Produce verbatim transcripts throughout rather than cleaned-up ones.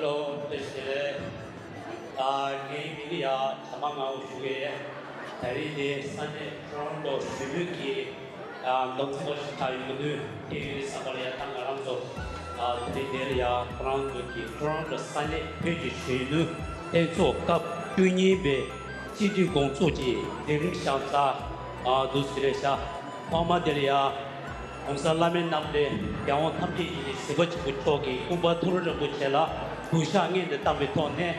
ལོ་བདེ་ཞེས། ཨ། ངའི་མིང་ཡ་བྱམས་པ་ངག་དབང་ཞུ་གི་ཡོད། ད་རིང་འདི་ས་གནས་ཊོ་རོན་ཊོ་གཞོན་ནུ་གི་ཨ་མདོ་ཚན་པ་ཞིག་ཆགས་ཡོང་གི་འདུག་དེ་ཡིན་དུས་ཙམ་པ་ལ་ཡ་ད་ང་རང་ཚོ་ཨ་ད་རིང་འདིར་ཡ་ཁོ་རང་ཚོ་གི་ཊོ་རོན་ཊོ་ས་གནས་བོད་ཀྱི་གཞོན་ནུ་ལྷན་ཚོགས་སྐབས་བཅུ་གཉིས་པའི་སྤྱི་འཐུས་དགོང་ཚོགས་ཀྱི་མཛད་རིམ་བཞག་ཚར་འདུག་ཟེར་རེད་ཤག་ཐོག་མ་དེ་ལ་ཡ་གོང་ས་བླ་མེད་རྣམ་འདྲེན་རྒྱལ་དབང་ཐམས་ཅད་མཁྱེན་པའི་གཟིགས་པ་ཆེན་པོ་མཆོག་གི་སྐུ་པར་ཐུགས་རྗེ་རིན་པོ་ཆེ་ལ་གུས་ཕྱག་སྔོན་ནས་བཏང་བའི་ཐོག་ནས།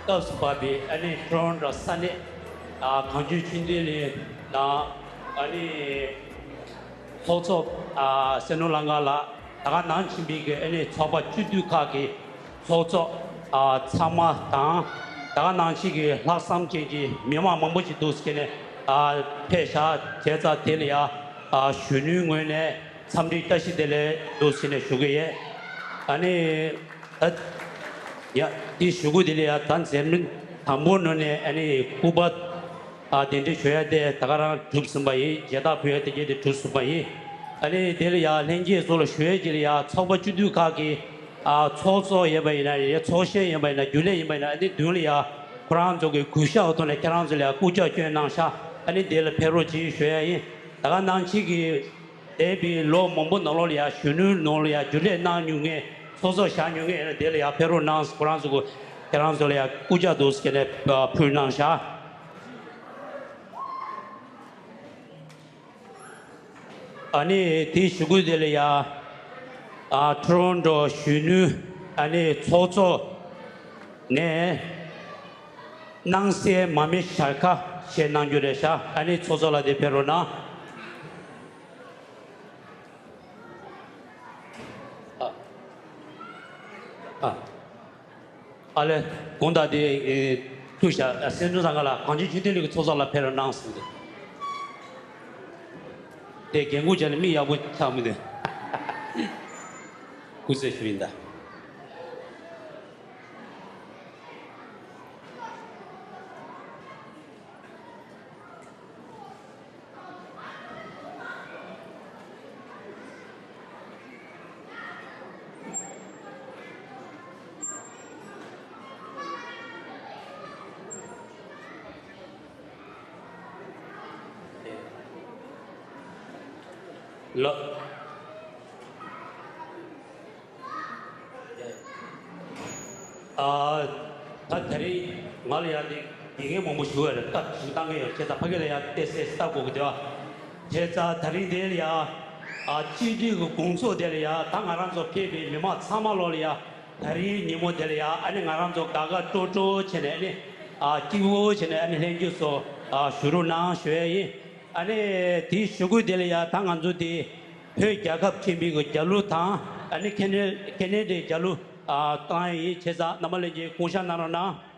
སྐབས་སུ་བབས་པའི་ཨ་ནི་ཊོ་རོན་ཊོ་ས་གནས་ཨ་གངས་ལྗོངས་ཆོས་ལྡན་གླིང་ནང་ཨ་ནི་ཚོགས་གཙོ་ཨ་སེ་ནོར་ལང་ཀ་ལགས། ད་ག་ནང་བཞིན་པའི་གི་ཨ་ནི་ཚོགས་པ་སྤྱི་འཐུས་ཁག་གི་ཚོགས་གཙོ་ཨ་ཚང་མ་དང་། ད་ག་ནང་བཞིན་གྱི་ལྷག་བསམ་ཅན་གྱི་མི་མང་མང་པོ་ཞིག་འདུག་ཟེར་ནས་ཨ་ཕེབས་ཤག་བྱས་ཙང་དེ་ལ་ཡ་ཨ་གཞོན་ནུའི་ངོས་ནས་འཚམས་འདྲི་བཀྲ་ཤིས་བདེ་ལེགས་འདུག་ཟེར་ནས་ཞུ་གི་ཡོད། ཨ་ནི་ད་ཡ་དེ་ཞུ་གི་དེ་ལ་ཡ་ད་མཛད་རིམ་དང་པོ་ནང་ནས་ཨ་ནི་སྐུ་པར་ཨ་གདན་འདྲེན་ཞུ་ཡ་དེ་ད་ག་རང་གྲུབ་ཟིན་པ་ཡིན། མཇལ་དར་ཕུལ་ཡ་དེ་གྱད་དེ་གྲུབ་ཟིན་པ་ཡིན། ཨ་ནི་དེ་ལ་ཡ་ལྷན་རྒྱས་ཚོ་ལ་ཞུ་ཡ་ཅིག་ལ་ཡ་ཚོགས་པ་སྤྱི་འཐུས་ཁག་གི་ཨ་ཚོགས་གཙོ་ཡིན་པ་ཡིན་ན་རེད། ཚོགས་གཞོན་ཡིན་པ་ཡིན་ན། རྒྱུན་ལས་ཡིན་པ་ཡིན་ན། ཨ་ནི་མདུན་ལ་ཡ་ཁོ་རང་ཚོ་གི་གུས་ཞབས་ཐོག་ནས་ཁྱེད་རང་ཚོ་ལ་ཡ་སྐུ་ཕྱག་སྐྱོན་གནང་ཤག་ཨ་ནི་དེ་ལ་ཕེབས་རོགས་གྱིས་ཞུ་ཡ་ཡིན། ད་ག་ནང་བཞིན་གྱི་འདས་པའི་ལོ་མང་པོ་ནང་ལོགས་ལ་ཡ་གཞོན་ནུའི་ནང་ལ་ཡ་རྒྱུན་ལས་གནང་མྱོང་མཁན། ཚོགས་གཙོ་བཞག་མྱོང་མཁན་ཡིན་ན་དེ་ལ་ཡ་ཕེབས་རོགས་གནང་། ཁོ་རང་ཚོ་གི་ཁྱེད་རང་ཚོ་ལ་ཡ་སྐུ་ཕྱག་འདུག་ཟེར་ནས་ཕུལ་གནང་ཤག་ཨ་ནི་དེའི་གཞུག་གུ་དེ་ལ་ཡ་ཨ་ཊོ་རོན་ཊོ་གཞོན་ནུ་ཨ་ནི་ཚོགས་གཙོ་ནས་སྣང་གསལ་མར་མེ་ཞར་ཁ་བཞེས་གནང་རྒྱུ་རེད་ཤག་ཨ་ནི་ཚོགས་གཙོ་ལགས་དེ་ཕེབས་རོགས་གནང་། ཨ། ཨ། ཨ་ལས། དགོངས་དག་དེ་ཨེ་ཐུགས་ཤ་སེམས་ཚོར་སང་ག་ལ་གངས་ཅན་ཆོས་ལྡན་གླིང་གི་ཚོགས་གཙོ་ལ་ཕེབས་རོགས་གནང་ཟེར་ཏེ། དེ་འགན་ཁུར་བྱས་ནས་མི་ཡག་པོ་ཆགས་མི་འདུག་སྐུ་རྩེད་ཞུ་ཡིན་ད། ལོ། ཨ། ད་དེ་རིང་ང་ལ་ཡང་དེ་དགེ་རྒན་མང་པོ་ཞུ་བ་རེད། སྐབས་ཤིག་བཏང་གི་ཡོད། བྱས་ཙང་ཕ་གི་ལ་ཡང་བལྟས་སེ་ལྟ་དགོས་ཀྱི་འདུག་བྱས་ཙང་དེ་རིང་དེ་ལ་ཡང་ཨ་སྤྱི་འཐུས་ཀྱི་དགོང་ཚོགས་དེ་ལ་ཡང་ད་ང་རང་ཚོ་ཕེབས་པའི་མི་མང་ཚང་མ་ལོག་ལ་ཡང་དེ་རིང་ཉིན་མོ་དེ་ལ་ཡང་ཨ་ནི་ང་རང་ཚོ་དགའ་དགའ་སྤྲོ་སྤྲོ་བྱས་ནས་ཨ་ནི་ཨ་སྐྱིད་པོ་བྱས་ནས་ཨ་ནི་ལྷན་རྒྱས་ཚོ་ཨ་བཞུགས་རོགས་གནང་ཞུ་ཡ་ཡིན། ཨ་ནི་དེའི་གཞུག་གུ་དེ་ལ་ཡང་ད་ང་ཚོ་དེ་བོད་རྒྱལ་ཁབ་ཆེན་པོའི་གི་རྒྱལ་གླུ་དང་ཨ་ནི་ཁེ་ནེ་ཁེ་ནེ་ཌའི་རྒྱལ་གླུ་ཨ་བཏང་ཡ་ཡིན། བྱས་ཙང་རྣམ་པ་ལྷན་རྒྱས་དགོངས་ཞག་གནང་རོགས་གནང་།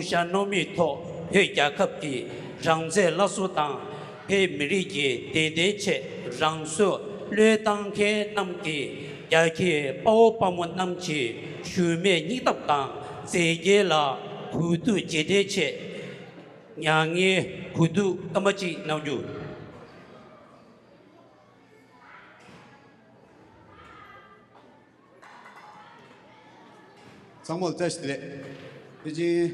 ཤར་གནང་མིའི་ཐོག་བོད་རྒྱལ་ཁབ་ཀྱི་རང་བཙན་སླར་གསོ་དང་བོད་མི་རིགས་ཀྱི་བདེན་དོན་ཆེད་རང་སྲོག་བློས་བཏང་མཁན་རྣམས་ཀྱི་རྒྱལ་ཁའི་དཔའ་བོ་དཔའ་མོ་རྣམས་ཀྱི་ཞུམ་མེད་སྙིང་སྟོབས་དང་མཛད་རྗེས་ལ་གུས་བཏུད་རྗེས་དྲན་ཆེད། མྱ་ངན་གུས་འདུད་སྐར་མ་གཅིག་གནང་རྒྱུ། ཚང་མ་ལ་བཀྲ་ཤིས་བདེ་ལེགས། དེ་བཞིན་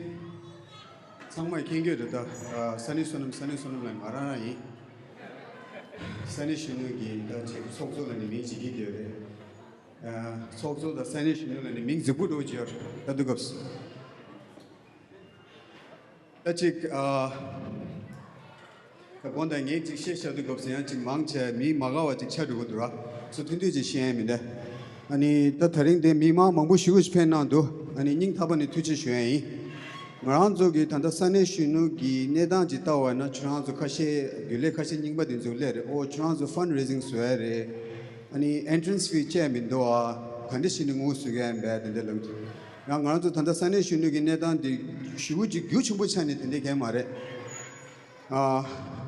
ཚང་མས་མཁྱེན་གྱི་རེད་ད། ས་གནས་བསོད་ནམས་ས་གནས་བསོད་ནམས་ལ་ང་རང་རང་ཡིན། ས་གནས་གཞོན་ནུ་གི་ད་ཅིག་ཚོགས་གཙོ་ལ་ནི་མིང་བརྗེ་གི་ཡོད་རེད། ཚོགས་གཙོ་དང་ས་གནས་གཞོན་ནུ་ལ་ནི་མིང་རྫིག་པོ་འགྲོ་གི་ཡོད་རེད་ད་དུས་སྐབས་སུ། ད་ཅིག་ཨ། ད་དགོངས་དག་ངས་ཅིག་བཤད་བཞག་དུས་སྐབས་སུ་ཡང་ཅིག་མང་ཆེ་མི་མ་དགའ་བ་ཅིག་ཆགས་འགྲོ་གི་འདུག་ར། སོ་ཐུང་ཐུང་ཅིག་བཤད་ཡ་མི་འདུག་ཨ་ནི་ད་ད་རིང་དེ་མི་མང་མང་པོ་ཞེ་པོ་ཅིག་ཕེབས་གནང་འདུག་ཨ་ནི་སྙིང་ཐག་པ་ནས་ཐུགས་རྗེ་ཞུ་ཡ་ཡིན། ང་རང་ཚོ་གི་ད་ལྟ་ས་གནས་གཞོན་ནུ་གི་གནས་སྟངས་ཅིག་ལྟ་བ་ན་ཁྱོད་རང་ཚོ་ཁ་ཤས་རྒྱུན་ལས་ཁ་ཤས་རྙིང་པ་དེ་ཚོ་སླེབས་རེད། ཨོ་ཁྱོད་རང་ཚོ་ཕན་རེ་ཟིང་བཟོ་ཡ་རེད། ཨ་ནི་ཨེན་ཊྲན་སི་ཕི་བཅད་མི་འདུག་ཨ། ག་འདྲ་བྱས་ནས་ངོ་བཟུང་གི་ཡིན་པས་དེ་འདྲ་ལབ་ཀྱི། ཡང་ང་རང་ཚོ་ད་ལྟ་ས་གནས་གཞོན་ནུ་གི་གནས་སྟངས་འདི་ཞེ་པོ་ཅིག་རྒྱུ་ཆེན་པོ་ཆགས་ནས་དེ་འདྲ་གང་ཡང་མ་རེད། ཨ།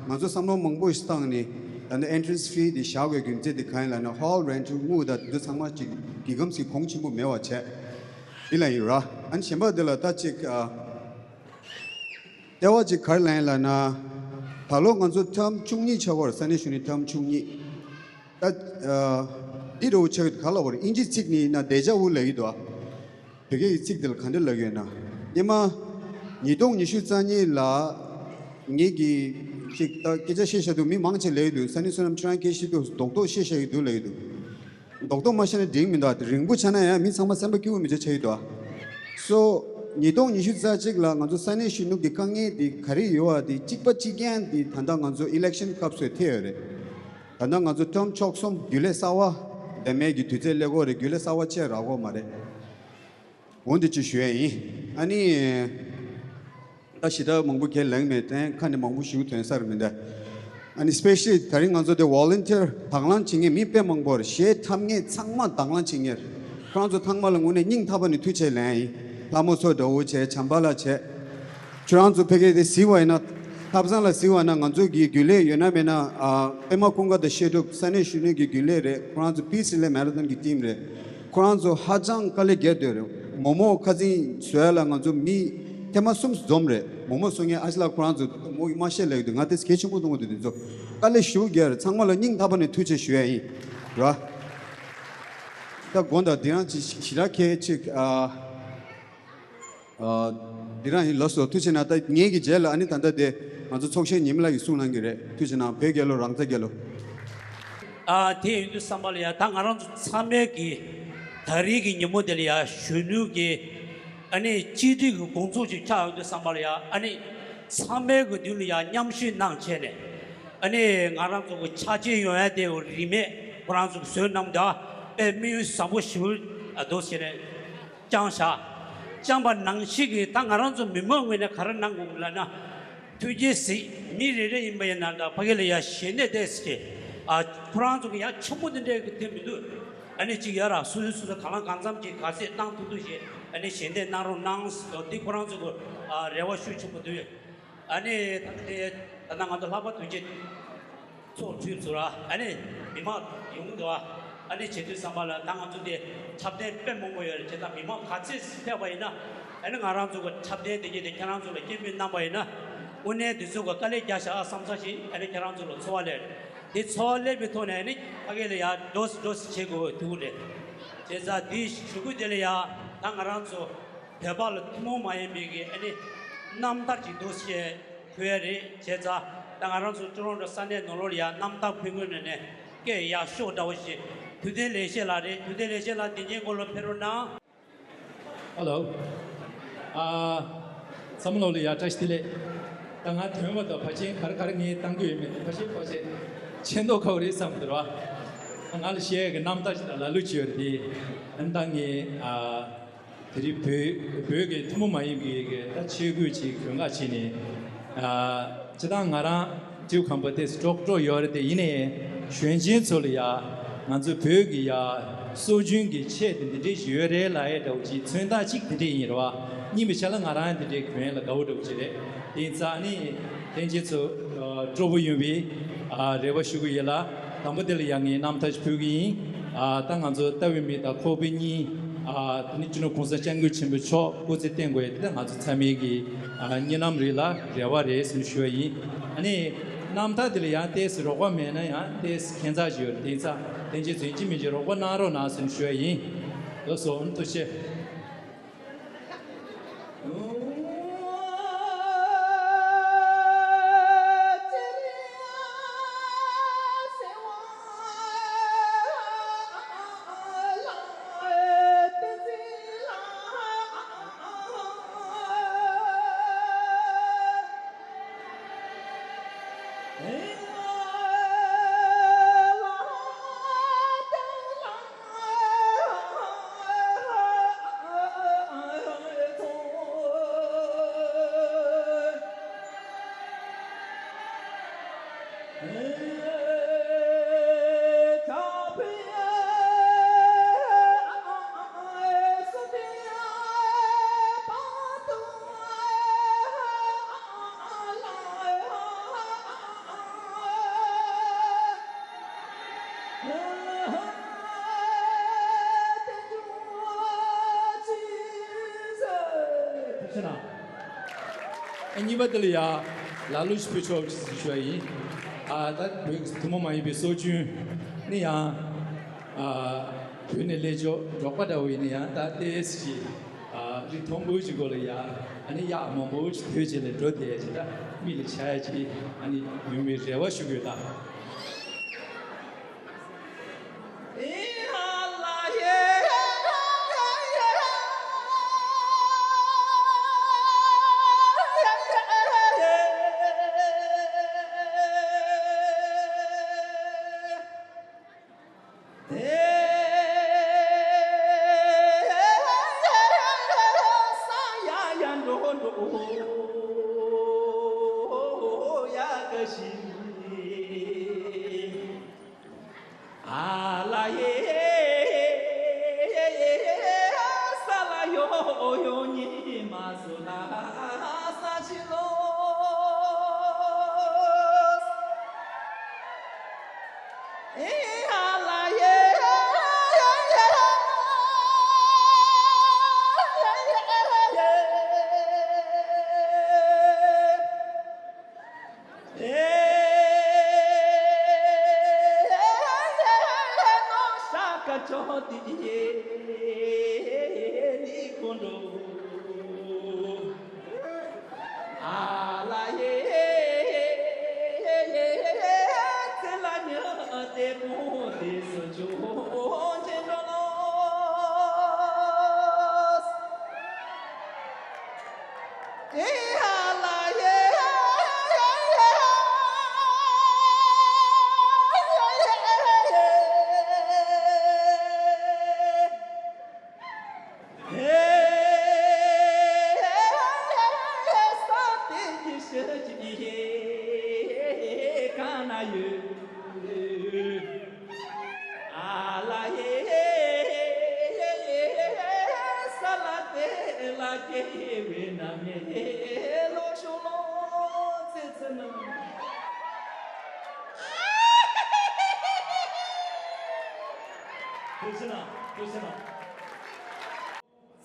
ང་ཚོ་བསམ་བློ་མང་པོ་ཞིག་བཏང་ནས་ད་ནི་ཨེན་ཊྲན་སི་ཕི་འདི་བཞག་དགོས་རྒྱུ་མཚན་དེ་གང་ཡིན་ལབ་ན་ཧོལ་རེན་ཊལ་དངུལ་དང་དེ་ཚོ་ཚང་མ་ཅིག་གི་སྒམ་ཞིག་གོང་ཆེན་པོ་མེད་པ་བྱས། འདི་ལ་ཡིན་ར། ཨ་ནི་གཞན་པ་འདི་ལ་ད་ཅིག་ཨ། ལྟེ་བ་ཅིག་ག་རེ་ལབ་ཡིན་ལབ་ན། ད་ལོ་ང་ཚོ་ཊརམ་བཅུ་གཉིས་ཆགས་ཀྱི་ཡོད་རེད། ས་གནས་གཞོན་ནུའི་ཊརམ་བཅུ་གཉིས། ད། ཨ། འདི་འདྲ་བོ་ཆགས་ཡོད་ག་ལབ་དགོས་རེད། དབྱིན་ཇིའི་ཚིག་ནི་ན་ཌེ་ཇ་བུ་ལབ་ཀྱི་འདུག་ཨ། བོད་སྐད་ཀྱི་ཚིག་དེ་ལ་ག་འདྲ་ལབ་ཀྱི་ཡོད་ན། སྔོན་མ། ཉིས་སྟོང་ཉི་ཤུ་རྩ་གཉིས་ལ། ངེད་ཀྱིས་ཅིག་ད་སྐད་ཆ་བཤད་བཞག་དུས་མི་མང་ཆེ་ལབ་ཀྱི་འདུག་ས་གནས་བསོད་ནམས་ཁྱོད་རང་སྐད་བཤད་དུས་རྡོག་རྡོག་བཤད་བཞག་གི་འདུག་ལབ་ཀྱི་འདུག་རྡོག་རྡོག་མ་བཤད་ན་འགྲིག་མི་འདུག་དེ་རིང་པོ་ཆགས་ན་ཡང་མི་ཚང་མ་སེམས་པ་སྐྱིད་པོ་མི་ཆགས་ཆགས་ཀྱི་འདུག་སོ། ཉིས་སྟོང་ཉི་ཤུ་རྩ་གཅིག་ལ་ང་ཚོ་ས་གནས་གཞོན་ནུ་གི་དཀའ་ངལ་དེ་ག་རེ་ཡོད་པ་དེ་གཅིག་པ་གཅིག་རྐྱང་དེ་ད་ལྟ་ང་ཚོ་ཨི་ལེག་ཤན་སྐབས་སུ་ཐེ་ཡོད་རེད། ད་ལྟ་ང་ཚོ་ཊརམ་ཆོག་གསུམ་རྒྱུན་ལས་གསར་པ་འདེམས་མཁན་གྱི་དུས་ཚོད་སླེབས་ཀྱི་རེད། རྒྱུན་ལས་གསར་པ་བཅས་རག་གི་ཡོད་མ་རེད། འོ་འདི་ཅིག་ཞུ་ཡ་ཡིན། ཨ་ནི། ད་ཞེ་དྲག་མང་པོ་ཁས་ལེན་མེད་དེ་ཁ་ནས་མང་པོ་ཞུ་དོན་གསར་མི་འདུག་ཨ་ནི་སི་པེ་ཤལ་ད་རིང་ང་ཚོ་དེ་ཝོ་ལན་ཊིར་དང་བླངས་བྱེད་མཁན་མི་དཔེ་མང་པོ་རེད། གཞས་འཁྲབ་མཁན་ཚང་མ་དང་བླངས་བྱེད་མཁན་རེད། ཁོ་རང་ཚོ་ཚང་མ་ལ་དངོས་གནས་སྙིང་ཐག་པ་ནས་ཐུགས་རྗེ་ལན་ཡིན། ལྷ་མོ་མཚོ་དགྲ་བོ་བྱས། བྱམས་པ་ལགས་བྱས། ཁྱོད་རང་ཚོ་ཕ་གི་དེ་གཟིགས་པ་ཡིན་ན། ཐབ་ཚང་ལ་གཟིགས་པ་ན་ང་ཚོ་གི་རྒྱུན་ལས་ཡོད་ན་མེད་ན། ཨ། པད་མ་ཀུན་དགའ་དང་བཤད་སྒྲུབ་ས་གནས་གཞོན་ནུ་གི་རྒྱུན་ལས་རེད། ཁོ་རང་ཚོ་པིས་རི་ལེ་མེ་ར་ཐོན་གི་ཊིམ་རེད། ཁོ་རང་ཚོ་ཧ་ཅང་དཀའ་ལས་རྒྱག་སྡོད་རེད། མོག་མོག་ཁ་འཛིན་བཟོ་ཡ་ལ་ང་ཚོ་མི་ཐེངས་མ་གསུམ་འཛོམས་རེད། མོག་མོག་བཟོ་མཁན་ཨ་ཅེ་ལགས་ཁོ་རང་ཚོ་མོ་ཡིས་མ་བཤད་ལབ་ཀྱི་འདུག་ང་དེ་གལ་ཆེན་པོ་མཐོང་གི་འདུག་དེ་ཚོ་དཀའ་ལས་ཞེ་པོ་རྒྱག་རེད། ཚང་མ་ལ་སྙིང་ཐག་པ་ནས་ཐུགས་རྗེ་ཆེ་ཞུ་ཡ་ཡིན། ར། ད་དགོངས་དག་འདི་རང་ཅིག་ཞེ་དྲག་གལ་ཆེ། ཨ། ཨ། འདི་རང་ཡིན། ལགས་སོ། ཐུགས་རྗེ་གནང་། ད་ངེད་ཀྱི་རྗེས་ལ་ཨ་ནི་ད་ལྟ་དེ་ང་ཚོ་ཚོགས་གཞོན་ཉི་མ་ལགས་ཀྱིས་གསུང་གནང་གི་རེད། ཐུགས་རྗེ་གནང་། བོད་རྒྱལ་ལོ། རང་བཙན་རྒྱལ་ལོ། ཨ། དེ་ཡིན་དུས་བསམ་པ་ལ་ཡ་ད་ང་རང་ཚོ་ཚང་མས་ཀྱི་ད་རེས་ཀྱི་ཉིན་མོ་དེ་ལ་ཡ་གཞོན་ནུ་གི་ཨ་ནི་གཅིག་སྒྲིལ་གྱི་དགོང་ཚོགས་ཅིག་ཆགས་ཡོང་དུས་བསམ་པ་ལ་ཡ་ཨ་ནི་ཚང་མའི་གི་མདུན་ལ་ཡ་མཉམ་ཞུགས་གནང་བྱས་ནས་ཨ་ནི་ང་རང་ཚོ་གི་ཆ་རྐྱེན་ཡོང་ཡ་དེ་རིན་མེད་ཁོ་རང་ཚོ་གི་བཟོས་གནང་འདུག་དཔེ་དམིགས་ཡུལ་བཟང་པོ་ཞིག་འདུག་བྱས་ནས། བསྐྱངས་བཞག་བསྐྱངས་པ་ནང་བཞིན་གྱི་ད་ང་རང་ཚོ་མི་མང་ངོས་ནས་ག་རེ་གནང་དགོས་ལབ་ན། ཐུགས་རྗེས་གཟིགས། མི་རེ་རེ་ཡིན་པ་ཡིན་ན་ད་ཕ་གི་ལ་ཡ་ཞལ་འདེབས་ཏོག་ཙམ་གྱིས། ཨ། ཁོ་རང་ཚོ་གི་ཡ་ཆེན་པོ་དེ་འདྲའི་གི་དེ་མི་འདུག་ཨ་ནི་གཅིག་ཡ་ར་སོ་སོ་སོ་སོ་གང་ལ་གང་འཚམ་གྱིས་ག་ཚད་གནང་ཐུབ་ཐུབ་ཞིག་ཨ་ནི་ཞལ་འདེབས་གནང་རོགས་གནང་ཟེར་འདི་ཁོ་རང་ཚོ་གི་ཨ་རེ་བ་ཤུགས་ཆེན་པོ་འདུག་ཨ་ནི་ད་ལྟ་དེ་ད་ལྟ་ང་ཚོ་ལྷག་པར་དུ་ཅིག་ཚོགས་ཚུད་ཚུར་ཨ་ནི་མི་མང་ཡོང་གི་འདུག་ཨ་ནི་བྱེད་དུས་བསམ་པ་ལ་ད་ང་ཚོ་དེ་འཁྲབ་སྟོན་དཔེ་མང་པོ་ཡོད་རེད། བྱས་ཙང་མི་མང་ག་ཚོད་ཕེབས་པ་ཡིན་ན་ཨ་ནི་ང་རང་ཚོ་གི་འཁྲབ་སྟོན་དེ་གྱད་དེ་ཁྱེད་རང་ཚོ་ལ་སྐད་འབོད་གནང་པ་ཡིན་ན་དངོས་གནས་དེ་ཚོ་གི་དཀའ་ལས་རྒྱག་བཞག་བསམ་ས་ཞིག་ཨ་ནི་ཁྱེད་རང་ཚོ་ལ་ཚོར་བ་སླེབས་རེད། དེ་ཚོར་བ་སླེབས་པའི་ཐོག་ནས་ཨ་ནི་ཕ་གི་ལ་ཡ་འགྲོ་སི་འགྲོ་སི་བྱེད་དགོས་ཐུག་རེད། བྱས་ཙང་དེ་ཞུ་སྐུལ་དེ་ལ་ཡ་ད་ང་རང་ཚོ་བོད་པ་ལ་ཐུན་མོང་མ་ཡིན་པའི་གི་ཨ་ནི་རྣམ་ཐར་ཅིག་འདུག་ཞེས། ཁོ་ཡ་རེད། བྱས་ཙང་ད་ང་རང་ཚོ་ཊོ་རོན་ཊོ་ས་གནས་ནང་ལོགས་ལ་ཡ་རྣམ་དག་ཕུལ་དགོས་ནས་ནས་སྐད་ཡག་ཤོས་འདྲ་བོ་ཞིག་དུས་ལྡན་ལེགས་བཤད་ལགས་རེད། དུས་ལྡན་ལེགས་བཤད་ལགས་དེ་རྗེས་འགོ་ལ་ཕེབས་རོགས་གནང་། ཧེ་ལོ། ཨ། ཚང་མ་ལོ་ལ་ཡ་བཀྲ་ཤིས་བདེ་ལེགས། ད་ང་དོན་བ་དང་ཕལ་ཆེར་ག་རེ་ག་རེ་ངས་བཏང་གི་ཡོད་མེད་ཕལ་ཆེར་ཕལ་ཆེར་ཆེ་མདོག་ཁ་པོ་རེད་བསམ་གི་འདུག་ར། ང་ལ་བཤད་ཡ་གི་རྣམ་དག་ཅིག་དང་ལ་ལུ་ཅིག་ཡོད་རེད་དེ། ཨ་ནི་ད་ངས་ཨ། དེ་རིང་བོད་བོད་ཀྱི་ཐུན་མོང་མ་ཡིན་པའི་གི་ད་ཆས་གོས་ཅིག་གྱོན་ག་བྱས་ནས། ཨ། སྤྱིར་བཏང་ང་རང་ཊིའུ་ཁམས་པ་དེ་ཀྲོག་ཀྲོག་ཡོད་རེད་དེ། ཡིན་ནའི་གཞོན་ཆེན་ཚོ་ལ་ཡ་ང་ཚོ་བོད་ཀྱི་ཡ་ སྲོལ་རྒྱུན་གྱི་ཆས་དེ་འདི་འདྲས་ཞིག་ཡོད་རེད་ལབ་ཡས་འདྲ་བོ་ཅིག་མཚོན་རྟགས་གཅིག་དེ་འདྲས་ཡིན་རེད་བ། གཉིས་པའི་ཆ་ལ་ང་རང་དེ་འདྲས་གྱོན་ཡས་ལ་དགའ་བོ་འདྲ་བོ་ཅིག་རེད། དེ་ཡིན་ཙང་ཨ་ནི་ལྷན་རྒྱས་ཚོ་སྤྲོ་པོ་ཡོང་བའི་རེ་བ་ཞུ་གི་ཡོད་ལ། དང་པོ་དེ་ལ་ཡང་ངས་རྣམ་ཐར་ཞིག་ཕུལ་གི་ཡིན། ད་ང་ཚོ་ལྟ་བའི་མིག་དང་ཁོག་པའི་སྙིང་། དེ་ནི་སྤྱི་ནོར་༸གོང་ས་༸སྐྱབས་མགོན་ཆེན་པོ་མཆོག་སྐུ་ཚེ་བརྟན་དགོས་ཡས་དེ་ད་ང་ཚོ་ཚང་མའི་གི་སྙིང་གནམ་རིགས་ལ་རེ་བ་རེད་ཟེར་ནས་ཞུ་བ་ཡིན། ཨ་ནི། རྣམ་ཐར་འདི་ལ་ཡང་ཏོག་ཙམ་རོགས་པ་མེད་ན་ཡང་ཏོག་ཙམ་ཁྱད་མཚར་ཞིག་ཡོད་རེད། དེ་ཙང་ལྷན་རྒྱས་ཚོ་ཡིན་གཅིག་མིན་གཅིག་རོགས་པ་གནང་རོགས་གནང་ཟེར་ནས་ཞུ་ཡ་ཡིན། ལགས་སོ། ཐུགས་རྗེ་ཆེ། ཨ་གཉིས་པ་དེ་ལ་ཡ་ལ་ལུ་ཞིག་ཕུལ་ཆོག་ཅེས་ཞུ་བ་ཡིན། ཨ་ད་བོད་ཀྱི་ཐུན་མོང་མ་ཡིན་པའི་སྲོལ་རྒྱུན་ནི་ཡང་ཨ་བོད་ནས་སླེབས་ཆོག་འབྲོག་པ་འདྲ་བོ་ཡིན་ན་ཡང་ད་ཏོག་ཙམ་ཞིག་ཨ་རིགས་མཐོན་པོ་ཞིག་སྐོར་ལ་ཡ་ཨ་ནི་གཡག་མང་པོ་ཞིག་ཐོས་བྱས་ལ་འགྲོ་བསྡད་ཅིག་ད་མིག་ལ་འཆར་ཡ་ཅིག་ཨ་ནི་ཡོང་བའི་རེ་བ་ཞུ་དགོས་ད།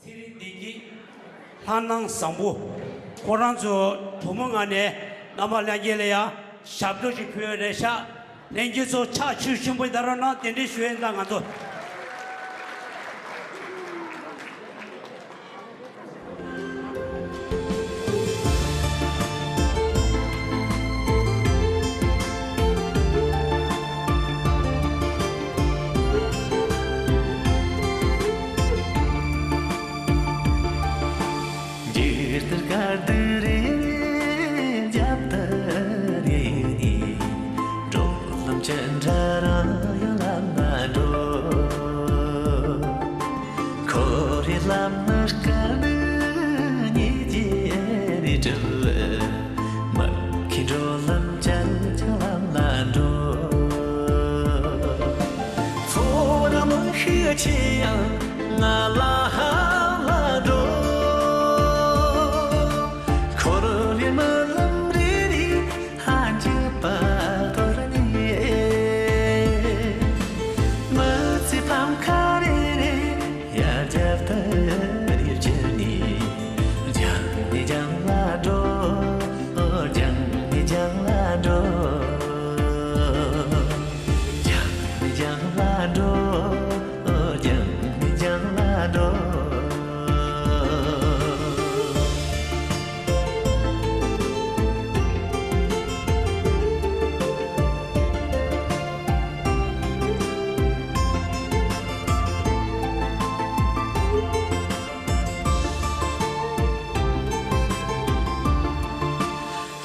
ཚེ་རིང་བདེ་སྐྱིད། ལྷ་སྣང་བཟང་པོ། ཁོ་རང་ཚོ་གྲོགས་མོ་ངང་ནས་རྣམ་པ་ལྷན་རྒྱས་ལ་ཡང་ཞབས་བྲོ་ཞིག་ཕུལ་བ་རེད་ཤག་ལྷན་རྒྱས་ཚོ་ཕྱག་མཆོད་ཆེན་པོ་གནང་རོགས་གནང་། གདན་འདྲེན་ཞུ་ཡས་དང་ང་ཚོ། ཁྱེད་ཡང་ང་ལ་ཧ་ལ་འགྲོ། འཁོར་བའི་རྨི་ལམ་རེ་རེ་ཧ་འཇུག་པ་དོར་ནས། མི་ཚེ་ཕམ་ཁ་རེ་རེ་ཡར་རྒྱབ་ཏུ་རེ་བཅིལ་ནས། རྒྱང་ནས་རྒྱང་ལ་འགྲོ། རྒྱང་ནས་རྒྱང་ལ་འགྲོ། རྒྱང་ནས་རྒྱང་ལ་འགྲོ། རྒྱང་ནས་རྒྱང་ལ་འགྲོ།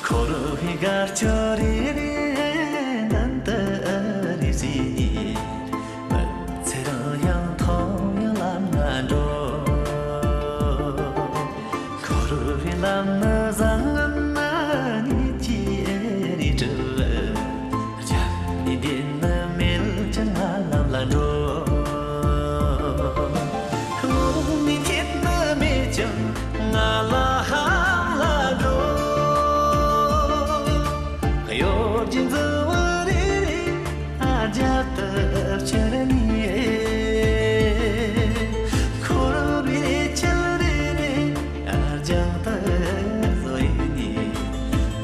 འཁོར་བའི་དགའ་སྐྱོ་རེ་རེ་མདུན་དུ་རེ་བཟོས་ནས། མི་ཚེ་རང་ཡང་མཐོང་ཡང་ལམ་ལ་འགྲོ། འཁོར་བའི་ལམ་ནི་བཟང་ངན་གཉིས་ཀྱིས་རེ་གྲུབ། རྒྱབ་ནས་འདེད་ནི་མེད་ཀྱང་ང་ལམ་ལ་འགྲོ། རྨོངས་ནས་འཐད་ནི་མེད་ཀྱང་ང་ལ་ཧ་ལ་འགྲོ། གཡོ་སྒྱུའི་མཛུབ་མོ་རེ་རེ་ཨ་རྒྱབ་ཏུ་བསྐྱུར་ནས། འཁོར་བའི་རེ་ཆེལ་རེ་རེ་ཨ་རྒྱང་དུ་བཟོས་ནས།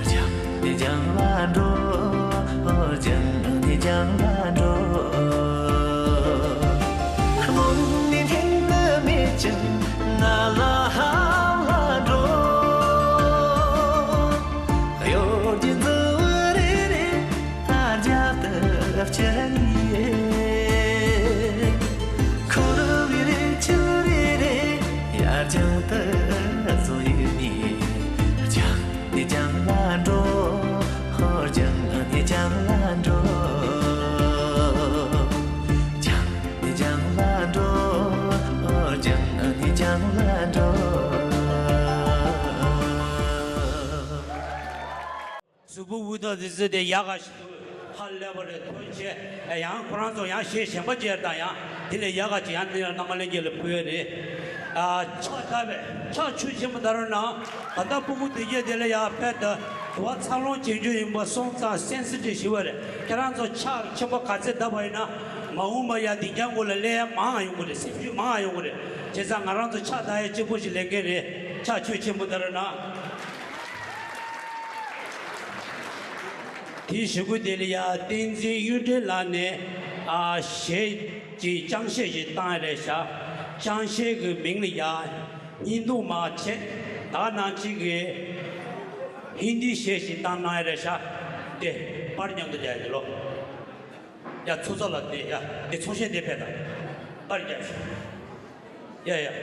རྒྱང་ནས་རྒྱང་ལ་འགྲོ། རྒྱང་ནས་རྒྱང་ལ་འགྲོ། རྨོངས་ནས་འཐད་ནི་མེད་ཀྱང་ང་ལ་ཧ་ལ་འགྲོ། གཡོ་སྒྱུའི་མཛུབ་མོ་རེ་རེ་ཨ་རྒྱབ་ཏུ་བསྐྱུར་ནས། འཁོར་བའི་རེ་ཆེལ་རེ་རེ་ཡར་རྒྱང་དུ་བཟོས་ནས། རྒྱང་ནས་རྒྱང་ལ་འགྲོ། རྒྱང་ནས་རྒྱང་ལ་འགྲོ། རྒྱང་ནས་རྒྱང་ལ་འགྲོ། རྒྱང་ནས་རྒྱང་ལ་འགྲོ། གཟུགས་པོ་དབུགས་དང་དེ་ཚོ་དེ་ཡག་ག་ཞིག་འདུག་ཧ་ལས་པ་རེད། ཐུགས་རྗེ་ཆེ། ཡང་ཁོ་རང་ཚོ་ཡང་གཞས་གཞན་པ་བྱས་དང་ཡང་དེ་ལས་ཡག་ག་ཅིག་ཡང་དེ་ཡང་རྣམ་པ་ལྷན་རྒྱས་ལ་ཕུལ་ཡོད་རེད། ཨ། ཕྱག་བཏབ་པས་ཕྱག་མཆོད་ཆེན་པོ་གནང་རོགས་གནང་། ད་ལྟ་སྤུ་གུ་དེ་གས་དེ་ལ་ཡང་ཕེབས་ཏེ་དུ་བ་འཚར་ལོངས་བྱེད་རྒྱུ་ཡིན་པ་སོང་ཙང་སེམས་སེམས་ཁྲལ་ཞི་བ་རེད། ཁྱེད་རང་ཚོ་ཕྱག་ཆེན་པོ་ག་ཚད་བཏབ་པ་ཡིན་ན་མ་འོངས་པ་ཡང་དེང་རྒྱང་གོ་ལ་ལས་མང་ཡོང་གི་རེད། སེམས་ཤུགས་མང་ཡོང་གི་རེད། བྱས་ཙང་ང་རང་ཚོ་ཕྱག་བཏབ་ཡ་གཅིག་པོ་ཞིག་ལས་མཁན་རེད། ཕྱག་མཆོད་ཆེན་པོ་གནང་རོགས་གནང་། དེའི་གཞུག་གུ་དེ་ལ་ཡ་བསྟན་འཛིན་གཡུ་སྒྲོན་ལགས་ནས་ཨ་གཞས་ཀྱི་ཅང་ཤེས་ཤིག་བཏང་ཡ་རེད་ཤག་ཅང་ཤེས་ཀྱི་མིང་ལ་ཡ་བརྙན་ཐུང་མ་བྱེད་ད་ནང་གཅིག་གི་ཧིན་དི་གཞས་ཤིག་བཏང་གནང་ཡ་རེད་ཤག་དེ་པར་མཉམ་དུ་རྒྱག་ཡ་དེ་ལོ། ཡ་ཚོགས་གཙོ་ལགས་དེ་ཡ་དེ་ཚོགས་གཞོན་དེ་ཕེབས་དང་། པར་རྒྱག་ཤོག་ཡ་ཡ།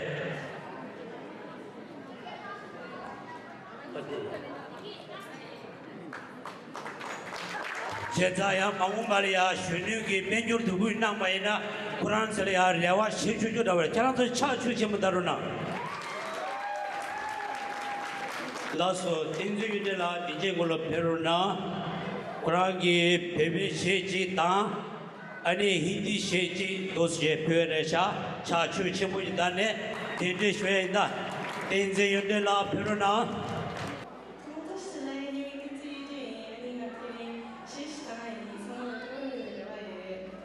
བྱས་ཙང་ཡང་མ་འོངས་པ་ལ་ཡང་གཞོན་ནུ་གི་དཔལ་འབྱོར་དུ་སྐུལ་གནང་པ་ཡིན་ན་ཁོ་རང་ཚོ་ལ་ཡང་རེ་བ་བྱེད་ཆོག་ཆོག་འདྲ་བ་རེད། ཁྱེད་རང་ཚོ་ཕྱག་མཆོད་ཆེན་པོ་གནང་རོགས་གནང་། ལགས་སོ། བསྟན་འཛིན་གཡུ་སྒྲོན་ལགས་དེ་རྗེས་སྐོར་ལ་ཕེབས་རོགས་གནང་། ཁོ་རང་གིས་བོད་པའི་གཞས་གཅིག་དང་། ཨ་ནི་ཧིན་དི་གཞས་གཅིག་འདུག་སེ་ཕུལ་རེད་ཤག་ཕྱག་མཆོད་ཆེན་པོ་ཡིན་ད་ནས་གདན་འདྲེན་ཞུ་ཡ་ཡིན་ད། བསྟན་འཛིན་གཡུ་སྒྲོན་ལགས་ཕེབས་རོགས་གནང་། ཚོགས་གཙོ་ཞུ་ལ་ཡིན་ནི་བསྟན་འཛིན་གཡུ་སྒྲོན་ཡིན། ཨ་ནི་ང་ཚོ་ནི་གཞས་ཤིག་བཏང་ཡ་ཡིན། ཚང་མ་ལ་ཐུགས་རྗེ་ཆེ་ཞུ་ཡ་ཡོད།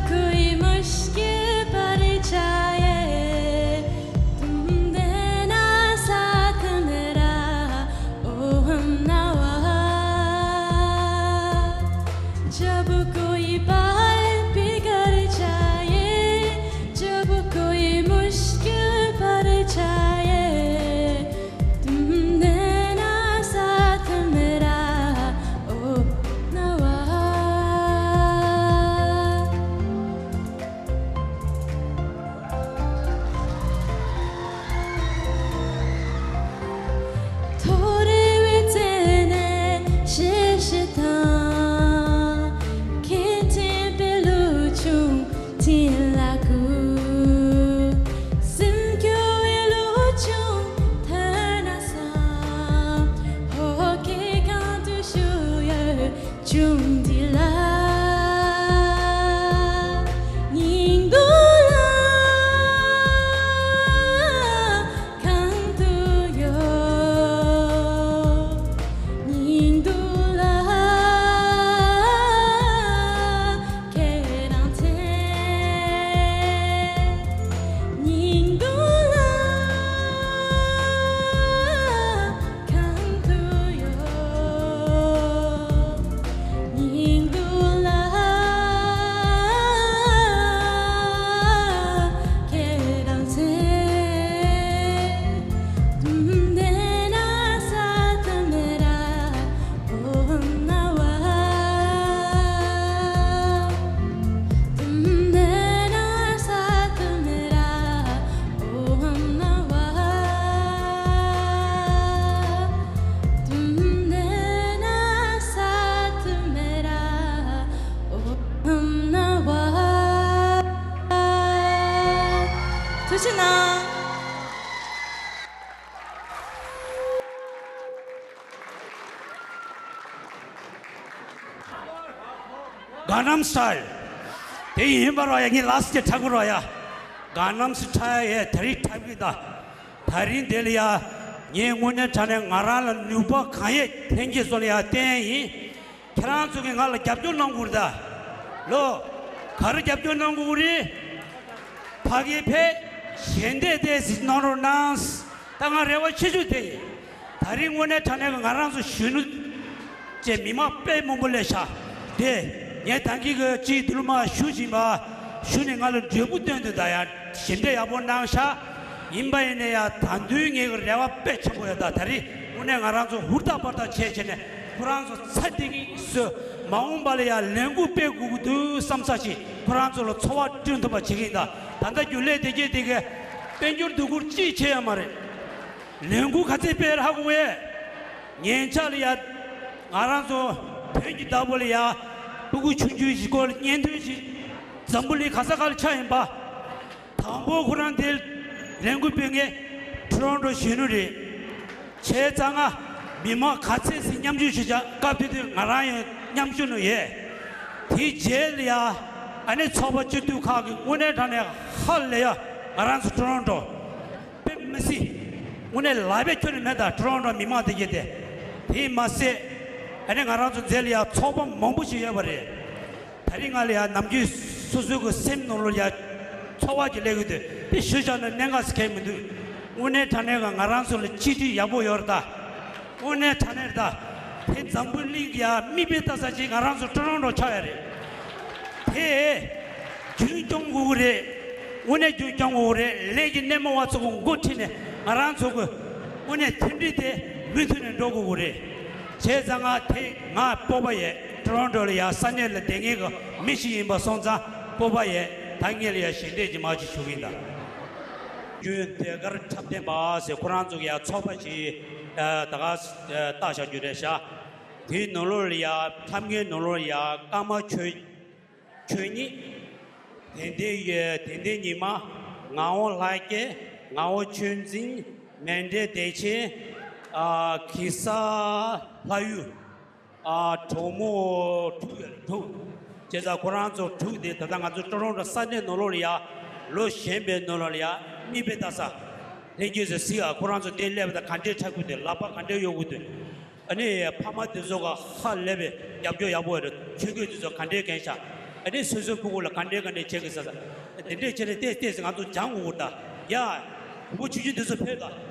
कोई मुश्किल पड़ जाए, तुम देना साथ मेरा, ओ हम नवा। जब कोई बात बिगड़ जाए, जब कोई मुश्किल पड़ जाए, तुम देना साथ मेरा, ओ नवा। थोड़े वेचने शेषता, खेते पेलुचुं तिलाकु, सिमक्योए लुचुं थनासा, होके कांतु शुये चुंदिला, नींदुला, कांतु यो, नींदुला, केनांते, नींदुला, तुम देना साथ मेरा, ओ हम नवा। तुम देना साथ मेरा, ओ हम नवा। ཐུགས་རྗེ་གནང་། Gangnam Style། དེ་ཡིན་པར་བ་ཡ། ངས་ལགས་ཀྱི་ཁྲ་གུར་བ་ཡ། Gangnam Style ཡ། དེ་རིང་ཁྲ་གི་ད། དེ་རིང་དེ་ལ་ཡ། ངས་དངོས་གནས་དྲང་གནས་ང་རང་ལ་ནུས་པ་གང་ཡོད་ལྷན་རྒྱས་ཚོ་ལ་ཡ་བསྟན་ཡིན། ཁྱེད་རང་ཚོ་གིས་ང་ལ་རྒྱབ་སྐྱོར་གནང་དགོས་རེད་ད། ལོ། ག་རེ་རྒྱབ་སྐྱོར་གནང་དགོས་རེད། ཕ་གི་ཕེ། ཞལ་འདེབས་དེ་ཟིག་གནང་རོགས་གནང་། ད་ང་རེ་བ་ཆེ་ཤོས་དེ་ཡིན། དེ་རིང་དངོས་གནས་དྲང་གནས་ཀྱི་ང་རང་ཚོ་གཞོན་ནུ་བཅས་མི་མང་དཔེ་མང་པོ་སླེབས་ཤག་དེ། ངས་ད་གིན་གྱི་ཅིག་དུ་ལུ་མ་ཞུ་བཞིན་པ། ཞུ་ནས་ང་ལ་འབྲས་བུ་སྟོན་དུ་ད་ཡ། ཞལ་འདེབས་ཡག་པོ་གནང་ཤག་ཡིན་པ་ཡིན་ནས་ཡ། ད་དུང་ངས་ཀྱི་རེ་བ་དཔེ་ཆེན་པོ་ཡོད་ད། དེ་རིང་དངོས་གནས་ང་རང་ཚོ་ཧུར་ཐག་པར་ཐག་བྱས་བྱས་ནས་ཁོ་རང་ཚོ་ཚ་དེ་གིན་བཟོས། མ་འོངས་པ་ལ་ཡ་ལས་འགུལ་སྤེལ་དགོས་ཀྱི་འདུག་བསམ་ས་ཞིག་ཁོ་རང་ཚོ་ལ་ཚོར་བ་བསྐྲུན་ཐུབ་པ་བྱེད་ཀྱི་ཡིན་ད། ད་ལྟ་རྒྱུན་ལས་དེ་གས་དེ་གས་དཔལ་འབྱོར་སྡུག་སྐུར་ཅིག་བྱས་ཡ་མ་རེད། ལས་འགུལ་ག་ཚད་སྤེལ་ཧ་གོ་བས། ཉེ་ཆར་ལ་ཡ། ང་རང་ཚོ་བོད་ཀྱི་བདག་པོ་ལ་ཡ། སྤུ་གུ་ཆུང་ཆུང་ཞིག་སྐོར་ལ་བརྙན་ཐུང་ཞིག་འཛམ་བུ་གླིང་ག་ས་ག་ལ་ཆགས་ཡིན་པ། དང་པོ་ཁོ་རང་དེ་ལས་འགུལ་སྤེལ་མཁན་ཊོ་རོན་ཊོ་གཞོན་ནུ་རེད། བྱས་ཙང་ང་མི་མང་ག་ཚད་ཟིག་མཉམ་ཞུགས་བྱེད་བྱ། སྐབས་དེ་དུས་ང་རང་ཡང་མཉམ་ཞུགས་ནང་ཡོད། དེའི་རྗེས་ལ་ཡ། ཨ་ནི་ཚོགས་པ་སྤྱི་འཐུས་ཁག་གི་དངོས་གནས་དྲང་གནས་ཧ་ལས་ཡ། ང་རང་ཚོ་ཊོ་རོན་ཊོ་དཔེ་མི་སྲིད། དངོས་གནས་ལབ་པའི་ཁྱོན་ནས་མེད་ད། ཊོ་རོན་ཊོ་མི་མང་དེ་གྱད་དེ། དེས་མ་ཟད། ཨ་ནི་ང་རང་ཚོ་མཛད་ལ་ཡ་ཚོགས་པ་མང་པོ་ཞིག་ཡོད་པ་རེད། དེ་རིང་ང་ལ་ཡ་ནམ་རྒྱུན་སོ་སོའི་གི་སེམས་ནང་ལོགས་ལ་ཡ་ཚོར་བ་ཅིག་སླེབས་ཀྱི་འདུག་དེ་ཞུས་བཞག་ན་གནད་འགག་ཟེར་མཁན་མི་འདུག་དངོས་གནས་དྲང་གནས་ཀྱི་ང་རང་ཚོ་ལ་གཅིག་སྒྲིལ་ཡག་པོ་ཡོད་རེད་ད། དངོས་གནས་དྲང་གནས་རེད་ད། དེ་འཛམ་བུ་གླིང་གི་ཡ་མིག་དཔེ་ལྟ་ས་ཅིག་ང་རང་ཚོ་ཊོ་རོན་ཊོ་ཆགས་ཡ་རེད། དེ་རྒྱུན་སྐྱོང་དགོས་ཀྱི་རེད། དངོས་གནས་རྒྱུན་སྐྱོང་དགོས་ཀྱི་རེད། ལས་ཀྱི་སྣེ་མོ་བ་ཚོ་གི་འགོ་ཁྲིད་ནས་ང་རང་ཚོ་གི་དངོས་གནས་མཐུན་སྒྲིལ་དེ་མུ་མཐུད་ནས་འགྲོ་དགོས་ཀྱི་རེད། བྱས་ཙང་ང་དེ་ང་སྤོབས་པ་ཡོད། ཊོ་རོན་ཊོ་ལ་ཡ་ས་གནས་ལ་བསྡད་མཁན་གྱི་མི་ཞིག་ཡིན་པ་སོང་ཙང་སྤོབས་པ་ཡོད། ད་ངེད་ལ་ཡ་ཞལ་འདེབས་ཀྱི་མ་ཅིག་ཞུ་གི་ཡིན་ད། རྒྱུན་ཟློས་གར་འཁྲབ་སྟོན་པ་ཟེར་ཁོ་རང་ཚོ་གི་ཡ་ཚོགས་པ་ཞིག་ཨ་ད་ག་ཨ་བཏགས་བཞག་རྒྱུ་རེད་ཤག་དེའི་ནང་ལོགས་ལ་ཡ་འཁྲབ་མཁན་ནང་ལོགས་ལ་ཡ་ཀརྨ་ཆོས་ཆོས་ཉིད། དན་ལྡན་ཡེ། དན་ལྡན་ཉི་མ། ངག་དབང་ལྷ་རྒྱལ། ངག་དབང་ཆོས་འཛིན། མཎྜལ་བདེ་ཆེན། ཨ་གེ་སར་ལྷ་ཡུལ། ཨ་གྲོགས་མོ་དྲུག་ཡོད་རེད། དྲུག་བྱས་ཙང་ཁོ་རང་ཚོ་དྲུག་དེ་ད་ལྟ་ང་ཚོ་ཊོ་རོན་ཊོ་ས་གནས་ནང་ལོགས་ལ་ཡ། ལོ་གཞོན་པའི་ནང་ལོགས་ལ་ཡ་མིག་དཔེ་ལྟ་ས། ལྷན་རྒྱས་ཚོས་གཟིགས་ཨ། ཁོ་རང་ཚོ་དེ་སླེབས་པ་དང་ག་འདྲའི་འཁྲབ་ཀྱི་འདུག་ལག་པ་ག་འདྲའི་གཡོག་གི་འདུག་ཨ་ནི་ཕ་མ་དེ་ཚོ་ག་ཧ་ལས་པའི་རྒྱབ་སྐྱོར་ཡག་པོ་ཡོད་རེད། ཆོས་གོས་དེ་ཚོ་ག་འདྲའི་གྱོན་ཤག་ཨ་ནི་སོ་སོའི་ཕྲུ་གུ་ལ་ག་འདྲས་ག་འདྲས་བྱེད་དགོས་ཟེར་ས། དེ་འདྲས་བྱས་ནས་ཏོག་ཙམ་ང་ཚོ་སྦྱང་དགོས་ད། ཡ། བུ་མོ་ཆུང་ཆུང་འདི་ཚོ་ཕེབས་ད།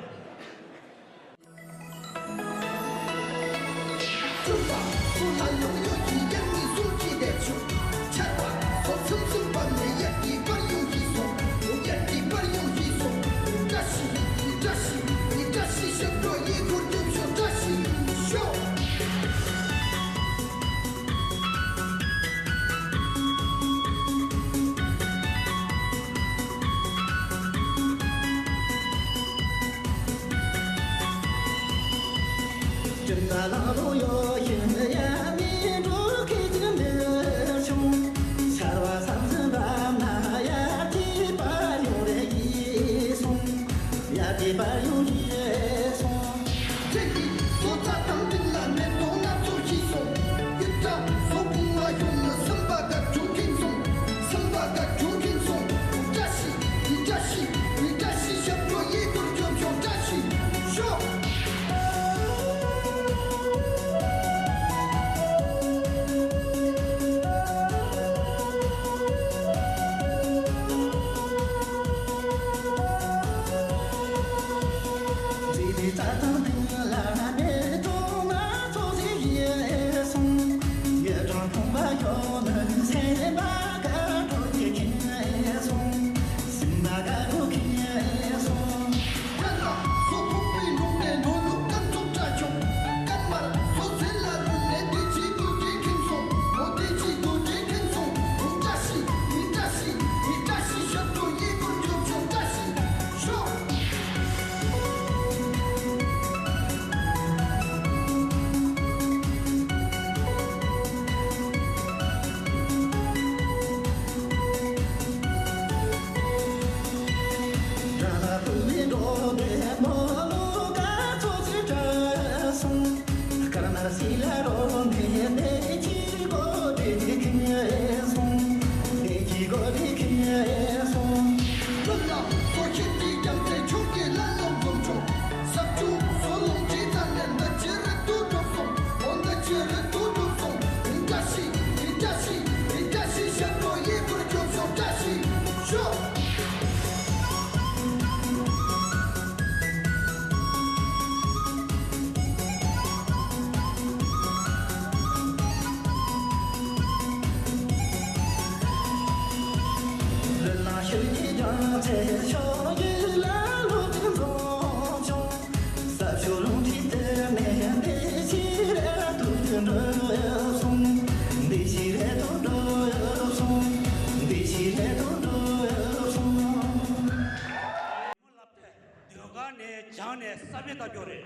ཟློས་གར་ནས་སྦྱངས་ནས་ས་གནས་ལྟ་སྐྱོང་རེད།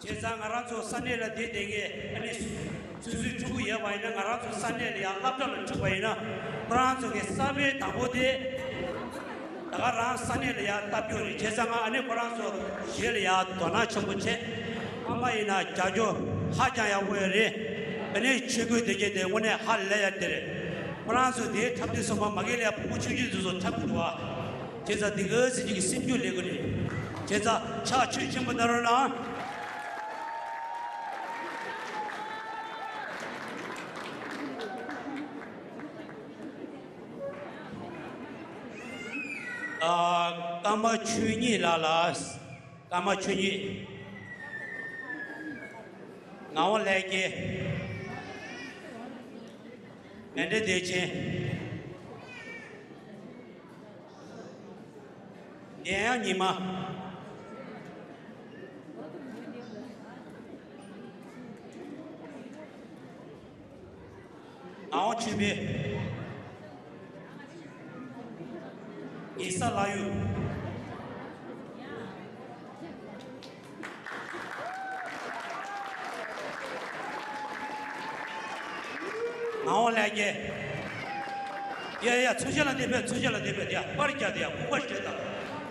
བྱས་ཙང་ང་རང་ཚོ་ས་གནས་ལ་བསྡད་བསྡད་མཁན་ཨ་ནི་སོ་སོའི་ཕྲུ་གུ་ཡོད་པ་ཡིན་ན། ང་རང་ཚོ་ས་གནས་ལ་ཡང་སློབ་གྲྭ་ལ་འཁྲིད་པ་ཡིན་ན། ཁོ་རང་ཚོ་གི་བསམ་པའི་དང་པོ་དེ་ད་ག་རང་ས་གནས་ལ་ཡང་ལྟ་སྐྱོང་རེད། བྱས་ཙང་ང་ཨ་ནི་ཁོ་རང་ཚོ་གཞས་ལ་ཡང་དོ་སྣང་ཆེན་པོ་བྱས། ཕ་མ་ཡིན་ན་རྒྱབ་སྐྱོར་ཧ་ཅང་ཡག་པོ་ཡོད་རེད། ཨ་ནི་ཆོས་གོས་དེ་གྱད་དེ་དངོས་གནས་ཧ་ལས་ཡག་དེ་རེད། ཁོ་རང་ཚོ་དེའི་འཁྲབ་སྟོན་སོང་བ་མ་གི་ལ་ཡང་བུ་མོ་ཆུང་ཆུང་དེ་ཚོ་འཁྲབ་གི་འདུག་བ། བྱས་ཙང་འདི་ག་ཟེར་གྱི་གི་སེམས་རྒྱུད་ལེགས་གི་རེད། བྱས་ཙང་ཕྱག་མཆོད་ཆེན་པོ་གནང་རོགས་གནང་། ཨ། ཀརྨ་ཆོས་ཉིད་ལགས་ལ། ཀརྨ་ཆོས་ཉིད། ངག་དབང་ལྷན་རྒྱས། མཎྜལ་བདེ་ཆེན། ཉེ་ཡང་ཉི་མ། ངག་དབང་ཆོས་འཕེལ། ཉེ་ས་ལྷ་ཡུལ། ངག་དབང་ལྷན་རྒྱས། ཡ་ཡ། མཚོན་ཆ་ལ་འདི་ཕེབས། མཚོན་ཆ་ལ་འདི་ཕེབས། ཡ། པར་རྒྱག་དེ་ཡ། ཁུག་པ་ཞིག་རེད་ད།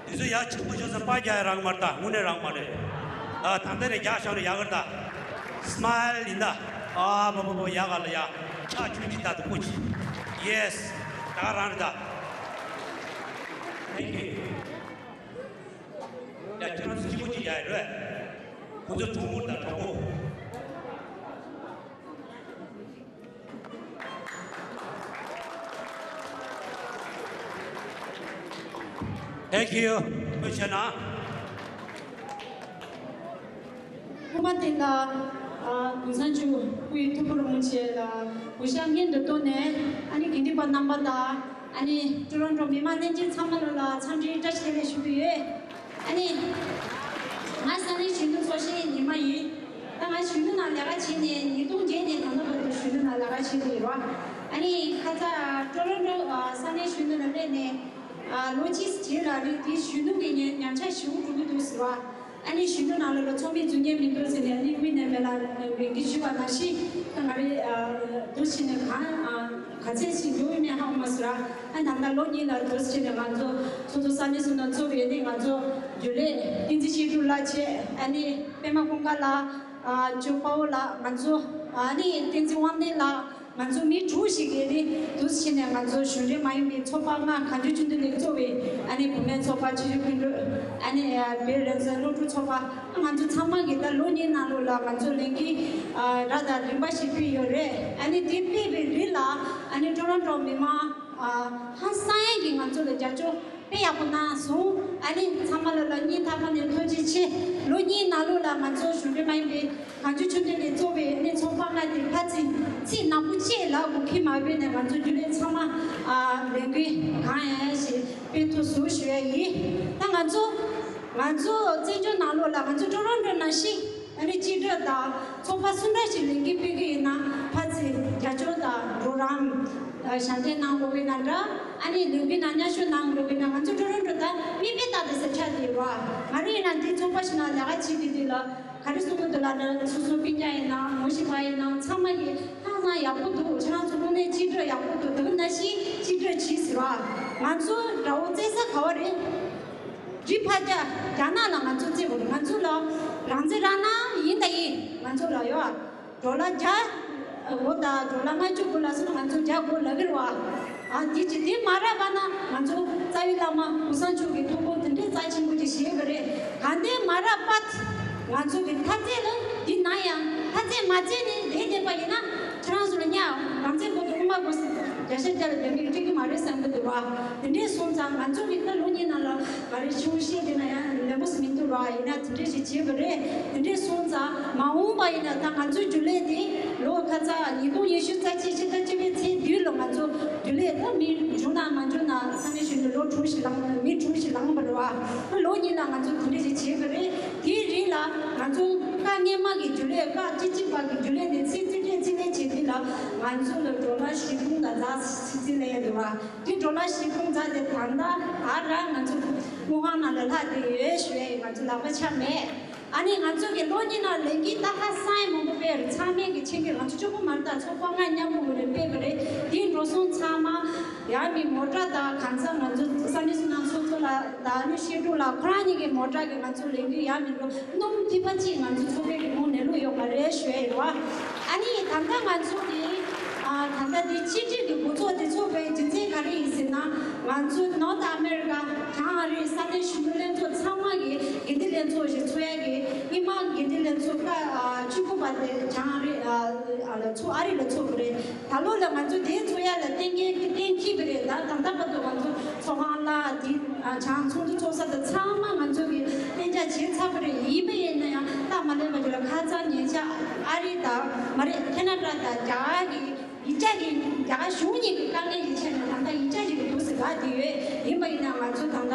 དེ་ཚོ་ཡ་ཆག་པོ་ཤོར་ས། པར་རྒྱག་ཡ་རག་མ་རེད་ད། དངོས་གནས་རག་མ་རེད། ཨ། ད་ལྟ་ནས་རྒྱག་བཞག་ན་ཡག་གི་རེད་ད། སི་མའིལ་ཡིན་ད། ཨ་བོ་བོ་བོ། ཡག་ག་ལ་ཡ། ཕྱག་མཆོད་ཀྱི་ད་དུ་ཀུ་ཅི། ཡེ་སི། ད་ག་རང་རེད་ད། Thank you། ཡ། ཁྱེད་རང་ཚོ་སྐྱིད་པོ་ཅིག་ཡ་ཡོད་རེད། ཁོ་ཚོ་གྲོགས་པོ་དང་གྲོགས་པོ། Thank you. ཐུགས་རྗེ་གནང་། ཐོག་མ་དེ་ལ། ཨ། གུང་སེང་ཆུ་སྐུའི་ཐུགས་ཁུར་མུ་ཆེ་ལ་གུས་ཞབས་སྙིང་དུ་བཏོན་ནས། ཨ་ནི་དགེ་འདུན་པ་རྣམ་པ་དང་། ཨ་ནི་ཊོ་རོན་ཊོ་མི་མང་ལྷན་རྒྱས་ཚང་མ་ལོ་ལ་འཚམས་འདྲིའི་བཀྲ་ཤིས་བདེ་ལེགས་ཞུ་གི་ཡོད། ཨ་ནི། ང་ས་གནས་གཞོན་ནུ་ཚོགས་ཆེན་ཉི་མ་ཡིན། ད་ང་གཞོན་ནུ་ནང་ལས་ཀ་བྱས་ནས་ཉིས་སྟོང་བརྒྱད་ནས་ད་ལྟ་བར་དུ་གཞོན་ནུ་ནང་ལས་ཀ་བྱས་ཏེ་ཡོད་པ། ཨ་ནི་ཁ་ཚ་ཊོ་རོན་ཊོ་ས་གནས་གཞོན་ནུ་ལ་སླེབས་ནས། ཨ། ལོ་གཅིག་རྗེས་ལ་ནི་དེ་གཞོན་ནུ་གི་ཉེ་ཉམས་ཆག་ཞེ་པོ་འགྲོ་གི་འདུག་ཟེར་བ། ཨ་ནི་གཞོན་ནུ་ནང་ལོགས་ལ་ཚོགས་མི་འཛུལ་མཁན་མི་འདུག་ཟེར་ནས། ཨ་ནི་དབུས་ནས་མེད་ལ་ལས་འགུལ་ཞུས་པ་ནང་བཞིན། ད་ང་རེ། ཨ། འདུག་བྱས་ནས་གང་། ཨ། ག་ཚད་ཞིག་འགྲོ་ཡོད་མེད་ཧ་གོ་མ་སོང་ར། ཨ། ད་ལྟ་ལོ་གཉིས་ལ་འདུག་བྱས་ནས་ང་ཚོ་སོ་སོ་ས་གནས་སུ་ནང་ཚོགས་ཡོད་ནི་ང་ཚོ་རྒྱུན་ལས་བསྟན་འཛིན་བཤད་སྒྲུབ་ལགས་བྱས། ཨ་ནི་པད་མ་ཀུན་དགའ་ལགས། ཨ། ཇོ་དཔའ་བོ་ལགས། ང་ཚོ། ཨ་ནི་བསྟན་འཛིན་དབང་ལྡན་ལགས། ང་ཚོ་མི་དྲུག་ཞིག་གིས་ནི་འདུག་བྱས་ནས་ང་ཚོ་གཞུང་འབྲེལ་མ་ཡིན་པའི་ཚོགས་པ་ལྔ། གངས་ལྗོངས་ཆུ་འདུལ་ལས་གཙོ་བའི། ཨ་ནི་བུད་མེད་ཚོགས་པ། ཆུ་ཤུར་ཀུན་འགྲུལ། ཨ་ནི་བོད་རང་བཙན་སློབ་ཕྲུག་ཚོགས་པ། ང་ཚོ་ཚང་མ་གིས་ད་ལོ་གཉིས་ནང་ལོགས་ལ་ང་ཚོ་ལས་འགུལ། ཨ། རབ་དང་རིམ་པ་ཞིག་སྤེལ་ཡོད་རེད། ཨ་ནི་དེ་སྤེལ་བའི་རིང་ལ། ཨ་ནི་ཊོ་རོན་ཊོ་མི་མང་། ཨ། ཧང་སང་ཡས་ཀྱིས་ང་ཚོ་ལ་རྒྱབ་སྐྱོར་དཔེ་ཡག་པོ་གནང་སོང་། ཨ་ནི་ཚང་མ་ལ་ལ་སྙིང་ཐག་པ་ནས་ཐུགས་རྗེ་ཆེ། ལོ་གཉིས་ནང་ལོགས་ལ་ང་ཚོ་གཞུང་འབྲེལ་མ་ཡིན་པའི་གངས་ལྗོངས་ཆུ་འདུལ་ལས་གཙོ་བའི་ཨ་ནི་ཚོགས་པ་ལྔ་དེ་ཕར་ཚུར་ཚིག་ནག་པོ་གཅིག་ལབ་དགོས་ཀྱི་མ་རེད་ནས། ང་ཚོ་རྒྱུན་ལས་ཚང་མ། ཨ། ལས་འགུལ་གང་ཡང་ཞིག་སྤེལ་ཐུབ་སོང་ཞུ་ཡ་ཡིན། ད་ང་ཚོ། ང་ཚོ་བཙན་བྱོལ་ནང་ལོགས་ལ་ང་ཚོ་ཊོ་རོན་ཊོ་ནང་བཞིན། ཨ་ནི་གཅིག་སྒྲིལ་དང་ཚོགས་པ་སུ་འདྲ་ཞིག་ལས་འགུལ་སྤེལ་གྱི་ཡིན་ན་ཕར་ཚུར་རྒྱབ་སྐྱོར་དང་གྲོགས་རམ། ཨ། ཞབས་འདེགས་གནང་དགོས་ཀྱི་ན་འདྲ། ཨ་ནི་ལས་འགུལ་ནང་མཉམ་ཞུགས་གནང་དགོས་ཀྱི་ན། ང་ཚོ་ཊོ་རོན་ཊོ་ད་མིག་དཔེ་ལྟ་དེ་ཟེར་ཆགས་བསྡད་ཡོད་པ། ང་རང་ཡིན་ན་འདི་ཚོགས་པ་ཞིག་ནང་ལས་ཀ་བྱེད་དུས་འདི་ལ་ག་རེ་གསུང་གི་འདུག་ལབ་ན། སོ་སོ་སྤུན་ཀྱག་ཡིན་ན། ངོ་ཤེས་པ་ཡིན་ན། ཚང་མ་གིས་ཧང་སང་ཡག་པོ་འདུག་ཁྱེད་རང་ཚོ་དངོས་གནས་གཅིག་སྒྲིལ་ཡག་པོ་འདུག་དེ་ག་ནང་བཞིན་གཅིག་སྒྲིལ་གྱིས་ཟེར་བ། ང་ཚོ་དགྲ་བོ་རྩེ་ས་ག་བ་རེད། རི་ཕར་རྒྱ་རྒྱ་ནག་ལ་ང་ཚོ་རྩེ་དགོས་རེད། ང་ཚོ་ལ་རང་བཙན་རག་ན་ཡིན་ད་ཡིན། ང་ཚོ་ལ་ཡོད་ཨ། ཌོ་ལར་བརྒྱ། འོ་ད་ཌོ་ལར་ལྔ་བཅུ་དགུ་ལ་སོང་ན་ང་ཚོ་བརྒྱ་དགོས་ལབ་ཀྱི་རེད་བ། ཨ། འདི་ཅི་དེ་མ་རག་པ་ན་ང་ཚོ་རྩ་བའི་བླ་མ་གུང་སེང་མཆོག་གི་ཐུགས་དགོངས་དེ་འདྲའི་རྩ་ཆེན་པོ་ཅིག་བཞེས་པ་རེད། གང་དེ་མ་རག་པ། ང་ཚོ་གི་མཐའ་ཚད་ལ་འདི་ན་ཡང་མཐའ་ཚད་མ་ཚད་ནས་བསྡད་བསྡད་པ་ཡིན་ན། ཁྱེད་རང་ཚོ་ལ་ཉག་རང་བཙན་དགོས་འདུག་དབུ་མ་དགོས་ཟེར་བརྒྱ་ཆ་བརྒྱ་ལ་ལྡེ་མིག་སྤྲད་ཀྱི་མ་རེད་བསམ་གྱི་འདུག་བ། དེ་འདྲས་སོང་ཙང་ང་ཚོ་གི་ད་ལོ་གཉིས་ནང་ལ་ང་རེ་ཆུང་བཤད་དེ་ན་ཡང་ལན་པོ་ཟིག་མི་འདུག་ར། ཡིན་ན་དེ་འདྲས་ཞིག་བྱས་པ་རེད། དེ་འདྲས་སོང་ཙང་མ་འོངས་པ་ཡིན་ན་ད་ང་ཚོའི་རྒྱུན་ལས་དེ་ལོ་ཁ་ཚ་ཉིས་སྟོང་ཉི་ཤུ་རྩ་གཅིག་ཕྱི་ཟླ་བཅུ་པའི་ཚེས་བདུན་ལ་ང་ཚོ་རྒྱུན་ལས་ད་མི་འབྱུང་ན་མ་འབྱུང་ན་ས་གནས་གཞོན་ནུ་ལོ་དྲུག་ཞིག་ལངས། མི་དྲུག་ཞིག་ལངས་པ་རེད་བ། ལོ་གཉིས་ལ་ང་ཚོ་དེ་འདྲས་ཞིག་བྱས་པ་རེད། དེའི་རིང་ལ་ང་ཚོ་སྐབས་སྔོན་མ་གི་རྒྱུན་ལས། སྐབས་བཅུ་གཅིག་པ་གི་རྒྱུན་ལས་ནས་ཚིག་རྩིས་སྤྲད་རྩིས་ལེན་བྱས་དུས་ལ་ང་ཚོ་ལ་ཌོ་ལར་བཞི་སྟོང་དང་ཙམ་ཞིག་རྩིས་ལེན་ཡོད་རེད་བ། དེ་ཌོ་ལར་བཞི་སྟོང་ཙམ་དེ་ད་ལྟ་ག་རང་ང་ཚོ་དངུལ་ཁང་ནང་ལ་ལྷག་བསྡད་ཡོད་ཞུ་ཡས་ཡིན། ང་ཚོ་ལག་པ་ཆག་མེད། ཨ་ནི་ང་ཚོ་གི་ལོ་གཉིས་ནང་ལས་འགུལ་ད་ཧ་སང་ཡས་མང་པོ་སྤེལ་རེད། ཚང་མས་ཀྱི་མཁྱེན་གྱི། ང་ཚོ་གཅིག་པོ་མ་རེད། ད་ཚོགས་པ་ལྔ་མཉམ་པོ་ངོས་ནས་སྤེལ་བ་རེད། དེའི་འགྲོ་སོང་ཚང་མ་ཡང་མི་མོ་ཊ་དང་། གང་ཟག་ང་ཚོ་ས་གནས་སུ་ནང་སོ་སོ་ལ་དང་། ཨ་ནི་བཤད་སྒྲུབ་ལ་ཁོ་རང་ཉིད་ཀྱི་མོ་ཊ་གི་ང་ཚོ་ལས་འགུལ་ཡང་མི་འགྲོ། སྣུམ་ཐིགས་པ་གཅིག་ང་ཚོ་ཚོགས་པའི་རིན་གོང་ནས་ལུག་ཡོད་མ་རེད་ཞུ་ཡས་ཡོད་བ། ཨ་ནི་ད་ལྟ་ང་ཚོ་གི། ཨ། ད་ལྟ་འདི་ཕྱི་འབྲེལ་གྱི་འགོ་ཚུགས་དེ་ཚོགས་པའི་རྒྱུ་མཚན་ག་རེ་ཡིན་ཟེར་ན། ང་ཚོ་ནོར་ཐ་ཨ་མེ་རི་ཀ་གྱང་ཨ་རིའི་ས་གནས་གཞོན་ནུ་ལྷན་ཚོགས་ཚང་མ་གི་དགེ་འདུན་ལྷན་ཚོགས་ཤིག་ཚོགས་ཡ་གི། སྔོན་མ་དགེ་འདུན་ལྷན་ཚོགས་ཀ་ཨ་བཅུ་དགུ་པ་དེ་གྱང་ཨ་རི། ཨ། ཨ་ལ་ཚོགས། ཨ་རི་ལ་ཚོགས་པ་རེད། ད་ལོ་ལ་ང་ཚོ་དེ་ཚོགས་ཡ་ལ་གཏན་འཁེལ་གཏན་འཁེལ་བ་རེད། ད་ད་ལྟ་བར་དུ་ང་ཚོ་ཚོགས་ཁང་ལ་དེ། ཨ། གྱང་ཚོགས་འདུ་ཚོགས་ས་དང་ཚང་མ་ང་ཚོ་གི་གཏན་འཇགས་བྱས་ཚར་བ་རེད། ཡིན་པ་ཡིན་ན་ཡང་སྟབས་མ་ལེགས་པ་ཞིག་ལ་ཁ་སང་ཉེ་ཆར་ཨ་རི་དང་མ་རེད། ཁེ་ན་ཌ་དང་རྒྱ་གར་གི་ཡིག་ཆ་གི། རྒྱ་གར་གཞུང་གཉིས་ཀྱི་དཀའ་ངལ་གྱི་ཆེད་ནས་ད་ལྟ་ཡིག་ཆ་ཞིག་གི་འདུག་ཟེར་ག་དེ་ཡོད། ཡིན་པ་ཡིན་ན་ང་ཚོ་ད་ལྟ་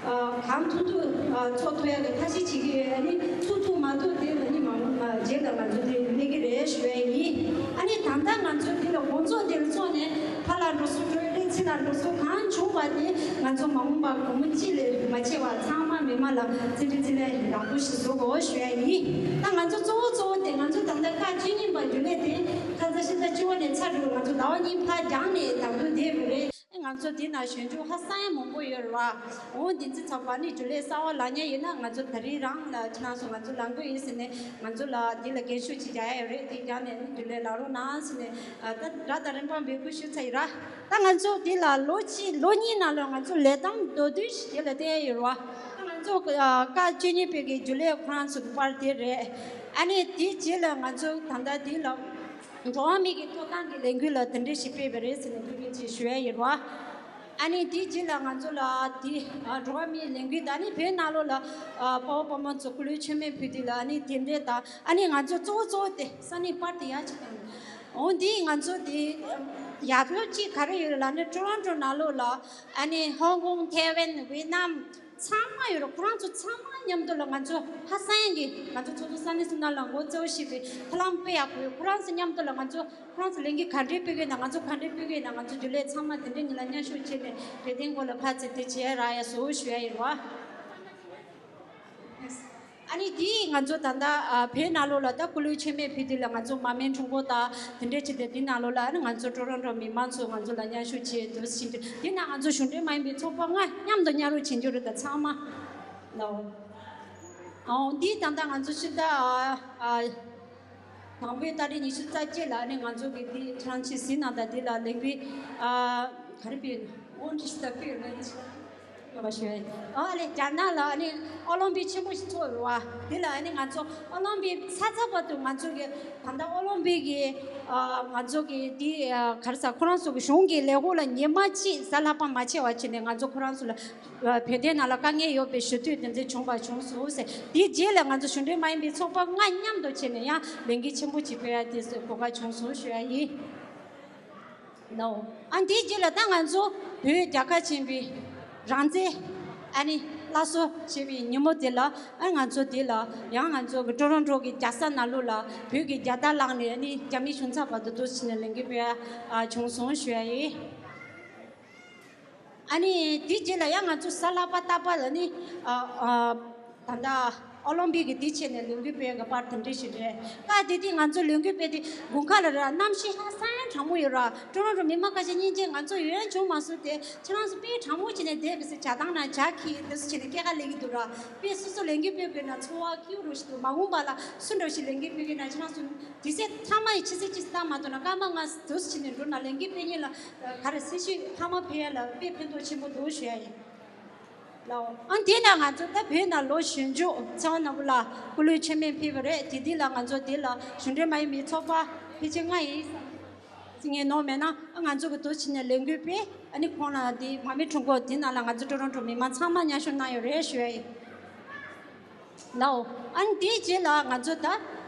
ཨ་གང་ཐུབ་ཐུབ་ཨ་ཚོགས་ཐུབ་ཡ་གི་ཐབས་ཤེས་བྱེད་ཀྱི་ཡོད། ཨ་ནི་ཚུགས་ཐུབ་མ་ཐུབ་དེ་ལ་ནི་མ་འོངས་པ་རྗེས་ལ་ང་ཚོ་དེ་སླེབས་ཀྱི་རེད་ཞུ་ཡ་ཡིན། ཨ་ནི་ད་ལྟ་ང་ཚོ་འདི་ལ་དགོང་ཚོགས་འདིར་ཚོགས་ནས་ཕར་ལ་འགྲོ་སོང་འགྲོ་ཡ་ལས་ཚུར་ལ་འགྲོ་སོང་གང་བྱུང་བ་དེ་ང་ཚོ་མ་འོངས་པ་སྒོར་མོ་གཅིག་ལས་མ་ཆེ་བ་ཚང་མ་མི་མང་ལ་བརྩི་འཇོག་བརྩི་ལེན་ཡག་པོ་ཞིག་བཟོ་དགོས་ཞུ་ཡ་ཡིན། ད་ང་ཚོ་གཙོ་བོ་གཙོ་བོ་དེ་ང་ཚོ་ད་ལྟ་སྐབས་བཅུ་གཉིས་པ་རྒྱུན་ལས་དེ་ཁ་ས་ཕྱི་ཟླ་བཅུ་པ་ནས་ཚར་འགྲོ། ང་ཚོ་ཟླ་བ་གཉིས་ཕར་འགྱངས་ནས་ད་དུང་བསྡད་དགོས་རེད། ང་ཚོ་འདི་ན་གཞོན་སྐྱེས་ཧ་སང་ཡ་མང་པོ་ཡོད་རེད་བ། འོ་འདི་ཚོ་ཚོགས་པ་ནི་རྒྱུན་ལས་གསར་པ་ལངས་མཁན་ཡིན་ན་ང་ཚོ་ད་རིང་རང་ལ་ཁྱེད་རང་ཚོ་ང་ཚོ་ལངས་དགོས་ཡིན་ཟེར་ནས་ང་ཚོ་ལ་འདི་ལ་སྒེར་ཞུ་ཅིག་རྒྱག་ཡ་ཡོད་རེད། དེ་རྒྱག་ནས་ནི་རྒྱུན་ལས་ལངས་རོགས་གནང་ཟེར་ནས། ཨ། ད་རབ་དང་རིམ་པ་འབོད་སྐུལ་ཞུས་ཚར་ཡིན་ར། ད་ང་ཚོ་འདི་ལ་ལོ་གཅིག་ལོ་གཉིས་ནང་ལ་ང་ཚོ་ལས་དང་མདོར་བསྡུས་ཤིག་དེ་ལ་བལྟས་ཡ་ཡོད་རེད་བ། ད་ང་ཚོ་ཨ་སྐབས་བཅུ་གཉིས་པའི་གི་རྒྱུན་ལས་ཁོ་རང་ཚོ་གི་པར་དེ་རེད། ཨ་ནི་དེའི་རྗེས་ལ་ང་ཚོ་ད་ལྟ་འདི་ལ་འགྲོ་བ་མི་གི་ཐོབ་ཐང་གི་ལས་འགུལ་ལ་དེ་འདྲ་ཞིག་སྤེལ་བ་རེད་ཟེར་ནས་ཐུགས་རྗེ་ཆེ་ཞུ་ཡ་ཡིན་རེད་བ། ཨ་ནི་དེའི་རྗེས་ལ་ང་ཚོ་ལ་དེ་ཨ་འགྲོ་བ་མིའི་ལས་འགུལ་དང་ཨ་ནི་བོད་ནང་ལོགས་ལ་ཨ་དཔའ་བོ་དཔའ་མོ་ཚོ་སྐུ་ལུས་མཆོད་མེ་ཕུལ་དུས་ལ་ཨ་ནི་དེ་འདྲས་དང་ཨ་ནི་ང་ཚོ་གཙོ་བོ་གཙོ་བོ་དེ་ས་གནས་པར་དེ་ཡག་ཅིག་དང་འོ་འདི་ང་ཚོ་དེ་ཡག་ལོ་གཅིག་ག་རེ་ཡོད་ལབ་ན་ཀྲོ་རོན་ཀྲོ་ནང་ལོགས་ལ་ཨ་ནི་ཧོང་ཀོང་ཐའེ་ཝན་ཝེ་ནམ་ཚང་མ་ཡོད་རེད། ཁོ་རང་ཚོ་ཚང་མ་མཉམ་དུ་ལ་ང་ཚོ་ཧ་སང་གི་ང་ཚོ་ཚོགས་གཙོ་ས་གནས་སུ་ནང་ལ་ངོ་གཙོ་བོ་ཞིག་པའི་ཐ་ལམ་དཔེ་ཡག་པོ་ཡོད། ཁོ་རང་ཚོ་མཉམ་དུ་ལ་ང་ཚོ་ཁོ་རང་ཚོ་ལས་འགུལ་ག་འདྲའི་སྤེལ་གི་ཡོད་ན་ང་ཚོ་ག་འདྲའི་སྤེལ་གི་ཡོད་ན་ང་ཚོ་རྒྱུན་ལས་ཚང་མ་དེ་འདྲའི་ཉིད་ལ་མཉམ་ཞུགས་བྱས་ནས་རེ་ལྡན་སྐོར་ལ་ཕར་ཚུར་དེ་བྱས་ར་ཡ་བཟོ་ཞུ་ཡ་ཡིན་རོ། ཨ་ནི་དེ་ང་ཚོ་ད་ལྟ་ཨ་བོད་ནང་ལོགས་ལ་ད་སྐུ་ལུས་མཆོད་མེ་ཕུལ་དུས་ལ་ང་ཚོ་མར་མེ་ཁྲོམ་སྐོར་དང་དེ་འདྲའི་བྱས་ཏེ་དེ་ནང་ལོགས་ལ་ཨ་ནི་ང་ཚོ་ཀྲོ་རོན་ཀྲོ་མི་མང་ཚོ་ང་ཚོ་ལ་མཉམ་ཞུགས་བྱས་འདུག་ཟེར་གྱི་འདུག་དེ་ན་ང་ཚོ་གཞུང་འབྲེལ་མ་ཡིན་པའི་ཚོགས་པ་ལྔ་མཉམ་དུ་མཉམ་རུབ་བྱེད་རྒྱུ་རེད། ད་ཚང་མ་ལའོ། ཨོ་འདི་ད་ལྟ་ང་ཚོ་ཕྱི་ཟླ་ཨ་ཨ་དང་པོའི་ཏ་རིག་ཉི་ཤུ་རྩ་གཅིག་ལ་ནི་ང་ཚོ་གི་འདི་ཁྱེད་རང་ཚོས་གཟིགས་གནང་དང་འདི་ལ་ལས་འགུལ་ཨ་ག་རེ་སྤེལ་ནས་ཨོ་འདི་ཤི་ད་སྤེལ་ཡོད་ན་འདི་ཤི་ད་སྤེལ་བ་ཞུ་ཡ་ཡིན། ཨ་ལས་རྒྱ་ནག་ལ་ནི་ཨོ་ལིམ་པིག་ཆེན་པོ་ཞིག་ཚོགས་ཡོད་བ། འདི་ལ་ནི་ང་ཚོ་ཨོ་ལིམ་པིག་ཚ་ཚ་བར་དུ་ང་ཚོ་གི་ད་ལྟ་ཨོ་ལིམ་པིག་གི་ཨ་ང་ཚོ་གི་འདི་ཨ་ག་རེ་ཟ་ཁོ་རང་ཚོ་གི་གཞུང་གི་ལས་འགུལ་ལ་ཉི་མ་གཅིག་གཟའ་ལྷག་པ་མ་ཆད་པ་བྱས་ནས་ང་ཚོ་ཁོ་རང་ཚོ་ལ་བོད་དོན་ནང་ལ་དཀའ་ངལ་ཡོད་པའི་ཞུ་གཏུག་དེ་འདྲ་བྱུང་བ་བྱུང་སོང་ཟེར། དེའི་རྗེས་ལ་ང་ཚོ་གཞུང་འབྲེལ་མ་ཡིན་པའི་ཚོགས་པ་ལྔ་མཉམ་དུ་བྱས་ནས་ཡང་ལས་འགུལ་ཆེན་པོ་ཅིག་སྤེལ་ཡ་དེ་གོ་སྐབས་བྱུང་སོང་ཞུ་ཡ་ཡིན། ལའོ། ཨ་དེའི་རྗེས་ལ་ད་ང་ཚོ་བོད་རྒྱལ་ཁབ་ཆེན་པོའི་རང་བཙན་ཨ་ནི་སླར་གསོ་བྱེད་པའི་ཉིན་མོ་དེ་ལ་ཨ་ང་ཚོ་དེ་ལ་ཡང་ང་ཚོ་གི་ཀྲོ་རོན་ཀྲོ་གི་རྒྱལ་ས་ནང་ལོགས་ལ་བོད་ཀྱི་རྒྱལ་དར་བསླངས་ནས་ཨ་ནི་རྒྱ་མི་གཞུང་ཚབ་བར་དུ་འདུག་ཕྱིན་ནས་ལས་འགུལ་སྤེལ་ཡ་བྱུང་སོང་ཞུ་ཡ་ཡིན། ཨ་ནི་དེའི་རྗེས་ལ་ཡང་ང་ཚོ་གཟའ་ལྷག་པ་རྟག་པར་ལ་ནི་ཨ་ཨ་ད་ལྟ་ཨོ་ལིམ་པིག་གི་དེ་བྱས་ནས་ལས་འགུལ་སྤེལ་གི་པར་དེ་འདྲ་ཞིག་རེད། ཀ་དེ་དུས་ང་ཚོ་ལས་འགུལ་སྤེལ་དུས་དགུན་ཁ་ལ་ར་གནམ་གཤིས་ཧ་སང་གྲང་མོ་ཡོད་ར། ཀྲོ་རོན་ཀྲོ་མི་མང་ཁ་ཤས་སྙིང་རྗེ། ང་ཚོ་ཡོང་ཡ་བྱུང་མ་སོང་སྟེ་ཁྱེད་རང་ཚོ་དཔེ་གྲང་མོ་བྱས་ནས་བསྡད་གི་ཟེར་ཇ་ཐང་ན་ཇ་འཁྱེར་དེ་ཚོ་བྱས་ནས་སྐྱེལ་ཀ་སླེབས་ཀྱི་འདུག་ར། དཔེ་སོ་སོ་ལས་འགུལ་སྤེལ་དགོས་ན་ཚོར་བ་སྐྱིད་པོ་རུ་ཞིག་འདུག་མ་འོངས་པ་ལ་སུ་འདྲ་ཞིག་ལས་འགུལ་སྤེལ་གི་ན་ཁྱེད་རང་ཚོ་དུས་ཚོད་ཚང་མ་ཡི་ཕྱི་ཚེས་གཅིག་བཏང་མ་ཐུབ་ན་སྐར་མ་ལྔ་དུས་ཕྱིན་ནས་འགྲོ་ན་ལས་འགུལ་སྤེལ་མཁན་ལ་ག་རེ་སེམས་ཤུགས་འཕར་མ་འཕེལ་ཡ་ལ་དཔེ་ཕན་ཐོགས་ཆེན་པོ་འདུག་ཞུ་ཡ་ཡིན། ལའོ། ཨ་དེ་ན་ང་ཚོ་ད་བོད་ནང་ལོ་གཞོན་ཕྱུག་ཚང་ནང་ལ་སྐུ་ལུས་མཆོད་མེ་ཕུལ་བ་རེད། དེ་དུས་ལ་ང་ཚོ་དེ་ལ་གཞུང་འབྲེལ་མ་ཡིན་པའི་ཚོགས་པ་ཕལ་ཆེར་ལྔ་ཡིན་ཟེར་ངས་ནོར་མེད་ན་ཨ་ང་ཚོ་གི་དུས་ཕྱིན་ནས་ལས་འགུལ་སྤེལ། ཨ་ནི་ཁོང་ལ་དེ་མར་མེ་ཁྲོམ་སྐོར་དེ་ནང་ལ་ང་ཚོ་ཀྲོ་རོན་ཀྲོ་མི་མང་ཚང་མ་མཉམ་ཞུགས་གནང་ཡོད་རེད་ཞུ་ཡ་ཡིན། ལའོ། ཨ་ནི་དེའི་རྗེས་ལ་ང་ཚོ་ད་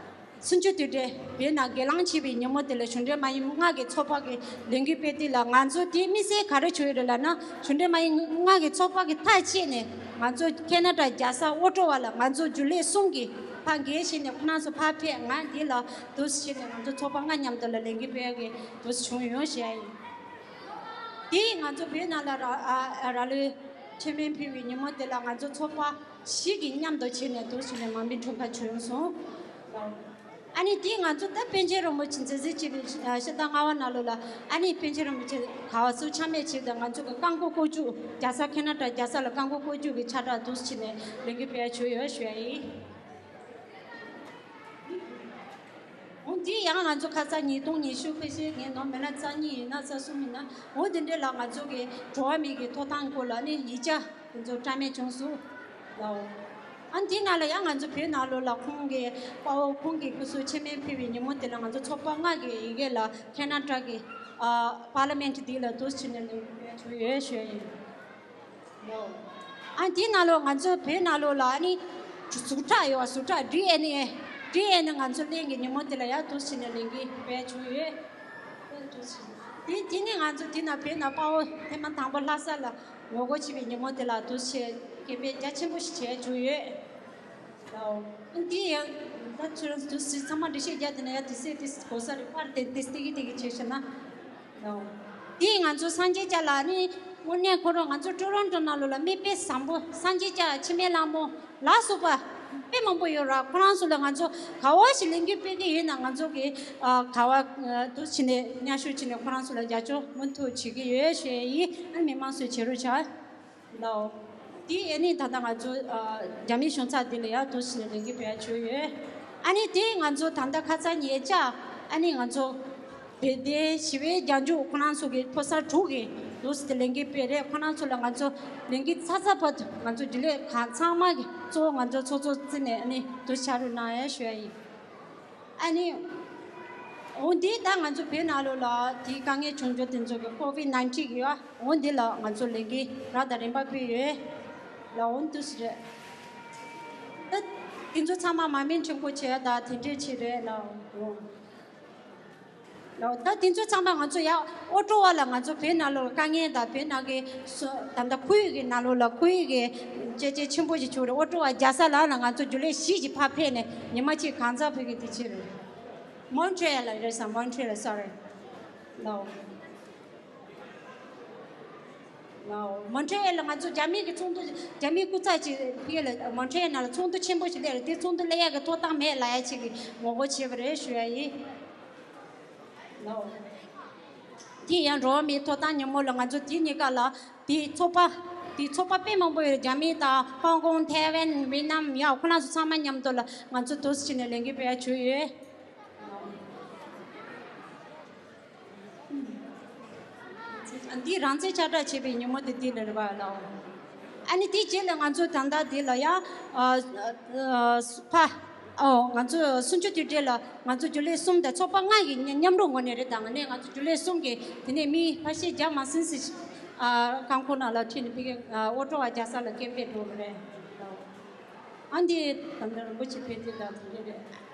གསུམ་བཅུ་དུས་དྲན་བོད་ནང་སྒེར་ལངས་བྱས་པའི་ཉིན་མོ་དེ་ལ་གཞུང་འབྲེལ་མ་ཡིན་ལྔ་གི་ཚོགས་པ་གི་ལས་འགུལ་སྤེལ་དུས་ལ་ང་ཚོ་དེ་དམིགས་བསལ་ག་རེ་བྱུང་ཡོད་རེད་ལབ་ན། གཞུང་འབྲེལ་མ་ཡིན་ལྔ་གི་ཚོགས་པ་གི་མཐའ་ཕྱེ་ནས་ང་ཚོ་ཁེ་ན་ཌ་རྒྱལ་ས་ཨོ་ཊོ་ཝ་ལ་ང་ཚོ་རྒྱུན་ལས་གསུམ་གི་ཕར་འགན་བཞེས་ནས་ཁོ་རང་ཚོ་ཕར་ཕེབས། ང་འདི་ལ་དུས་བྱས་ནས་ང་ཚོ་ཚོགས་པ་ལྔ་མཉམ་དུ་ལ་ལས་འགུལ་སྤེལ་གི་དུས་བྱུང་ཡོད་ཞེས་ཡིན། དེ་ང་ཚོ་བོད་ནང་ལ་ར་ཨ་ར་ལོའི་མཆོད་མེ་ཕུལ་བའི་ཉིན་མོ་དེ་ལ་ང་ཚོ་ཚོགས་པ་བཞི་གིས་མཉམ་དུ་བྱས་ནས་འདུག་བྱས་ནས་མར་མེ་ཁྲོམ་ཁ་བྱོན་སོང་། ཨ་ནི་དེ་ང་ཚོ་ད་པཎ་ཆེན་རིན་པོ་ཆེ་མཛད་རྗེས་ཆེ་བའི་ཕྱི་ཟླ་ལྔ་པ་ནང་ལོགས་ལ་ཨ་ནི་པཎ་ཆེན་རིན་པོ་ཆེ་ག་བ་སུ་ཆགས་མེད་ཆེད་དུ་ང་ཚོ་གི་བཀའ་བསྒོ་བསྐོར་རྒྱུ་རྒྱལ་ས་ཁེ་ན་ཌ་རྒྱལ་ས་ལ་བཀའ་བསྒོ་བསྐོར་རྒྱུ་གི་ཕྱག་བྲག་འདུག་བྱས་ནས་ལས་འགུལ་སྤེལ་བྱོས་ཡོད་ཞུ་ཡ་ཡིན། འོ་འདི་ཡང་ང་ཚོ་ཁ་སང་ཉིས་སྟོང་ཉི་ཤུ་ཕལ་ཆེར་ངས་ནོར་མེད་ན་རྩ་གཉིས་ཡིན་ན་རྩ་གསུམ་ཡིན་ན་འོ་འདི་འདྲས་ལ་ང་ཚོ་གི་འགྲོ་བ་མི་གི་ཐོབ་ཐང་སྐོར་ལ་ནི་ཡིག་ཆ་ང་ཚོ་བཀྲམ་མེད་བྱུང་སོང་ལའོ། ཨ་འདི་ནང་ལ་ཡང་ང་ཚོ་བོད་ནང་ལོགས་ལ་ཁོང་གི་དཔའ་བོ་ཁོང་གི་སྐུ་གཟུགས་མཆོད་མེ་ཕུལ་བའི་ཉིན་མོ་དེ་ལ་ང་ཚོ་ཚོགས་པ་ལྔ་གི་ཡི་གེ་ལ་ཁེ་ན་ཌ་གི་པར་ལི་མེན་ཊི་འདི་ལ་འདུག་བྱས་ནས་ལས་འགུལ་སྤེལ་བྱུང་ཡོད་ཞུ་ཡ་ཡིན། ཨ་དེའི་ནང་ལོགས་ང་ཚོ་བོད་ནང་ལོགས་ལ་ཨ་ནི་ཟུག་ཁྲག་ཡོད་པ་ཟུག་ཁྲག་ཌི་ཨེན་ཨེ་ཌི་ཨེན་ཨེ་ང་ཚོ་ལེན་གྱི་ཉིན་མོ་དེ་ལ་ཡར་འདུག་བྱས་ནས་ལས་འགུལ་སྤེལ་བྱུང་ཡོད། དེ་དེ་ནས་ང་ཚོ་དེ་ན་བོད་ནང་དཔའ་བོ་ཐེངས་མ་དང་པོ་ལྷ་ས་ལ་ངོ་རྒོལ་བྱས་པའི་ཉིན་མོ་དེ་ལ་འདུག་བྱས་དགེ་སྤེལ་རྒྱ་ཆེན་པོ་ཞིག་བྱས་བྱུང་ཡོད། ཨོ། འདི་ཡང་ད་ཁྱོད་རང་ཚོ་ཚང་མ་འགྲེལ་བཤད་རྒྱག་དེ་ན་ཡང་དེ་སྲིད་དེ་གོ་ས་རེད་པར་དེ་དེ་སྟེ་གི་དེ་གི་བྱས་ཤེ་ན། ཨོ། འདི་ང་ཚོ་སངས་རྒྱས་བཅས་ལ་ནི་དངོས་གནས་ཁོ་རང་ང་ཚོ་ཀྲོ་རོན་ཀྲོ་ནང་ལོགས་ལ་མི་དཔེ་བཟང་པོ་སངས་རྒྱས་བཅས་འཆི་མེད་གླང་མོ་ལ་སོགས་པ་དཔེ་མང་པོ་ཡོད་ར། ཁོ་རང་ཚོ་ལ་ང་ཚོ་ག་བ་ཞིག་ལས་འགུལ་སྤེལ་གི་ཡོད་ན་ང་ཚོ་གི་ག་བ་དུ་ཕྱིན་ནས་མཉམ་ཞུགས་ཕྱིན་ནས་ཁོ་རང་ཚོ་ལ་རྒྱབ་སྐྱོར་མུ་མཐུད་བྱེད་ཀྱི་ཡོད་ཞེས་ཡིན། ཨ་མི་མང་སུ་བྱེད་རོགས་བྱ། ལའོ། དེ་ཨ་ནི་ད་ལྟ་ང་ཚོ་ཨ་རྒྱ་མི་གཞུང་ཚབ་འདི་ལ་ཡང་དུ་ཕྱིན་ནས་ལས་འགུལ་སྤེལ་བྱུང་ཡོད། ཨ་ནི་དེ་ང་ཚོ་ད་ལྟ་ཁ་སང་ཉེ་ཆར་ཨ་ནི་ང་ཚོ་བོད་དོན་ཞི་བའི་རྒྱང་མཇུག་ཁོ་རང་ཚོ་གི་ཕོ་གསར་དྲུག་གི་དུ་ཕྱིན་ནས་ལས་འགུལ་སྤེལ་རེད། ཁོ་རང་ཚོ་ལ་ང་ཚོ་ལས་འགུལ་ཚ་ཚ་བར་དུ་ང་ཚོ་འབྲེལ་ཡོད་ཁག་ཚང་མ་གི་གཙོ་བོ་ང་ཚོ་ཚོགས་གཙོ་བརྩིས་ནས་ཨ་ནི་དུ་ཕྱག་རོགས་གནང་ཡ་ཞུ་ཡ་ཡིན། ཨ་ནི། འོ་འདི་ད་ང་ཚོ་བོད་ནང་ལོགས་ལ་དེའི་དཀའ་ངལ་བྱུང་རྒྱུ་དེ་ཚོ་གི་ཀོ་ཝིད་ནའིན་ཊིན་གི་ཡོད། འོ་འདི་ལ་ང་ཚོ་ལས་འགུལ་རགས་དང་རིམ་པ་སྤེལ་ཡོད་ལ། འོ་འདུག་སེ་རེད། ད་དེ་ཚོ་ཚང་མ་མ་སྨིན་ཆེན་པོ་བྱས་ད་དེ་འདྲས་བྱས་རེད་ལ། འོ་ལ། ད་དེ་ཚོ་ཚང་མ་ང་ཚོ་ཡ་ཨོ་ཀྲོ་བ་ལ་ང་ཚོ་བོད་ནང་ལོགས་དཀའ་ངལ་དང་བོད་ནང་གི་སོ་ད་ལྟ་ཁོར་ཡུག་གི་ནང་ལོགས་ལ་ཁོར་ཡུག་གི་བཅོས་བཅོས་ཆེན་པོ་ཞིག་བྱུང་རེད། ཨོ་ཀྲོ་བ་རྒྱལ་ས་ལ་ལ་ང་ཚོ་རྒྱུན་ལས་བཞི་ཞིག་ཕར་ཕེབས་ནས་ཉི་མ་གཅིག་གང་ཚ་བོད་ཀྱི་དེ་བྱས་རེད། མོན་ཊི་རི་ཡལ་ལ་རེད་ས། མོན་ཊི་རི་ཡལ་ལ། སོ་རི་ལའོ། ལའོ། མོན་ཊི་རི་ཡལ་ལ་ང་ཚོ་རྒྱ་མི་གི་ཚོགས་འདུ། རྒྱ་མི་སྐུ་ཚབ་ཅིག་ཕེབས་ལ་མོན་ཊི་རི་ཡལ་ནང་ལ་ཚོགས་འདུ་ཆེན་པོ་ཞིག་སླེབས་རེད། དེ་ཚོགས་འདུ་སླེབས་ཡག་གི་ཐོབ་ཐང་མེད་ལབ་ཡ་ཅིག་གི་ངོ་རྒོལ་བྱས་པ་རེད་ཞུ་ཡ་ཡིན། ལའོ། དེ་ཡང་འགྲོ་བ་མིའི་ཐོབ་ཐང་ཉིན་མོ་ལ་ང་ཚོ་དེ་གཉིས་ཀ་ལ་དེའི་ཚོགས་པ། དེའི་ཚོགས་པ་དཔེ་མང་པོ་ཡོད། རྒྱ་མི་དང་ཧོང་ཀོང་། ཐའེ་ཝན། ཝེ་ནམ། ཡ་ཁོ་རང་ཚོ་ཚང་མ་མཉམ་དུ་ལ་ང་ཚོ་དུས་ཕྱིན་ནས་ལས་འགུལ་སྤེལ་ཡ་བྱུང་ཡོད། འདི་རང་བཙན་ཁྱབ་བསྒྲགས་བྱེད་པའི་ཉིན་མོ་དེ་འདི་ལ་རེད་པ་ལགས། ཨ་ནི་དེའི་རྗེས་ལ་ང་ཚོ་ད་ལྟ་འདི་ལ་ཡ་ཨ་ཨ་ཕ་ཨོ་ང་ཚོ་གསུམ་བཅུ་དུས་དྲན་ལ་ང་ཚོ་རྒྱུན་ལས་གསུམ་དང་ཚོགས་པ་ལྔ་ཡི་མཉམ་རུབ་ངོས་ནས་རེད། ད་ངས་ང་ཚོ་རྒྱུན་ལས་གསུམ་གྱི་དེ་ནས་མི་ཁ་ཤས་བརྒྱ་མ་ཟིན་ཙམ་ཞིག་ཨ་རྐང་འཁོར་ནང་ལ་ཁྲིད་ནས་ཕ་གི་ཨ་ཨོ་ཀྲོ་བ་རྒྱལ་ས་ལ་སྐད་འབོད་འགྲོ་གི་རེད། ཨ་འདི་ད་ལྟ་རིན་པོ་ཆེ་ཕེབས་དུས་ད་དེ་འདྲ་རེད།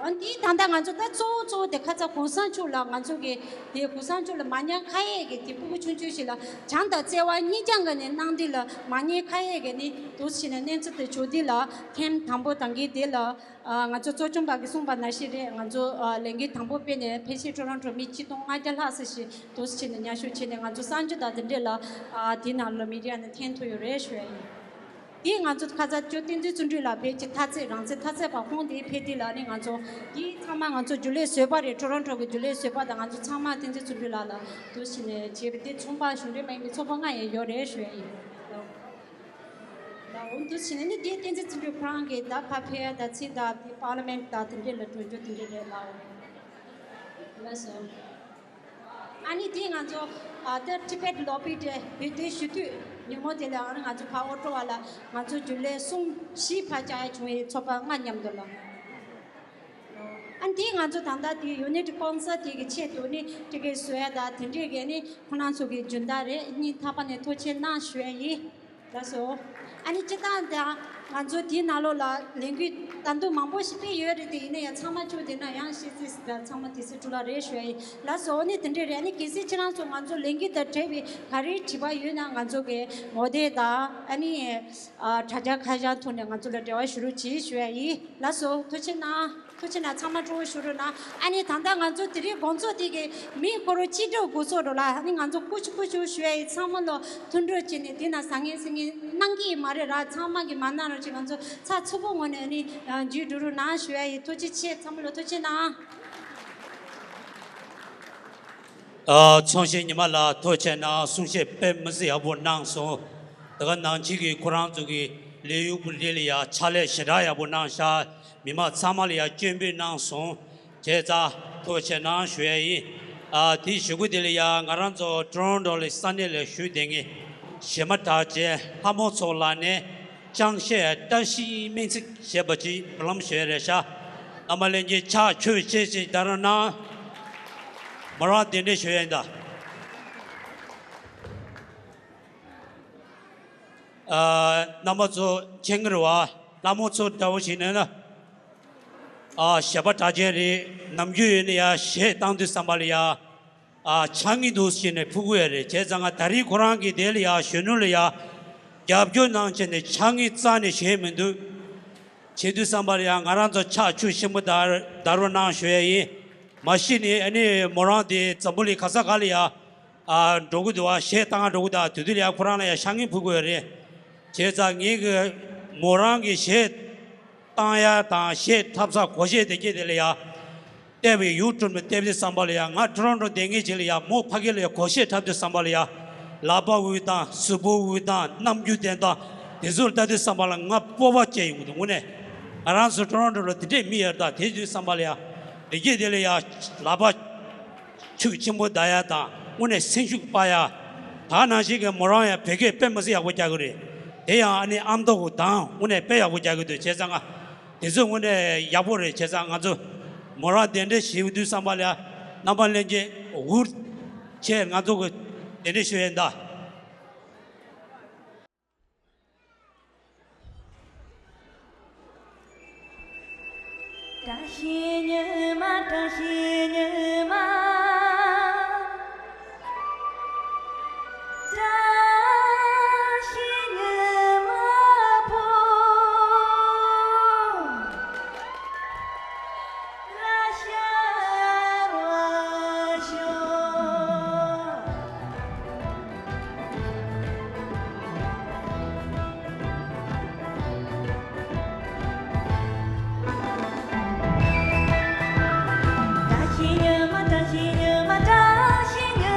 ཨ་འདི་ད་ལྟ་ང་ཚོ་ད་གཙོ་བོ་གཙོ་བོ་དེ་ཁ་ཚ་གོང་ས་མཆོག་ལ་ང་ཚོ་གི་དེ་གོང་ས་མཆོག་ལ་མ་ཉེས་ཁ་གཡོགས་ཀྱི་དེ་སྤུ་གུ་ཆུང་ཆུང་ཞིག་ལ་བྱམས་དང་བརྩེ་བ་གཉིས་ཀྱང་གི་ནས་གནང་དུས་ལ་མ་ཉེས་ཁ་གཡོགས་ཀྱི་ནི་དུ་ཕྱིན་ནས་གནས་ཚུལ་དེ་བྱུང་དུས་ལ་ཐེངས་དང་པོ་དང་གི་དེ་ལ་ཨ་ང་ཚོ་གཙོ་སྐྱོང་པ་གིས་གསུངས་པ་ནང་བཞིན་རེད། ང་ཚོ་ཨ་ལས་འགུལ་དང་པོ་སྤེལ་ནས་ཕལ་ཆེར་ཊོ་རོན་ཊོ་མི་ཆིག་སྟོང་ལྔ་བརྒྱ་ལྷག་ཙམ་ཞིག་དུ་ཕྱིན་ནས་མཉམ་ཞུགས་བྱས་ནས་ང་ཚོ་གསར་འགྱུར་དང་དེ་འདྲས་ལ་ཨ་དེ་ནང་ལ་མི་ཌི་ཡ་ནས་འཐེན་ཐུབ་ཡོད་རེད་ཞུ་ཡ་ཡིན། དེ་ང་ཚོ་ཁ་ཚ་ཇོ་བསྟན་འཛིན་བརྩོན་འགྲུས་ལགས་ཕེབས་ཀྱི་མཐའ་ཚད་རང་བཙན་མཐའ་ཚད་པ་ཁོང་དེ་ཕེབས་དུས་ལ་ནི་ང་ཚོ་དེ་ཚང་མ་ང་ཚོ་རྒྱུན་ལས་བཟོད་པ་རེད། ཊོ་རོན་ཊོ་གི་རྒྱུན་ལས་བཟོད་པ་དང་ང་ཚོ་ཚང་མ་བསྟན་འཛིན་བརྩོན་འགྲུས་ལགས་ལ་དུ་ཕྱིན་ནས་བྱས་པ་དེ་ཚོགས་པ་གཞུང་འབྲེལ་མ་ཡིན་པའི་ཚོགས་པ་ལྔ་ཡང་ཡོད་རེད་ཞུ་ཡ་ཡིན། ལ་འོང་དུ་ཕྱིན་ནས་ནི་དེ་བསྟན་འཛིན་བརྩོན་འགྲུས་ཁོ་རང་གི་ད་ཕ་ཕེ་ད་ཚི་ད་དེ་པར་ལི་མེན་ཊི་ད་དེ་འདྲས་ལ་འགྲོ་རྒྱུ་དེ་འདྲས་རེད་ལ། ལགས་སོ། ཨ་ནི་དེ་ང་ཚོ་ཨ་ད་ཊི་བེཊ་ལོ་བི་ཊི་བོད་དོན་ཞུ་གཏུག་ཉིན་མོ་དེ་ལ་ཨ་ནི་ང་ཚོ་ཕར་ཨོ་ཀྲོ་བ་ལ་ང་ཚོ་རྒྱུན་ལས་གསུམ་བཞི་ཕར་བཅར་ཡ་བྱུང་བའི་ཚོགས་པ་ལྔ་མཉམ་དུ་ལ། ཨ་ནི་དེ་ང་ཚོ་ད་ལྟ་དེ་ཡུ་ནི་ཊི་ཀོན་སལ་དེ་གི་ཆེད་དུ་ནི་ཊི་ཀེ་བཟོ་ཡ་ད་དེ་འདྲས་གས་ནི་ཁོ་རང་ཚོ་གི་སྦྱོང་བརྡར་རེད། སྙིང་ཐག་པ་ནས་ཐུགས་རྗེ་གནང་ཞུ་ཡ་ཡིན། ལགས་སོ། ཨ་ནི་སྤྱིར་བཏང་དང་ང་ཚོ་དེའི་ནང་ལོགས་ལ་ལས་འགུལ་ད་དུང་མང་པོ་ཞིག་སྤེལ་ཡོད་རེད་དེ། ཡིན་ན་ཡང་ཚང་མ་བཅུག་བསྡད་ན་ཡང་ཤེས་ཚེ་ཟིག་དང་ཚང་མ་དེ་སྲིད་འགྲོ་ལ་རེད་ཞུ་ཡ་ཡིན། ལགས་སོ། ཨ་ནི་དེ་འདྲས་རེད། ཨ་ནི་གལ་སྲིད་ཁྱེད་རང་ཚོ་ང་ཚོ་ལས་འགུལ་དང་འབྲེལ་བའི་ག་རེ་དྲི་བ་ཡོད་ན་ང་ཚོ་གི་ངོ་དེབ་དང་ཨ་ནི་ཨ་དྲ་རྒྱ་ཁ་བྱང་ཐོག་ནས་ང་ཚོ་ལ་འབྲེལ་བ་ཞུ་རོགས་གྱིས་ཞུ་ཡ་ཡིན། ལགས་སོ། ཐུགས་རྗེ་གནང་། ཐུགས་རྗེ་གནང་། ཚང་མ་སྤྲོ་བོ་ཞུ་རོགས་གནང་། ཨ་ནི་ད་ལྟ་ང་ཚོ་དེ་རིང་དགོང་ཚོགས་དེ་གི་མི་སྐོར་གཅིག་སྒྲིལ་དགོས་ཚོགས་འགྲོ་ལ། ཨ་ནི་ང་ཚོ་ཀུ་ཤུ་ཀུ་ཤུ་ཞུ་ཡ་ཡི་ཚང་མ་ལོ་མཐུན་སྒྲིལ་བྱས་ནས་དེ་ན་བཟང་ངན་སེང་ངན་གནང་གི་ཡི་མ་རེད་ར། ཚང་མ་གི་མ་གནང་རོགས་གྱིས། ང་ཚོ་ཚགས་ཚུད་པོ་ངང་ནས་ཨ་ནི་མཇུག་སྒྲིལ་རོགས་གནང་ཞུ་ཡ་ཡི། ཐུགས་རྗེ་ཆེ། ཚང་མ་ལོ་ཐུགས་རྗེ་གནང་། ཨ་ཚོང་ཞིང་ཉི་མ་ལགས་ཐུགས་རྗེ་གནང་། གསུང་བཤད་དཔེ་མི་སྲིད་ཡག་པོ་གནང་སོང་། ད་ག་ནང་ཆེན་གྱི་ཁོ་རང་ཚོ་གི་ལས་ཡུལ་པུ་ལི་ལ་ཡ་ཕྱག་ལས་ཞེ་དྲག་ཡག་པོ་གནང་ཤག་མི་མང་ཚང་མ་ལ་ཡ་སྐྱོན་འབུལ་གནང་སོང་། བྱས་ཙང་ཐུགས་རྗེ་གནང་ཞུ་ཡ་ཡིན། ཨ་དེའི་གཞུག་གུ་དེ་ལ་ཡ་ང་རང་ཚོ་ཊོ་རོན་ཊོ་ལ་ས་གནས་ལ་བཞུགས་བསྡད་མཁན་གཞས་མ་གྲགས་ཅན་ལྷ་མོ་མཚོ་ལགས་ནས། ཅང་ཤེས་བཀྲ་ཤིས་སྨོན་ཚིག་ཞེས་པ་ཅིག་འབུལ་ལམ་ཞུ་ཡ་རེད་ཤག་རྣམ་པ་ལྷན་རྒྱས་ཕྱག་མཆོད་བྱས་ཤིག་ད་རུང་གནང་། མོ་རང་གདན་འདྲེན་ཞུ་ཡ་ཡིན་ད། ཨ་རྣམ་པ་ཚོ་མཁྱེན་གྱི་རེད་བ། ལྷ་མོ་མཚོ་འདྲ་བོ་ཞིག་ནས་ན། ཨ་གཞས་པ་གྲགས་ཅན་རེད། ནམ་རྒྱུན་ཡིན་ན་ཡ་གཞས་བཏང་དུས་ཙམ་པ་ལ་ཡ། ཨ་ཕྱག་དངུལ་འདུག་ཟེར་ནས་ཕུལ་གྱི་ཡོད་རེད། བྱས་ཙང་ང་ད་རེས་ཁོ་རང་གིས་དེ་ལ་ཡ་གཞོན་ནུ་ལ་ཡ་རྒྱབ་སྐྱོར་གནང་བྱས་ནས་ཕྱག་དངུལ་རྩ་ནས་བཞེས་མི་འདུག་བྱེད་དུས་ཙམ་པ་ལ་ཡ་ང་རང་ཚོ་ཕྱག་མཆོད་ཆེན་པོ་ད་ད་རུང་གནང་ཞུ་ཡ་ཡིན། མ་གཞི་ནས་ཨ་ནི་མོ་རང་དེ་འཛམ་བུ་གླིང་ག་ས་ག་ལ་ཡ་ཨ་འགྲོ་གི་འདུག་བ། གཞས་བཏང་འགྲོ་གི་འདུག་དེ་དུས་ལ་ཡ་ཁོ་རང་ལ་ཡ་ཕྱག་དངུལ་ཕུལ་གྱི་ཡོད་རེད། བྱས་ཙང་ངེད་ཀྱི་མོ་རང་གི་གཞས་བཏང་ཡ་དང་གཞས་འཁྲབ་ས་སྒོ་གཞས་དེ་སྐད་དེ་ལ་ཡ། བལྟས་པའི་ཡུ་ཊུབ་ནས་བལྟས་དུས་ཙམ་པ་ལ་ཡ། ང་ཊོ་རོན་ཊོ་བསྡད་མཁན་ཅིག་ལ་ཡ་མོ་ཕ་གི་ལ་ཡ་སྒོ་གཞས་འཁྲབ་དུས་ཙམ་པ་ལ་ཡ། ལག་པ་དབུགས་བཏང་། གཟུགས་པོ་དབུགས་བཏང་། རྣམ་འགྱུར་བསྟན་སྟངས་དེ་ཚོར་ལྟ་དུས་ཙམ་པ་ལ་ང་སྤོབས་པ་སྐྱེ་ཡོང་གི་འདུག་དངོས་གནས། ང་རང་ཚོ་ཊོ་རོན་ཊོ་ལ་དེ་འདྲས་མི་ཡོད་ད། དེ་དུས་ཙམ་པ་ལ་ཡ། དེ་སྐད་དེ་ལ་ཡ་ལག་པ་ཤུགས་ཆེན་པོ་བརྡབ་ཡ་དང་དངོས་གནས་སེམས་ཤུགས་སྤར་ཡ། ད་ནང་བཞིན་གྱི་མོ་རང་ཡང་བོད་སྐད་དཔེ་མི་སྲིད་ཡག་པོ་རྒྱག་གི་རེད། དེ་ཡང་ཨ་ནི་ཨ་མདོ་གི་གདངས་དངོས་གནས་དཔེ་ཡག་པོ་རྒྱག་གི་འདུག་བྱས་ཙང་ང་དེ་ཚོ་དངོས་གནས་ཡག་པོ་རེད། བྱས་ཙང་ང་ཚོ་ མོ་རང་གདན་འདྲེན་ཞུ་དུས་ཙམ་པ་ལ་རྣམ་པ་ལྷན་རྒྱས་འུར་ཆེ་ང་ཚོ་གི་གདན་འདྲེན་ཞུ་ཡས་གདའ། བཀྲ་ཤིས་ཉི་མ། བཀྲ་ཤིས་ཉི་མ། བཀྲ་ཤིས་ཉི་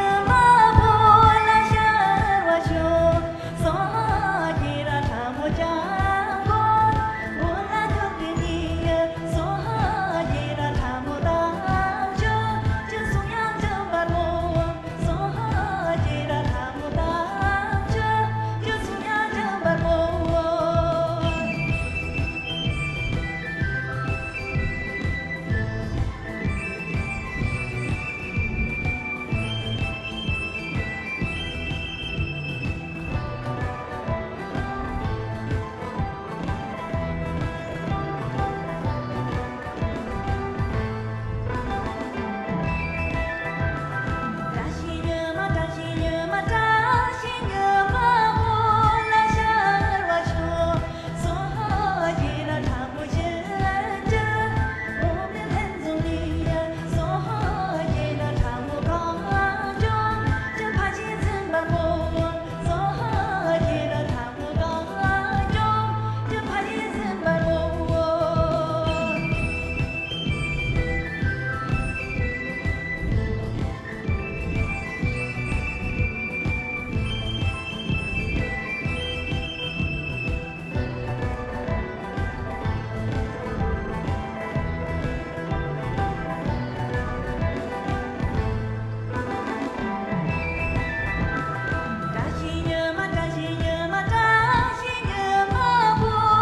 མ་བོ།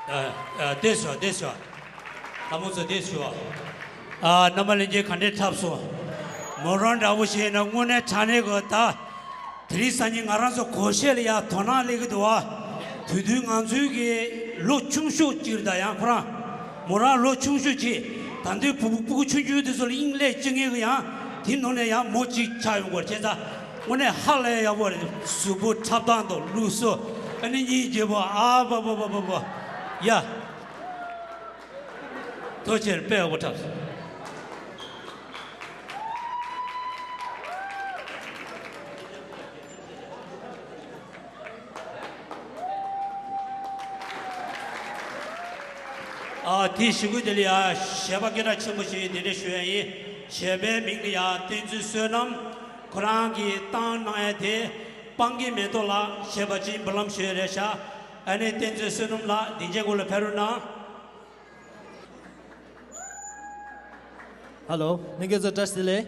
ཨ། ཨ། བདེ་ཤོག་བདེ་ཤོག་ལྷ་མོ་ཚོ་བདེ་ཤོག་ཨ། རྣམ་པ་ལྷན་རྒྱས་ག་འདྲས་འཁྲབ་སོང་། མོ་རང་འདྲ་བོ་ཞིག་ཡིན་ན་དངོས་གནས་དྲང་གནས་གི་ད། དེ་རིང་སང་ཉིན་ང་རང་ཚོ་གོ་ཤེས་ལ་ཡ་དོ་སྣང་སླེབས་ཀྱི་འདུག་བ། དུས་དུས་ང་ཚོའི་གི་ལོ་ཆུང་ཤོས་ཅིག་རེད་ད། ཡང་ཁོ་རང་མོ་རང་ལོ་ཆུང་ཤོས་ཅིག་ད་ལྟའི་བུ་བུ་ཕྲུ་གུ་ཆུང་ཆུང་དེ་ཚོ་ལ་དབྱིངས་སླེབས་ཅི་ངེས་གི་ཡང་དེ་ནང་ནས་ཡང་མོ་གཅིག་ཆགས་ཡོང་གི་རེད། བྱས་ཙང་དངོས་གནས་ཧ་ལས་ཡག་པོ་རེད། གཟུགས་པོ་འཁྲབ་སྟངས་དང་ལུགས་སྲོལ། ཨ་ནི་སྙིང་རྗེ་པོ། ཨ་བ་བ་བ་བ་བ་ཡ། ཐུགས་རྗེ་ཆེ། དཔེ་ཡག་པོ་འཁྲབ་སོང་། ཨ། དེའི་གཞུག་གུ་དེ་ལ་ཡ་གཞས་པ་སྐད་གྲགས་ཆེན་པོ་ཞིག་གདན་འདྲེན་ཞུ་ཡ་ཡིན། གཞས་པའི་མིང་ལ་ཡ་བསྟན་འཛིན་བསོད་ནམས། ཁོ་རང་གིས་བཏང་གནང་ཡ་དེ་སྤང་གི་མེ་ཏོག་ལགས། གཞས་པ་ཅིག་འབུལ་ལམ་ཞུ་ཡ་རེད་ཤག་ཨ་ནི་བསྟན་འཛིན་བསོད་ནམས་ལགས་སྡིངས་ཆའི་སྒོ་ལ་ཕེབས་རོགས་གནང་། ཧ་ལོ། ལྷན་རྒྱས་ཚོ་བཀྲ་ཤིས་བདེ་ལེགས།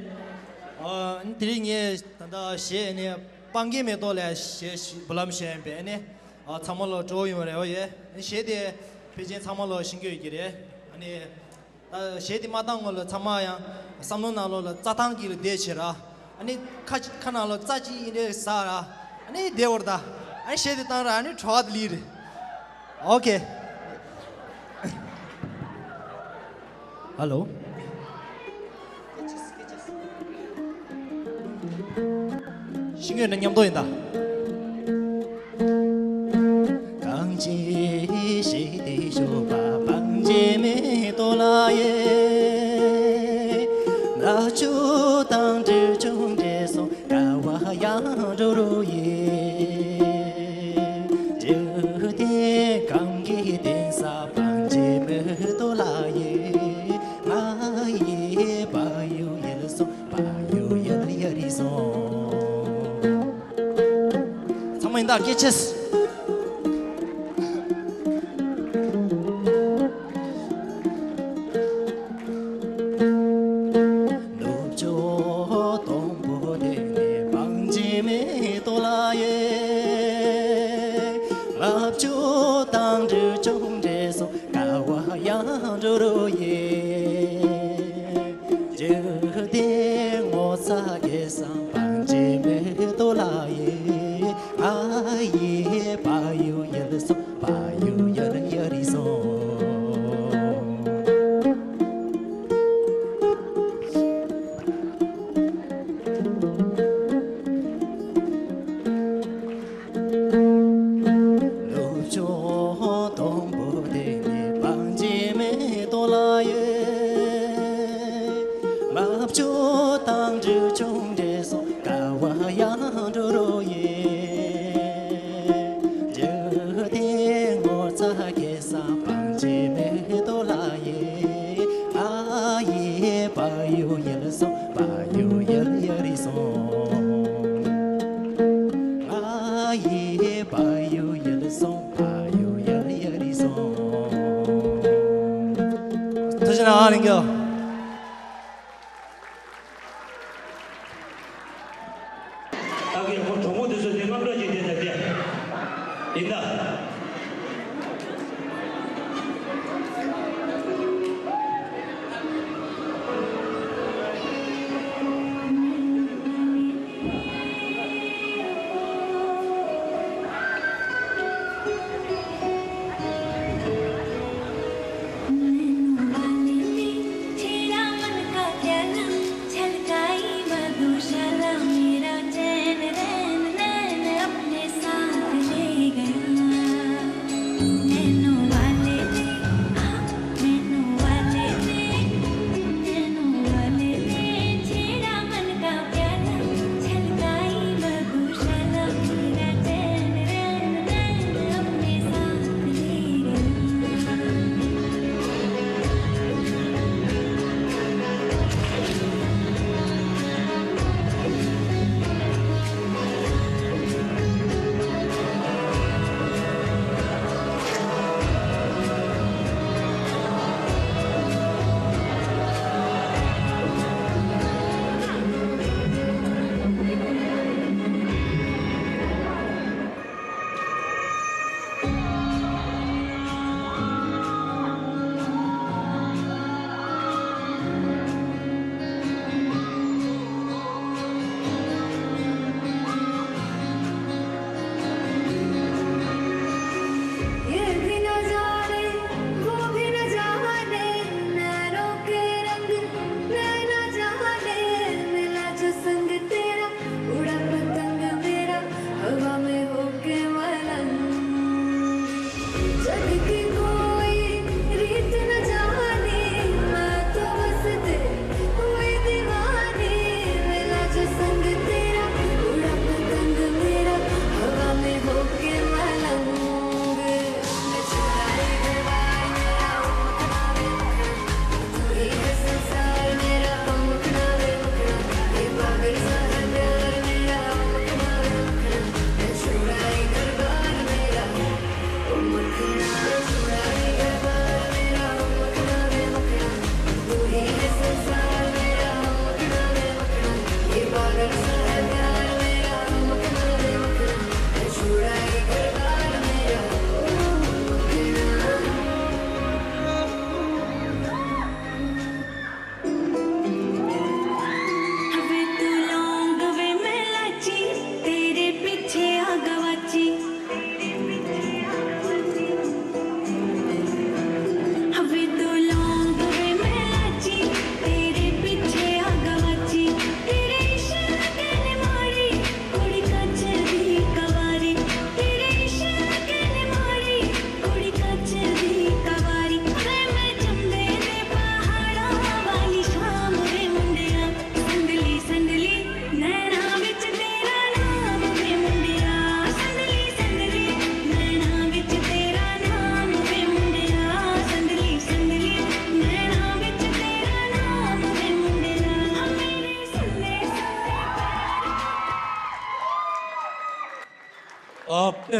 ཨ། དེ་རིང་ངས་ད་ལྟ་གཞས་ནི་སྤང་གི་མེ་ཏོག་ལ་གཞས་ཤིག་འབུལ་ལམ་ཞུ་ཡིན་པས་ནི། ཨ། ཚང་མ་ལོ་སྤྲོ་ཡོང་རེ་བ་ཡོད། གཞས་དེ་ཕལ་ཆེར་ཚང་མ་ལོ་ཤེས་ཀྱི་ཡོད་ཀྱི་རེད། ཨ་ནི་ད་གཞས་དེ་མ་བཏང་སྔོན་ལ་ཚང་མ་ཡང་བསམ་བློ་ནང་ལོགས་ལ་རྩྭ་ཐང་གི་ལ་བསྡད་བྱས་ར། ཨ་ནི་ཁ་ཁ་ནང་ལོགས་རྩྭ་གཅིག་ཡིན་རེད་ཟ་ར། ཨ་ནི་བསྡད་བར་ད། ཨ་ནི་གཞས་དེ་བཏང་ར། ཨ་ནི་བྲོ་བ་དེ་ལི་རེད། ཨོ་ཁེ། ཧ་ལོ། ཤེས་ཀྱི་ཡོད་ན་མཉམ་དུ་ཡིན་ད། གངས་ཅན་ཞིང་དུ་བཞུགས་པ་སྤང་གི་མེ་ཏོག་ལགས་ཡེ། ནག་ཕྱོགས་དང་འབྲི་ཆུ་ ད་སྐད་ཆ། ནུབ་ཕྱོགས་དང་པོ་དེ་ནི་སྤང་བྱེད་མེ་ཏོག་ལ་ཡེ། ལྔ་བཅུ་དང་དྲུག་ཅུང་འདྲེས་སོང་དཀའ་བ་ཡང་འགྲོ་རོ་ཡེ། རྒྱུ་དེ་ངོ་ཚ་གེ་སང་སྤང་བྱེད་མེ་ཏོག་ལ་ཡེ། ཨ་ཡེ་བ་ཡུ་ཡལ་སོང་བ་ཡུ་ཡལ་ཡ་རི་སོང་། ནུབ་ཕྱོགས་དང་པོ་དེ་ནི་སྤང་བྱེད་མེ་ཏོག་ལ་ཡེ། ལྔ་བཅུ་དང་དྲུག་ཅུང་འདྲེས་སོང་དཀའ་བ་ཡང་འགྲོ་རོ་ཡེ། རྒྱུ་དེ་ངོ་ཚ་གེ་སང་སྤང་བྱེད་མེ་ཏོག་ལ་ཡེ། ཨ་ཡེ་བ་ཡུ་ཡལ་སོང་བ་ཡུ་ཡལ་ཡ་རི་སོང་། ཨ་ཡེ་བ་ཡུ་ཡལ་སོང་བ་ཡུ་ཡལ་ཡ་རི་སོང་། ཐུགས་རྗེ་གནང་། ཨ་ལིང་གོ། ཨ་ཀེ་ཁོ་གྲོགས་མོ་དེ་ཚོ་དེ་རྔམ་སྐྲག་ཅིག་བསྡད་ད་དེ། ཡིན་ད། ये भी न जाने, वो भी न जाने, नैनों के रंग, नैना जाने, मिला जो संग तेरा, उड़ा पतंग मेरा, हवा में होके मलंग। जग की कोई रीत न जाने, मैं तो बस तेरी हुई दीवानी। मिला जो संग तेरा, उड़ा पतंग मेरा, हवा में होके मलंग। मैं चुराए गवाए मेरा ओ मखना वे मखना, तू ही है संसार मेरा ओ मखना वे मखना। ये पागल सा है प्यार मेरा ओ मखना वे मखना, मैं चुराए दरबार मेरा ओ मखना।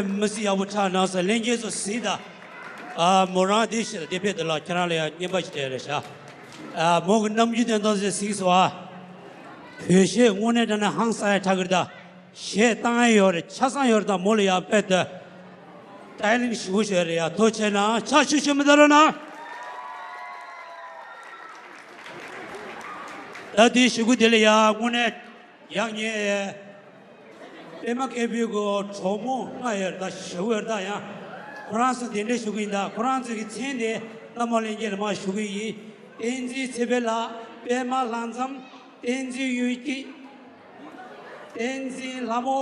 དཔེ་མི་སྲིད་ཡག་པོ་ཆགས་གནང་སོང་། ལྷན་རྒྱས་ཚོ་གཟིགས་དང་། ཨ། མོ་རང་དེ་ཤི་དེ་ཕེབས་དེ་ལ་ཁྱེད་རང་ལ་ཡང་རྔན་པ་ཞིག་སྤྲད་རེད་ཤག་ཨ། མོ་གི་རྣམ་འགྱུར་དེ་འདྲ་ཞིག་གཟིགས་སོང་ཨ། བོད་གཞས་དངོས་གནས་དྲང་གནས་ཧང་སང་ཡ་ཆགས་ཀྱི་རེད་ད། གཞས་བཏང་ཡ་ཡོད་རེད། ཆ་ཚང་ཡོད་རེད་ད། མོ་ལ་ཡང་དཔེ་དེ་སི་ཊའི་ལིང་ཞེ་པོ་ཞིག་རེད་ཡ། ཐུགས་རྗེ་གནང་། ཕྱག་ཕྱིད་ཕྱིད་མོ་བསྟན་རོགས་གནང་། ད་དེའི་གཞུག་གུ་དེ་ལ་ཡ་དངོས་གནས་ཡག་ཉེས་པད་མ་སྐྱིད་པོའི་གི་གྲོགས་མོ་ལྔ་ཡོད་རེད་ད། ཞེ་པོ་ཡོད་རེད་ད། ཡང་ཁོ་རང་ཚོ་གདན་འདྲེན་ཞུ་གི་ཡིན་ད། ཁོ་རང་ཚོ་གི་མཚན་དེ་རྣམ་པ་ལྷན་རྒྱས་ལ་མར་ཞུ་གི་ཡིན། བསྟན་འཛིན་ཚེ་འཕེལ་ལགས། པད་མ་ལྷ་མཚམས། བསྟན་འཛིན་གཡུལ་སྐྱེས། བསྟན་འཛིན་ལྷ་མོ།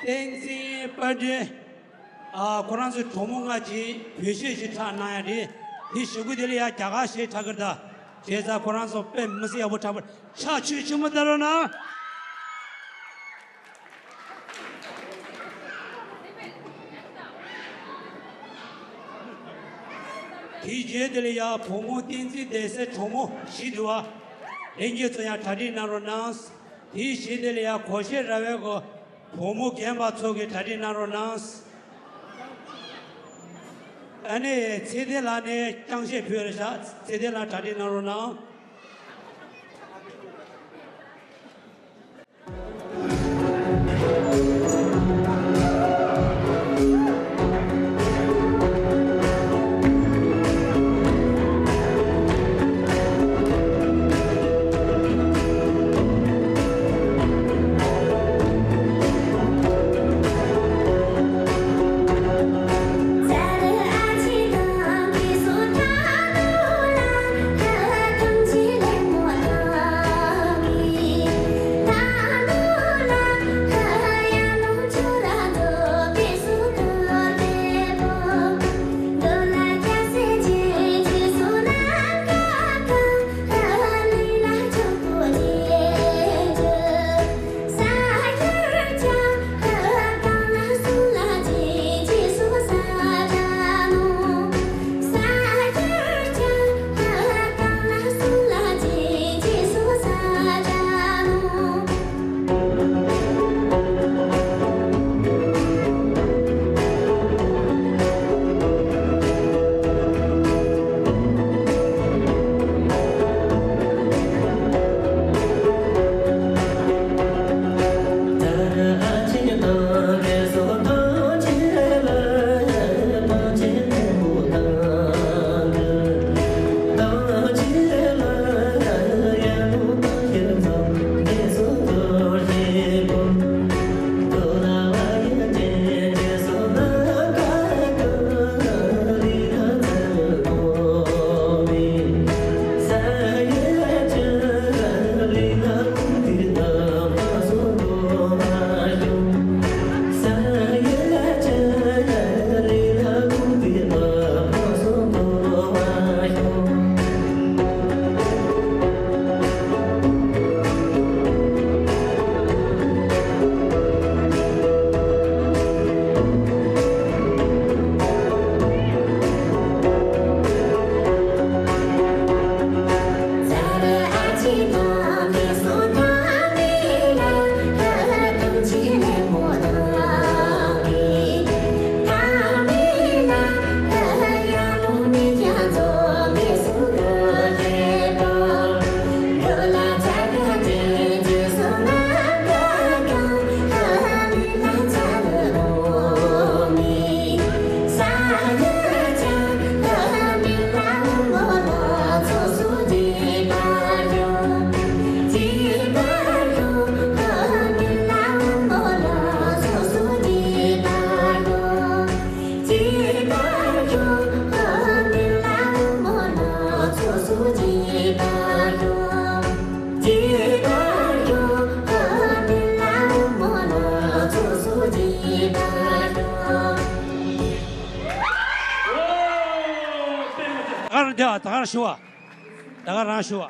བསྟན་འཛིན་དཔལ་སྒྲོན། ཨ། ཁོ་རང་ཚོའི་གྲོགས་མོ་ལྔ་གིས་བོད་གཞས་ཤིག་འཁྲབ་གནང་ཡ་རེད། དེའི་གཞུག་གུ་དེ་ལ་ཡ་རྒྱ་གར་གཞས་འཁྲབ་ཀྱི་རེད་ད། བྱས་ཙང་ཁོ་རང་ཚོ་དཔེ་མི་སྲིད་ཡག་པོ་འཁྲབ་པར་ཕྱག་ཕྱིད་ཕྱིད་མོ་བསྟན་རོགས་གནང་། དེའི་རྗེས་དེ་ལ་ཡ་བུ་མོ་བསྟན་འཛིན་བདེ་གསལ་གྲོགས་མོ་བཞི་འདུག་པ། ལྷན་རྒྱས་ཚོ་ཡང་གྲ་སྒྲིག་གནང་རོགས་གནང་། དེའི་གཞི་དེ་ལ་ཡང་སྒོར་གཞས་ར་བའི་སྒོ་བུ་མོ་རྒན་པ་ཚོ་གིས་གྲ་སྒྲིག་གནང་རོགས་གནང་། ཨ་ནི་ཚེ་བརྟན་ལགས་ནས་རྐྱང་གཞས་ཕུལ་རེད་ཤག་ཚེ་བརྟན་ལགས་གྲ་སྒྲིག་གནང་རོགས་གནང་། ད་ག་རང་ཞུ་བ། ད་ག་རང་ཞུ་བ།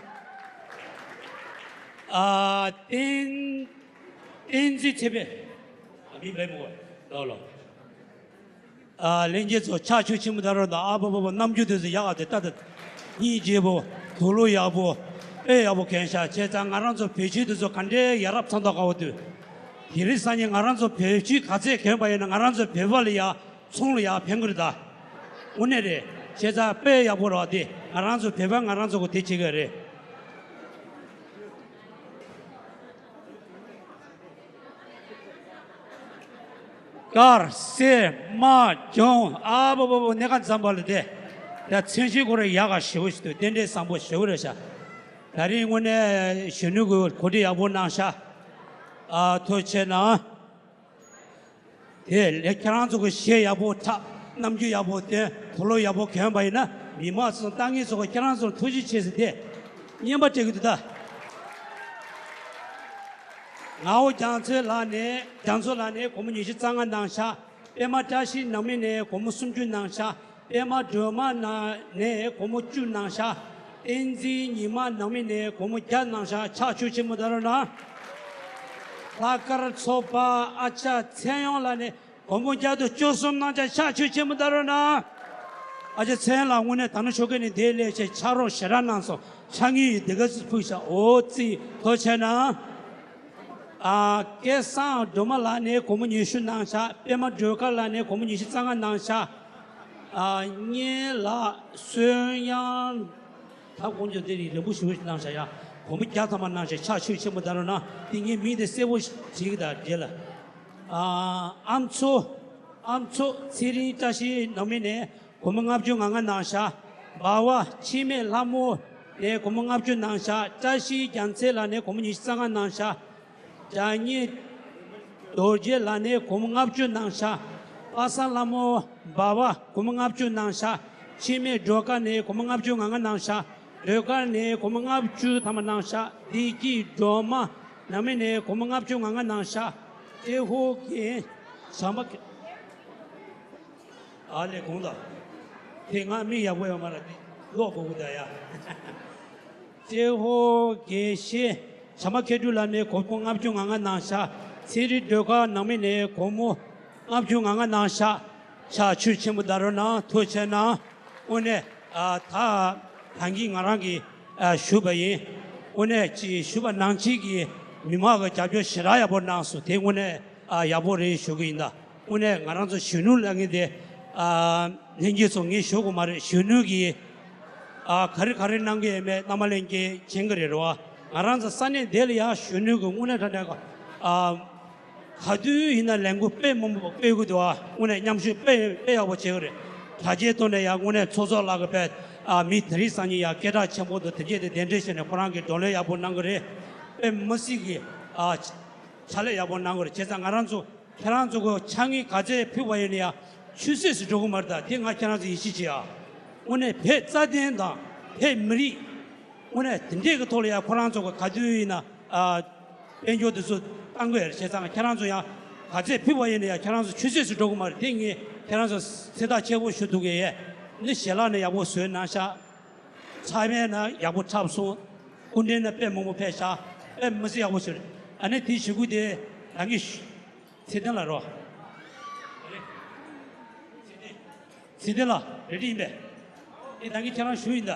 ཨ། བསྟན། བསྟན་འཛིན་ཚེ་འཕེལ། ཨ། མིང་བེམ་གོ་ལོ་ལོ། ཨ། ལྷན་རྒྱས་ཚོ་ཕྱག་ཕྱིད་ཕྱིད་མོ་བསྟན་རོགས་གནང་། ཨ་པ་པ་པ། རྣམ་འགྱུར་དེ་ཚོ་ཡག་ག་དེ་ལྟ་དེ། སྙིང་རྗེ་པོ། དུག་ལོག་ཡག་པོ། དཔེ་ཡག་པོ་གྱོན་ཤག་བྱས་ཙང་ང་རང་ཚོ་བོད་ཆས་དེ་ཚོ་ག་འདྲའི་ཡ་རབས་ཚང་ཐོག་ག་བ་དུས། དེ་རིང་སང་ཉིན་ང་རང་ཚོ་བོད་སྤྱི་ག་ཚད་གྱོན་པ་ཡིན་ན་ང་རང་ཚོ་བོད་པ་ལ་ཡ་ཚོང་ལ་ཡ་ཕན་གི་རེད་ད། དངོས་གནས་རེད། བྱས་ཙང་དཔེ་ཡག་པོ་རེད་དེ། ང་རང་ཚོ་བོད་པ་ང་རང་ཚོ་གི་དེ་བྱེད་གི་རེད། དཀར་སེར་དམར་ལྗང་ཨ་བོ་བོ་བོ་གནས་ཁ་འཛོམས་པ་ལ་དེ། ད་མཚན་གཞི་ཁོ་རེ་ཡག་ག་ཞེ་པོ་ཞིག་འདུག་རྟེན་འབྲེལ་བཟང་པོ་ཞེ་པོ་རེད་ཤག་ད་རིང་དངོས་གནས་གཞོན་ནུ་གི་གོ་སྒྲིག་ཡག་པོ་གནང་ཤག་ཨ་ཐུགས་རྗེ་གནང་། དེ་ལས་ཁྱེད་རང་ཚོ་གི་གཞས་ཡག་པོ་འཁྲབ། རྣམ་འགྱུར་ཡག་པོ་སྟོན། དུག་ལོག་ཡག་པོ་གྱོན་པ་ཡིན་ན་མི་མང་ཚོ་ལྟ་མཁན་ཚོ་གི་ཁྱེད་རང་ཚོར་ཐུགས་རྗེ་ཆེ་ཟེར་ཏེ་སྙན་པ་སྤྲད་ཀྱི་འདུག་ད། ངག་དབང་རྒྱ་མཚོ་ལགས་ནས་རྒྱ་མཚོ་ལགས་ནས་སྒོར་མོ་ཉི་ཤུ་རྩ་ལྔ་གནང་ཤག་པད་མ་བཀྲ་ཤིས་ནང་མི་ནས་སྒོར་མོ་སུམ་ཅུ་གནང་ཤག་པད་མ་སྒྲོལ་མ་ནང་ནས་སྒོར་མོ་བཅུ་གནང་ཤག་བསྟན་འཛིན་ཉི་མ་ནང་མི་ནས་སྒོར་མོ་བརྒྱ་གནང་ཤག་ཕྱག་མཆོད་ཆེན་མོ་བསྟར་རོགས་གནང་། ལྷག་དཀར་ཚོགས་པ་ཨ་ཅག་ཚེ་དབྱངས་ལགས་ནས་སྒོར་མོ་བརྒྱ་དང་བཅུ་གསུམ་གནང་ཤག་ཕྱག་མཆོད་ཆེན་མོ་བསྟར་རོགས་གནང་། ཨ་ཅག་ཚེ་དབྱངས་ལགས་དངོས་གནས་ད་ནང་ཞོགས་ཀས་ནས་འདིར་སླེབས་བྱས་ཕྱག་རོགས་ཞེ་དྲག་གནང་སོང་། ཕྱག་དངུལ་ཡིན་དེ་ག་ཚོད་ཕུལ་ཤག་འོ་ཙི་ཐུགས་རྗེ་གནང་། ཨ་སྐལ་བཟང་སྒྲོལ་མ་ལགས་ནས་སྒོར་མོ་ཉི་ཤུ་གནང་ཤག་པད་མ་སྒྲོལ་དཀར་ལགས་ནས་སྒོར་མོ་ཉི་ཤུ་རྩ་ལྔ་གནང་ཤག་ཨ་སྙན་ལགས་བསོད་དབྱངས། ད་དཀོན་མཆོག་དེ་རིང་རིང་པོ་ཞེ་པོ་ཞིག་གནང་ཤག་ཡ། སྒོར་མོ་བརྒྱ་ཐམ་པ་གནང་ཤག་ཕྱག་མཆོད་ཆེན་པོ་བསྟར་རོགས་གནང་། དེ་ངས་མིང་དེ་གསལ་པོ་བྲིས་ཀྱི་ད་རྗེས་ལ། ཨ་ཨ་མཚོ། ཨ་མཚོ་ཚེ་རིང་བཀྲ་ཤིས་ནང་མི་ནས་སྒོར་མོ་ལྔ་བཅུ་ང་ལྔ་གནང་ཤག་འབའ་བ་འཆི་མེད་ལྷ་མོ་ནས་སྒོར་མོ་ལྔ་བཅུ་གནང་ཤག་བཀྲ་ཤིས་རྒྱལ་མཚན་ལགས་ནས་སྒོར་མོ་ཉི་ཤུ་རྩ་ལྔ་གནང་ཤག་རྒྱ་ཉེ་རྡོ་རྗེ་ལགས་ནས་སྒོར་མོ་ལྔ་བཅུ་གནང་ཤག་པ་སངས་ལྷ་མོ་འབའ་བ་སྒོར་མོ་ལྔ་བཅུ་གནང་ཤག་འཆི་མེད་སྒྲོལ་དཀར་ནས་སྒོར་མོ་ལྔ་བཅུ་ང་ལྔ་གནང་ཤག་སྒྲོལ་དཀར་ནས་སྒོར་མོ་ལྔ་བཅུ་ཐམ་པ་གནང་ཤག་བདེ་སྐྱིད་སྒྲོལ་མ་ནང་མི་ནས་སྒོར་མོ་ལྔ་བཅུ་ང་ལྔ་གནང་ཤག་ཏྲེ་ཧོ་གི་བྱམས་པ། ཨ་ལས་དགོངས་དག་དེ་ང་མི་ཡག་པོ་ཡོད་མ་རེད་དེ་ཀློག་དགོས་ཀྱི་ད་ཡ། ཏྲེ་ཧོ་དགེ་བཤེས་བྱམས་པ་མཁས་གྲུབ་ལགས་ནས་སྒོར་མོ་ལྔ་བཅུ་ང་ལྔ་གནང་ཤག་ཚེ་རིང་སྒྲོལ་དཀར་ནང་མི་ནས་སྒོར་མོ་ལྔ་བཅུ་ང་ལྔ་གནང་ཤག་ཕྱག་མཆོད་ཆེན་པོ་བསྟར་རོགས་གནང་། ཐུགས་རྗེ་གནང་། དངོས་གནས་ཨ་ད་ད་གིན་ང་རང་གིས་ཨ་ཞུས་པ་ཡིན། དངོས་གནས་ཅིག་ཞུས་པ་ནང་བཞིན་གྱི་མི་མང་གི་རྒྱབ་སྐྱོར་ཞེ་དྲག་ཡག་པོ་གནང་སོང་། དེ་དངོས་གནས་ཨ་ཡག་པོ་རེད་ཞུ་གི་ཡིན་ད། དངོས་གནས་ང་རང་ཚོ་གཞོན་ནུ་ལབ་མཁན་དེ་ཨ་ལྷན་རྒྱས་ཚོ་ངས་ཞུ་དགོས་མ་རེད། གཞོན་ནུ་གིས་ཨ་ག་རེ་ག་རེ་གནང་གི་ཡོད་མེད་རྣམ་པ་ལྷན་རྒྱས་མཁྱེན་གི་རེད་རོ། ང་རང་ཚོ་ས་གནས་འདི་ལ་ཡང་གཞོན་ནུ་གི་དངོས་གནས་དྲང་གནས་ཨ་ག་དུས་ཡིན་ན་ལས་འགུལ་དཔེ་མང་པོ་སྤེལ་གི་འདུག་ཨ་དངོས་གནས་མཉམ་ཞུགས་དཔེ་དཔེ་ཡག་པོ་བྱེད་གི་རེད། དྲ་རྒྱའི་ཐོག་ནས་ཡང་དངོས་གནས་ཚོགས་གཙོ་ལགས་ཀྱི་དཔེ་ཨ་མི་དེ་རིང་སང་ཉིན་ཡང་སྐད་གྲགས་ཆེན་པོ་འདུག་དེ་རྗེས་དེ་གདན་འདྲེན་བྱས་ནས་ཁོ་རང་གིས་བགྲོ་གླེང་ཡག་པོ་གནང་གི་རེད། དཔེ་མི་སྲིད་གི་ཨ་ཕྱག་ལས་ཡག་པོ་གནང་གི་རེད། བྱས་ཙང་ང་རང་ཚོ་ཁྱེད་རང་ཚོ་གི་ཕྱག་དངུལ་ག་ཚད་ཕུལ་བ་ཡིན་ན་ཡང་ཆུད་ཟོས་སུ་འགྲོ་གི་མ་རེད། ད་དེ་ང་ཁྱེད་རང་ཚོ་ཡིད་ཆེས་བྱེད་ཨ། དངོས་གནས་བོད་རྩ་དོན་དང་བོད་མི་རིགས་དངོས་གནས་དེ་འདྲས་ཀྱི་ཐོག་ལ་ཡང་ཁོ་རང་ཚོ་གི་ག་དུས་ཡིན་ན་ཨ་དཔལ་འབྱོར་དེ་ཚོ་བཏང་དགོས་རེད། བྱས་ཙང་ཁྱེད་རང་ཚོ་ཡང་ག་ཚད་ཕུལ་བ་ཡིན་ན་ཡང་ཁྱེད་རང་ཚོ་ཆུད་ཟོས་སུ་འགྲོ་གི་མ་རེད། དེ་ངས་ཁྱེད་རང་ཚོ་ཚོད་ལྟ་ཆེ་པོ་ཞུ་ཐུབ་ཀྱི་ཡོད། འདི་ཞལ་ལག་ནས་ཡག་པོ་བཟོས་གནང་ཤག་ཚ་བའི་ནང་ཡག་པོ་འཁྲབ་སོང་། སྐུ་མགྲོན་ནང་དཔེ་མང་པོ་ཕེབས་ཤག་དཔེ་མི་སྲིད་ཡག་པོ་ཞིག་རེད། ཨ་ནི་དེའི་ཞུ་སྐུལ་དེ་ད་གིན་ཚེ་བརྟན་ལགས་རོ། ཚེ་བརྟན་ལགས་རེད་ཡིན་པས། ཨེ་ད་གིན་ཁྱེད་རང་ཞུ་ཡིན་ད།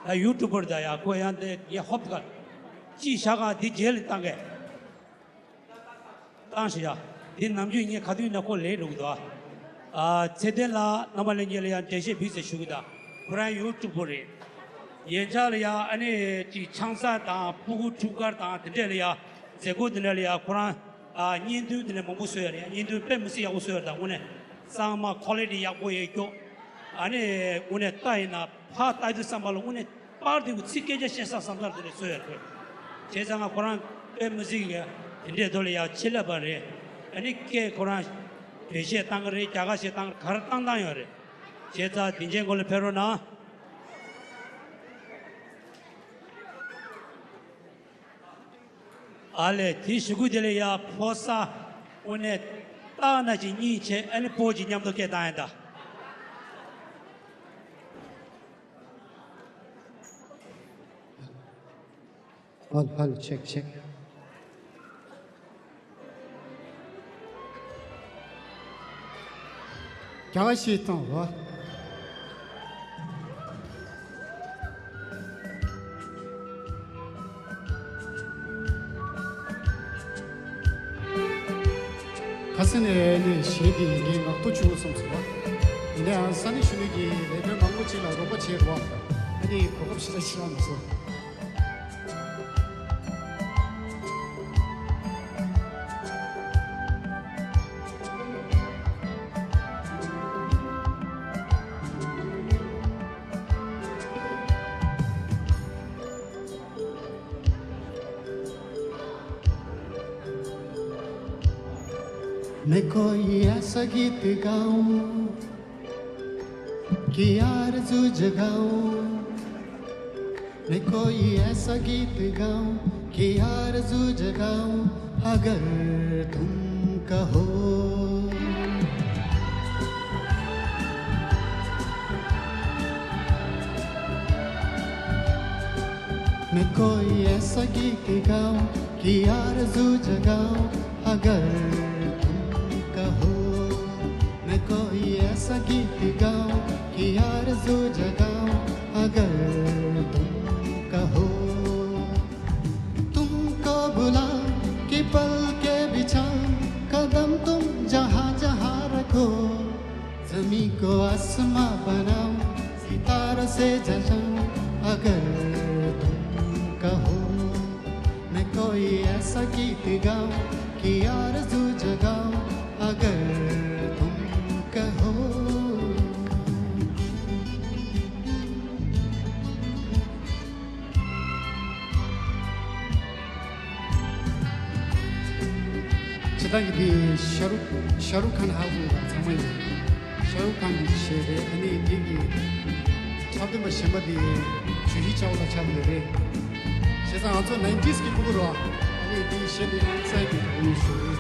ད་ཡུ་ཊུབ་པར་ད་ཡ་ཁོ་ཡང་དེ་ཡ་ཧོབ་ག་ཅི་བྱ་ག་དེ་རྗེས་ལ་བཏང་གས། བཏང་ཞིག་ཡ། འདི་ནམ་རྒྱུན་ངས་ག་དུས་ཡིན་ན་ཁོ་ལས་འགྲོ་གི་འདུག་ཨ། ཨ་ཚེ་བརྟན་ལགས་རྣམ་པ་ལྷན་རྒྱས་ལ་ཡང་འགྲེལ་བཤད་ཕུལ་ཟེར་ཞུ་གི་ད། ཁོ་རང་ཡུ་ཊུབ་པར་རེད། ཡན་ཆད་ལ་ཡ་ཨ་ནི་ཅིག་ཆང་ས་དང་ཕྲུ་གུ་ཕྲུག་དཀར་དང་དེ་འདྲས་ལ་ཡ་མཛད་སྒོ་དེ་འདྲས་ལ་ཡ་ཁོ་རང་ཨ་བརྙན་ཐུང་དེ་འདྲས་མང་པོ་བཟོས་ཡ་རེད། བརྙན་ཐུང་དཔེ་མི་སྲིད་ཡག་པོ་བཟོས་ཡ་རེད། ད་དངོས་གནས་གཙང་མ་ཁོ་ལི་ཊི་ཡག་པོ་ཡོད་སྐྱོ། ཨ་ནི་དངོས་གནས་ལྟ་ཡིན་ན་ཕར་ལྟ་དུས་བསམ་པ་ལ་དངོས་གནས། པར་དེ་གི་ཚིག་སྐད་ཆ་བཤད་ས་བསམ་ཚར་དེ་ནས་བཟོས་ཡོད་རེད། བྱས་ཙང་ང་ཁོ་རང་དཔེ་མི་སྲིད་གི་དེ་འདྲའི་ཐོག་ལ་ཡང་ཆེད་ལས་པ་རེད། ཨ་ནི་སྐད་ཁོ་རང་བོད་གཞས་བཏང་གི་རེད། རྒྱ་གར་གཞས་བཏང་གི་རེད། ག་རེ་བཏང་བཏང་ཡོད་རེད། བྱས་ཙང་དེ་འཇའི་མགོ་ལ་ཕེབས་རོགས་གནང་། ཨ་ལས་དེ་ཞུ་སྐུལ་དེ་ལ་ཡ་ཕོ་གསར་དངོས་གནས་སྟག་ན་ཅིག་གཉིས་བྱས་ཨ་ནི་ཕོ་གཅིག་མཉམ་དུ་སྐད་བཏང་ཡིན་ད། ཧ་ལ་ཧ་ལ་ཆེག་ཆེག་རྒྱ་གར་གཞས་བཏང་བ། ཚེ་ནས་ནས་གཞས་འདི་ངས་ངག་ཐོག་བཅུག་བསམ་སོང་བ། ཡིན་ནའང་ས་གནས་གཞོན་ནུ་གི་ལས་དོན་མང་པོ་ཅིག་ལ་རོགས་པ་བྱས་རོགས། ཨ་ནི་གོ་སྐབས་ཞེ་དྲག་ཞིག་རག་མ་སོང་། मैं कोई ऐसा गीत गाऊं कि आरज़ू जगाऊं। मैं कोई ऐसा गीत गाऊं कि आरज़ू जगाऊं, अगर तुम कहो। मैं कोई ऐसा गीत गाऊं कि आरज़ू जगाऊं, अगर तुम कहो। मैं कोई ऐसा गीत गाऊं कि आरज़ू जगाऊं, अगर तुम कहो। तुमको बुलाऊं कि पलकें बिछाऊं, कदम तुम जहां जहां रखो। ज़मीं को आसमां बनाऊं, सितारों से जगाऊं, अगर तुम कहो। मैं कोई ऐसा गीत गाऊं कि आरज़ू जगाऊं, अगर तुम कहो। བྱེད་སྟངས་ཀྱི་འདི་ཤ་རུག་ཤ་རུག་ཁཱན་ཧ་གོ་བ་ཚང་མ་ཡིན། ཤ་རུག་ཁཱན་གྱི་གཞས་རེད། ཨ་ནི་འདི་གི་འཁྲབ་སྟོན་པ་གཞན་པ་འདི་ཇུ་ཧི་ཅའོ་ལགས་ཆགས་པ་རེད། བྱས་ཙང་ང་ཚོ་ནའིན་ཊིས་གི་ཕྲུ་གུ་རེད། ཨ་ནི་འདི་གཞས་འདི་ཨན་སའི་གི་ཕྲུ་གུ་ཡིན་ཞུ་རེད།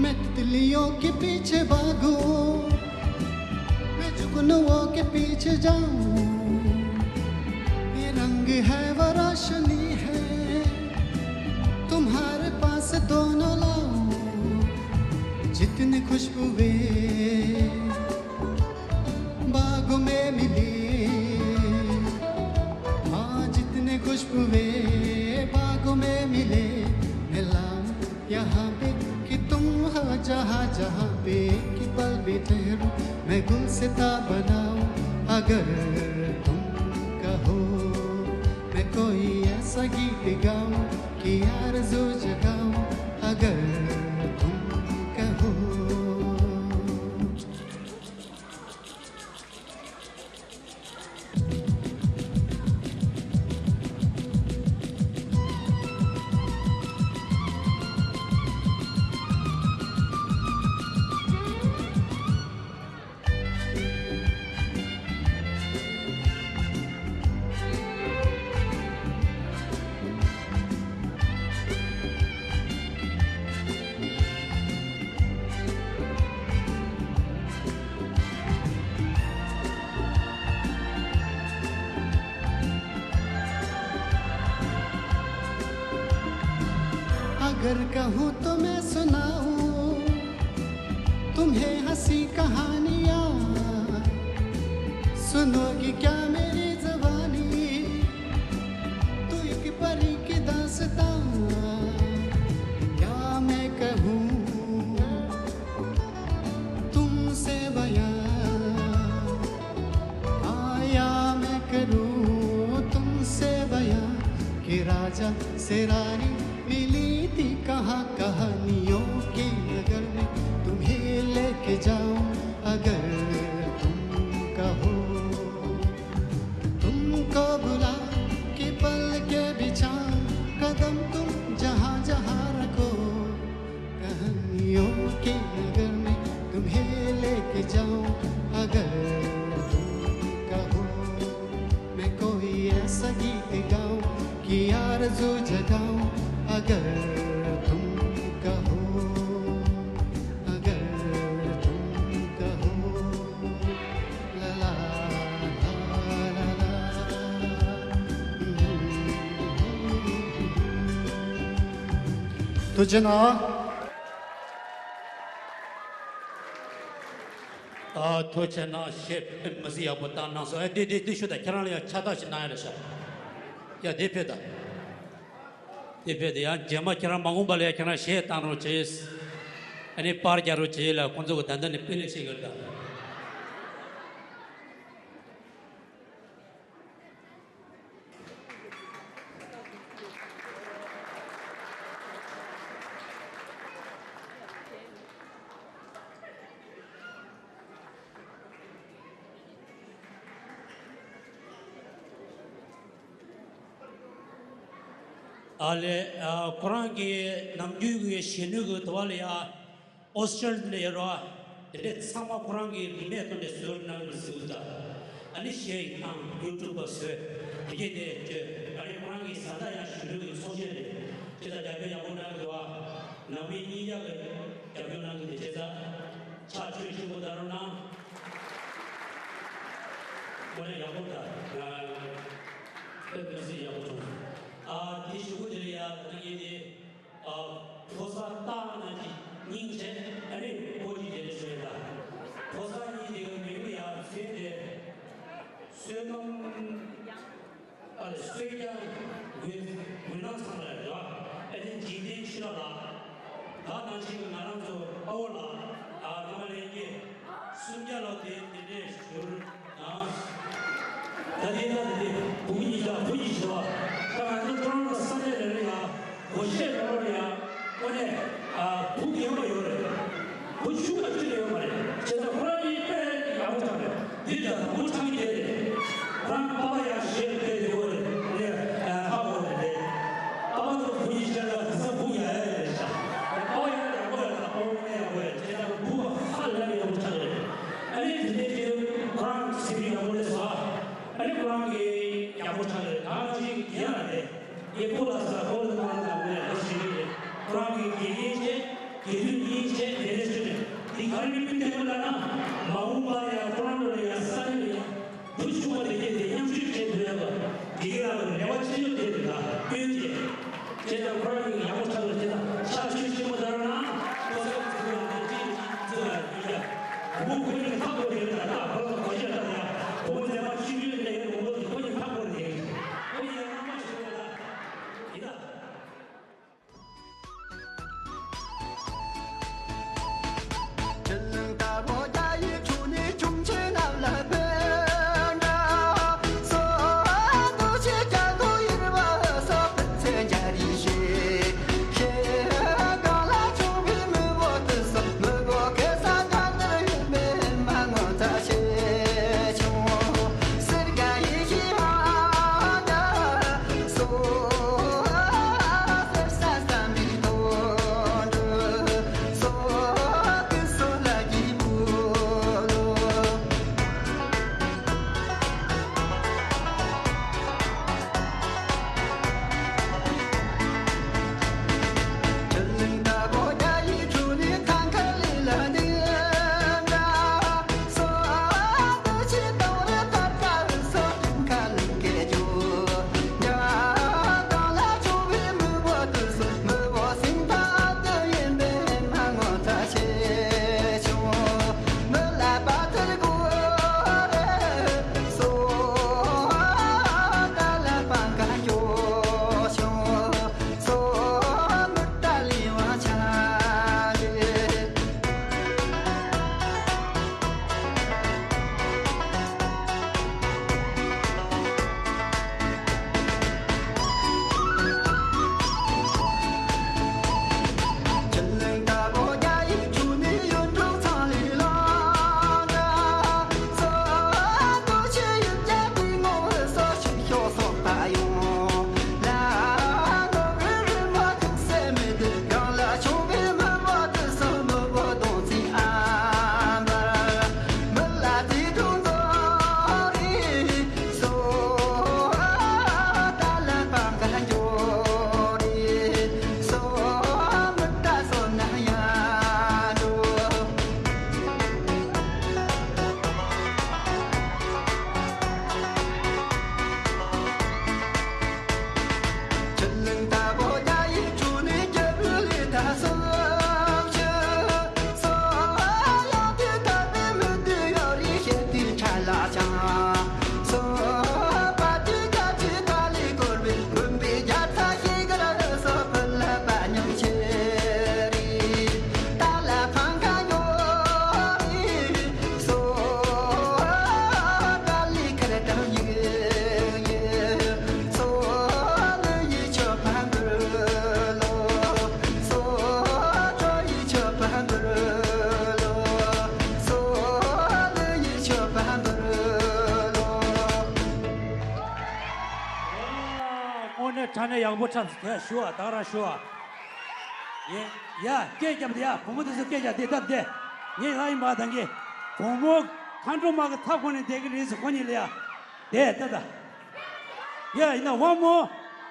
मैं तितलियों के पीछे भागूं, मैं जुगनुओं के पीछे जाऊं। ये रंग है, वो रोशनी है, तुम्हारे पास दोनों लाऊं। जितनी खुशबुएं बागों में मिले, हाँ, जितने खुशबुएं बागों में मिले, मैं लाऊं यहाँ पे कि तुम हो जहाँ, जहाँ पे एक पल भी ठहरूं, मैं गुलसिता बनाऊं, अगर तुम कहो। मैं कोई ऐसा गीत गाऊं कि आरज़ू जगाऊं, अगर तुम कहो। अगर कहूँ तो मैं सुनाऊँ तुम्हें हंसी कहानियाँ, सुनोगी क्या मेरी जबानी? तू एक परी की दास्तां, या मैं कहूँ तुमसे बयां, आया मैं करूँ तुमसे बयां कि राजा से रानी मिली थी कहाँ, कहानियों के नगर में तुम्हें लेके जाऊँ अगर तुम कहो। तुमको बुला के पलके बिछा, कदम तुम जहाँ जहाँ रखो, कहानियों के नगर में तुम्हें लेके जाऊं अगर तुम कहो। मैं कोई ऐसा गीत गाऊं कि आरज़ू जगाऊं अगर तुम कहो, अगर तुम कहो। ཐུགས་རྗེ་གནང་། ཨ། ཐུགས་རྗེ་གནང་། གཞས་དཔེ་མི་སྲིད་ཡག་པོ་བཏང་གནང་སོང་། ཨེ། འདི་འདི་འདི་ཞུ་དང་། ཁྱེད་རང་ལ་ཡང་ཕྱག་རྟགས་ཤིག་གནང་ཡ་རེད་ཤག་ཡ་དེ་ཕེབས་དང་། དེ་ཕེབས་དང་། ཡང་རྗེས་མ་ཁྱེད་རང་མ་འོངས་པ་ལ་ཡང་ཁྱེད་རང་གཞས་བཏང་རོགས་བྱེད། ཨ་ནི་པར་རྒྱག་རོགས་བྱེད་ལ་ཁོང་ཚོ་གི་ད་ལྟ་ནས་དཔེ་ལེགས་བཤད་ཡོད་ད། ཨ་ལས། ཨ། ཁོ་རང་གི་ནམ་རྒྱུན་གྱི་གཞས་ནུས་ཀྱི་དུ་བ་ལ་ཡ། ཨོ་སི་ཀྲི་ལི་ཡ་རོ། དེ་འདྲས་ཚང་མ་ཁོ་རང་གི་རིན་མེད་ཐོག་ནས་བཟོས་གནང་གི་ཟེར་གི་འདུག་ད་ནི་གཞས་ཡིན་ནའང་ཡུ་ཊུབ་པ་བཟོས། དེ་གས་དེ་བཅོས། ཨ་ནི་ཁོ་རང་གི་བཟའ་ཟླ་ཡང་གཞོན་ནུ་གི་ཚོགས་ཆེན་རེད། ཁྱེད་ད་རྒྱབ་སྐྱོར་ཡག་པོ་གནང་གི་འདུག་ཨ། ནང་མི་གཉིས་ཀ་གི་རྒྱབ་སྐྱོར་གནང་གི་འདུག་ཁྱེད་ད་ཕྱག་མཆོད་ཆེན་པོ་གནང་རོགས་གནང་། དངོས་གནས་ཡག་པོ་ད། ང་དཔེ་མི་སྲིད་ཡག་པོ་བྱུང་། ཨ། དེ་གཞུག་གུ་དེ་ལ་ཡ་ད་ངས་དེ། ཨ། ཕོ་གསར་སྟག་ནང་གི་སྙིང་རྗེ། ཨ་ནི་ཕོ་གི་དེ་ལས་བཟོས་ད། ཕོ་གསར་གཉིས་དེ་གི་མིང་ལ་ཡ་མཚན་དེ། བསོད་ནམས། ཨ་ལས། བསོད་རྒྱལ། འོད། འོད་སྣང་ཚང་ལ་རེད་བ། ཨ་ནི་འཇིག་རྟེན་ཕྱི་ལ་ལ། ད་ནང་བཞིན་ང་རང་ཚོ་དཔའ་བོ་ལ། ཨ། རྣམ་པ་ལྷན་རྒྱས་སུམ་བརྒྱ་ལ་དེ་དེ་འདྲས་ཞུ་རུ་ནང་། ད་དེ་ད་དེ་དེ་བུ་གཉིས་ཀྱང་བུ་གཉིས་ཞུ་བ། ད་ང་ཚོ་ཀྲོང་ལ་ས་གནས་རེ་རེ་ཡ། སྒོ་ཤེས་ནོར་ལ་ཡ། དངོས་གནས། ཨ། བུ་རྒན་པ་ཡོད་རེད། བུ་ཆུང་བ་གཅིག་ཡོད་མ་རེད། བྱས་ཙང་ཁོ་རང་གཉིས་དཔེ་ཡག་པོ་ཆགས་རེད། འདི་ལྟར་བུ་ཆགས་ཀྱི་རེད། ཁོ་རང་པ་ཕ་ཡག་ཤེས་དཔེ་ཡོད་རེད། ནས་ཨ་ཧ་གོ་རེད། པ་ཕ་ཚོ་བུ་གཉིས་བྱས་ཙང་དེང་སང་བུ་ཡག་ཡག་རེད་ཤག་པ་ཕ་ཡག་ཡག་པོ་རེད། ད་པ་ཕ་ཡག་པོ་རེད། བྱས་ཙང་བུ་ཧ་ལས་ཡག་པོ་ཆགས་རེད། ཨ་ནི་དེ་འདྲའི་ཁོ་རང་སེམས་ཡག་པོ་རེད་ཟེར། ཨ་ནི་ཁོ་རང་གི་ཡག་པོ་ཆགས་རེད། ད་ང་ཅིག་རྒན་ལ་རེད། ངས་ཁོ་ལ་ཟ་ཁོ་ལ་ཁོ་རང་ལ་ངས་ལོ་ཞིག་རེད། ཁོ་རང་གི་དགེ་རྒན་བྱས། དགེ་འདུན་གཉིས་བྱས། དེ་འདྲ་བྱས་ནས་འདི་ག་རེ་མི་བསྟན་པ་ལ་ན། མ་འོངས་པ་ཡང་ཀྲོང་ལོ་ལ་ཡང་ས་གནས་ལ་ཡང་བུ་ཆུང་བ་དེ་གས་དེ་མཉམ་ཞུགས་བྱེད་ཐུབ་ཡག་གི་དེ་ག་ལ་རེ་བ་ཆེ་ཤོས་དེ་རེད། ད་སྐྱོན་བྱས། བྱས་ཙང་ཁོ་རང་གི་ཡག་པོ་ཆགས་ལ། བྱས་ཙང་ཕྱག་མཆོད་ཆེན་པོ་གནང་རོགས་གནང་། ཁོ་ཚོ་ཚོ་ལ་ནང་ཅི་ཅི་ཚོ་ལ་ཡིན་ཀྱང་བུ་མོ་ཁོ་གཉིས་ཐག་པོ་རེད། ད་ད་ཁོ་ཚོ་གོ་ཤེས་ད་ཡ། བུ་མོ་ཚེ་མ་ཆུང་ཆུང་ནས་ཡོད་ནོ་ཁོ་གཉིས་ཐག་པོ་རེད། ཁོ་གཉིས་ཡང་རྣམ་པ་ཞིག་རེད། ད་ཡིན་ད། ཆུ་གླིང་དར་པོ་རྒྱ་ཡི་ཆུ་ནས་ཁྱུང་ཆེན་རྣམས་ལ་འབོད་འདྲ། སོ་འདུ་ཆེ་རྒྱ་མགོ་ཡིར་བ་སོགས་ཚེ་རྒྱ་རི་ཞེས་ཞེས། ནས་ཡག་པོ་འཁྲབ་དེ་ཞུ་བ་ད་རང་ཞུ་བ། ཡེ། ཡ། སྐད་རྒྱབ་དེ་ཡ། བུ་མོ་དེ་ཚོ་སྐད་རྒྱབ་དེ་སྟབས་བདེ། ངས་ལ་ཡིན་པ་དང་གི། བུ་མོ་མཁའ་འགྲོ་མ་གི་ཐབ་ཁོ་ནས་བསྡད་ཀྱི་རེད་ཟེར་ཁོ་གཉིས་ལ་ཡ། དེ་ལྟ་ད། ཡ་ཡིན་ན་ཝང་མོ།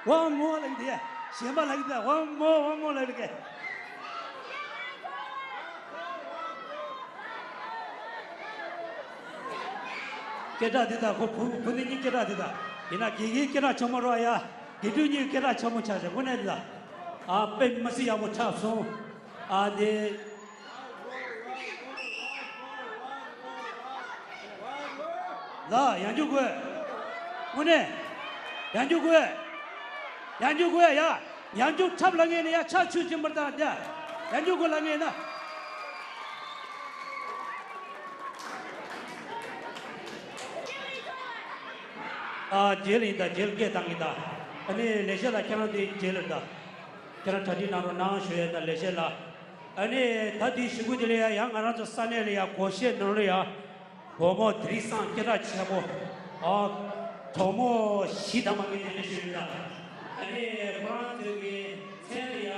ཝང་མོ་ལ་གི་དེ་ཡ། གཞན་པ་ལ་གི་དེ་ཝང་མོ་ཝང་མོ་ལ་གི་དེ། སྐད་གྲགས་འདི་དང་ཁོ་བུ་བུ་འདི་གཉིས་སྐད་གྲགས་འདི་དང་། ཡིན་ན་དགེ་རྒན་སྐད་གྲགས་ཆེན་མོ་རོགས་ཡ། དགེ་ཕྲུག་གཉིས་སྐད་གྲགས་ཆེན་མོ་ཆགས་བྱུང་། དངོས་གནས་འདི་དང་། ཨ་དཔེ་མི་སྲིད་ཡག་པོ་འཁྲབ་སོང་། ཨ་འདི། ལ་ཡང་རྒྱུག་དགོས། དངོས་གནས། ཡང་རྒྱུག་དགོས། ཡང་རྒྱུག་དགོས་ཡ། ཡང་རྒྱུག་འཁྲབ་ལ་ངེས་ནས་ཡ་ཕྱག་མཆོད་ཀྱིན་པར་དང་འདི། ཡང་རྒྱུག་དགོས་ལ་ངེས་ན། ཨ་རྗེས་ལ་ཡིན་ད་རྗེས་ལ་སྐད་བཏང་གི་ད། ཨ་ནི་ལེགས་བཤད་ལགས་ཁྱེད་རང་དེ་རྗེས་ལ་ད། ཁྱེད་རང་གྲ་སྒྲིག་གནང་རོགས་གནང་ཞུ་ཡས་ད་ལེགས་བཤད་ལགས། ཨ་ནི་ད་དེའི་གཞུག་གུ་དེ་ལ་ཡ་ཡང་ང་རང་ཚོ་ས་གནས་ལ་ཡ་སྒོར་གཞས་ནང་ལ་ཡ། བུ་མོ་དེ་རིང་སང་སྐད་གྲགས་ཆེ་པོ། ཨ། གྲོགས་མོ་བཞི་དང་མ་གི་དེ་འདྲ་ཞིག་ཡོད་ད། ཨ་ནི་ཁོ་རང་ཚོའི་གི་མཚན་ལ་ཡ།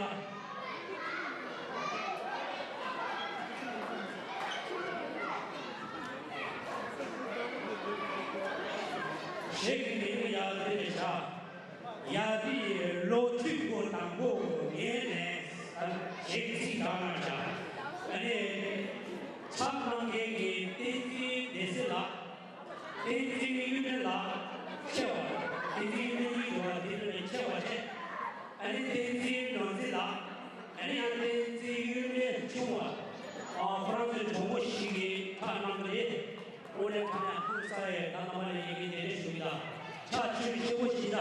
གཞས་ཀྱི་མིང་ལ་ཡ་དེ་འདྲ་བཞག་ཡ་དེ་ལོ་དྲུག་གོ་དང་པོ་ངེས་ནས་ཞེས་ཚིག་དག་ན་བྱ། ཨ་ནི་ཕྱག་གནང་མཁན་གྱི་བསྟན་འཛིན་སྡེ་སྲིད་ལགས། བསྟན་འཛིན་གཡུ་སྒྲོན་ལགས་ཆེ་བ། བསྟན་འཛིན་གཡུ་སྒྲོན་གཉིས་འགྲོ་བ་དེ་ཚོ་ནས་ཆེ་བ་བྱས། ཨ་ནི་བསྟན་འཛིན་ནོར་འཛིན་ལགས། ཨ་ནི་ཡང་བསྟན་འཛིན་གཡུ་སྒྲོན་ཆུང་བ། ཨ་ཁོ་རང་ཚོའི་གྲོགས་པོ་ཞིག་གིས་ཕྱག་གནང་གི་རེད། དངོས་གནས་དྲང་ཡང་ཐུགས་ས་ཡས་ད་ནང་མ་ལ་ཡི་གེ་དེ་རེ་ཞུ་གི་ད། ཕྱག་མཆོད་ཆེན་པོ་ཞིག་ད།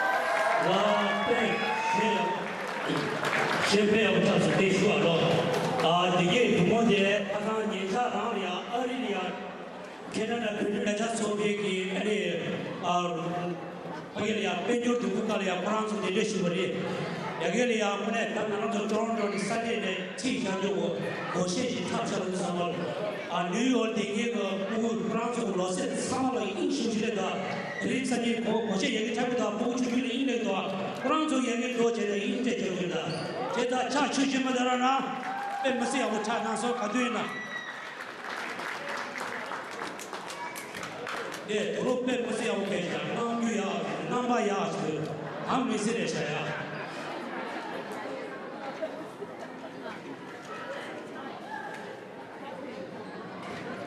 ལ་དཔེ་ཞེས་ཞེས་དཔེ་ཡག་པོ་ཆགས་སོང་། དེ་ཞུ་བ་ལོ། ཨ་དེ་གའི་བུ་མོ་དེ་ཁ་སང་ཉེ་ཆར་རང་ལ་ཡང་ཨ་རི་ལ་ཡང་ཁེ་ན་ཌ་བོད་རིགས་ལ་ཆ་ཚོགས་པའི་གི་ཨ་རི་ཨ་ཕ་གི་ལ་ཡང་དཔལ་འབྱོར་དུས་ཁུངས་ཁག་ལ་ཡང་ཁོ་རང་ཚོ་གདན་འདྲེན་ཞུས་པ་རེད། ཡ་གི་ལ་ཡ་དངོས་གནས་ད་ང་རང་ཚོ་ཊོ་རོན་ཊོ་ནས་ས་གནས་ནས་ཁྲིད་བཞག་རྒྱུ་གོ་གོ་ཤེས་ཤིག་ཐབས་ཆག་ལ་བསམ་པ། ཨ་ནིའུ་ཡོག་དེ་ངེད་ཀྱི་ཕྲུ་གུ་ཁོ་རང་ཚོ་གི་ལོ་ཚད་ཚང་མ་ལ་དབྱིངས་ཞུགས་ཞིག་རེད་ད། དེ་རིང་སང་ཉིན་གོ་གོ་ཤེས་ཡ་གི་ཐབས་ཀྱི་ད་ཕྲུ་གུ་ཆུང་ཆུང་ལ་དབྱིངས་ལེགས་འདུག་ཁོ་རང་ཚོ་ཡ་གི་འགྲོ་བྱས་ནས་དབྱིངས་སྤྲད་བྱས་ཡོད་ད། དེ་ད་ཕྱག་མཆོད་ཆེན་པོ་དེ་རང་རང་དཔེ་མི་སྲིད་ཡག་པོ་ཆགས་གནང་སོང་། ག་དུས་ཡིན་ན། དེ་དུ་རུ་དཔེ་མི་སྲིད་ཡག་པོ་སྐད་ཆ་གནང་རྒྱུ་ཡག་རྣམ་པ་ཡག་ཞིག་གང་མི་སྲིད་རེད་ཤག་ཡ།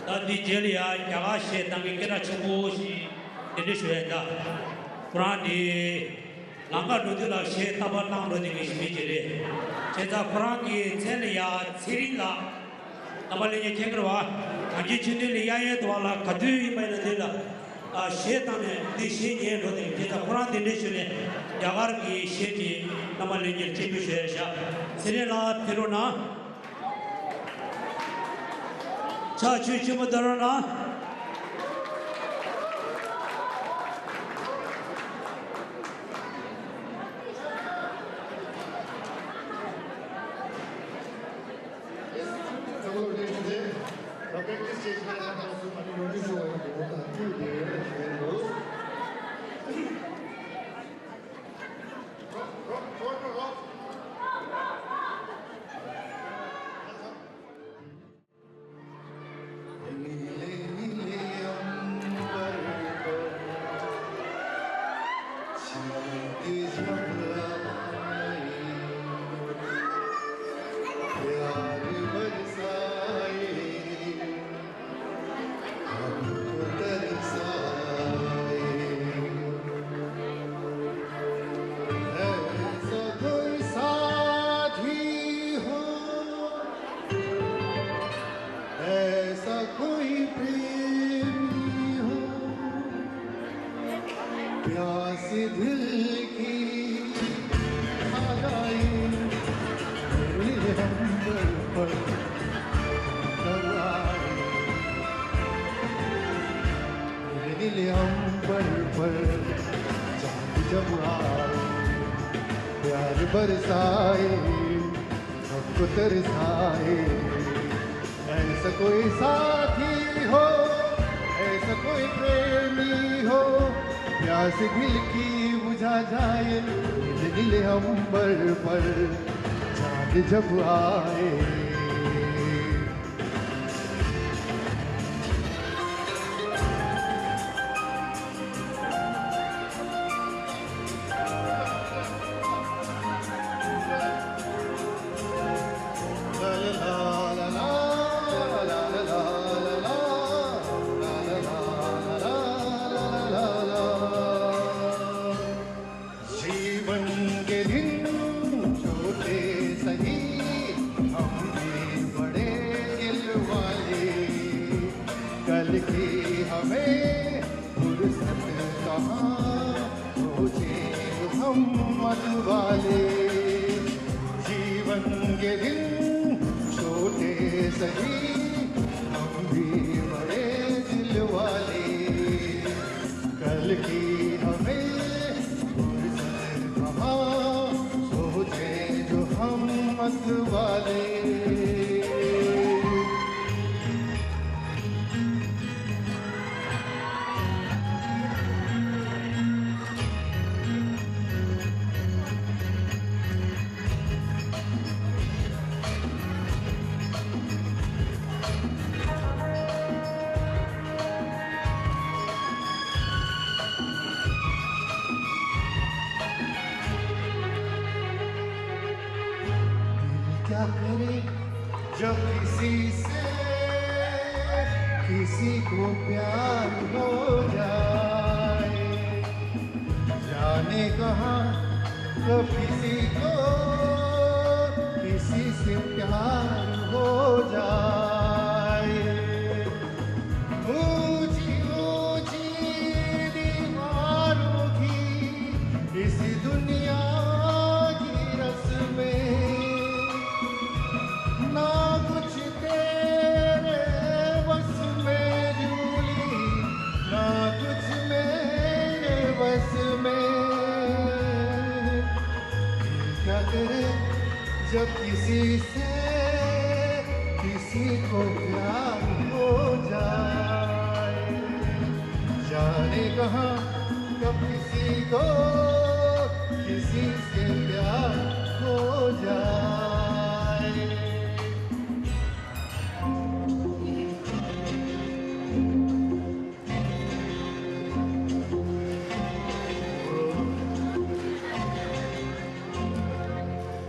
ད་འདི་རྗེས་ལ་ཡ་རྒྱ་གར་གཞས་བཏང་མཁན་སྐད་གྲགས་ཆེན་པོ་ཞིག་གདན་འདྲེན་ཞུ་ཡ་ཡིན་ད། ཁོ་རང་འདི་ལམ་ཁ་འགྲོ་དུས་ལ་གཞས་རྟག་པར་གནང་འགྲོ་བསྡད་མཁན་ཞིག་མི་ཞིག་རེད། བྱས་ཙང་ཁོ་རང་གི་མཚན་ལ་ཡ་ཚེ་རིང་ལགས། རྣམ་པ་ལྷན་རྒྱས་མཁྱེན་གྱི་རེད་བ། གངས་ཅན་ཆོས་ལྡན་གླིང་གཡས་གཡོན་དུ་བ་ལ་ག་དུས་ཡིན་པ་ཡིན་ན་འདི་ལ་ཨ་གཞས་བཏང་ནས་འདི་གཞས་ཉན་འགྲོ་དེ་དེ་ལྟར་ཁོ་རང་གདན་འདྲེན་ཞུས་ནས་རྒྱ་གར་གྱི་གཞས་དེ་རྣམ་པ་ལྷན་རྒྱས་སྤྱན་འབུལ་ཞུ་ཡ་ཤག་ཚེ་རིང་ལགས་ཕེབས་རོགས་གནང་། ཕྱག་མཆོད་ཆེན་པོ་གདབ་རོགས་གནང་། नीले नीले अंबर पर चांद जब आए, प्यार बरसाए, हमको तरसाए। ऐसा कोई साथी हो, ऐसा कोई प्रेमी हो, प्यास दिल की बुझा जाए, मेरे अंबर पर जब आए, मेरे नीले अंबर पर चांद जब आए, प्यार बरसाए, हमको तरसाए। ऐसा कोई साथी हो, ऐसा कोई प्रेमी हो, प्यास दिल की बुझा जाए, नीले नीले अंबर पर चांद जब आए। जीवन के दिन छोटे सही, हम भी बड़े दिल वाले। कल की हमें फुर्सत कहाँ, सोचे हम मत वाले। जीवन के दिन छोटे सही, हम भी बड़े दिल वाले। कल की हमें फुर्सत कहाँ, सोचे जो हम मत वाले। दिल क्या करे जब किसी से किसी को प्यार हो जाए, जाने कहाँ कब किसी को किसी से प्यार हो जाए। ऊंची ऊंची दीवारों की इस दुनिया की रस्में, ना कुछ तेरे बस में झूली, ना कुछ मेरे बस में। दिल क्या किसी से किसी को प्यार हो जाए, जाने कहाँ कब किसी को किसी से प्यार हो जाए।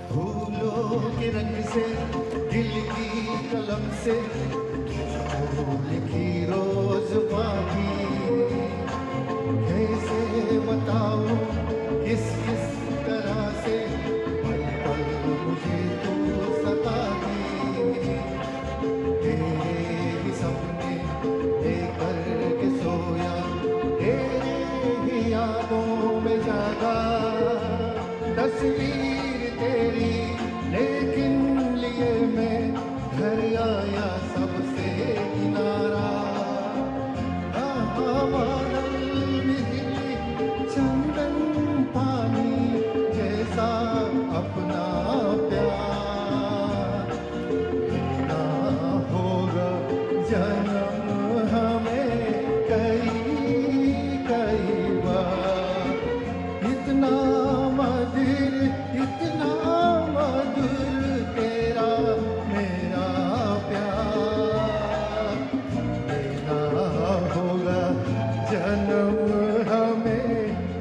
फूलों के रंग से, दिल की कलम से, तुझको लिखी रोज बाकी। कैसे बताऊं किस किस तरह से, पल पल मुझे तू सताती। तेरे ही सपने लेकर के सोया, तेरे ही यादों में जागा। तस्वीर तेरी, लेकिन लिए मैं घर आया सबसे किनारा। हाँ, हाँ, बादल, बिजली, चंदन, पानी जैसा अपना प्यार। ना होगा जन्म हमें कई, कई बार। इतना मधुर, इतना मधुर तेरा मेरा प्यार। मिलना होगा जन्म हमें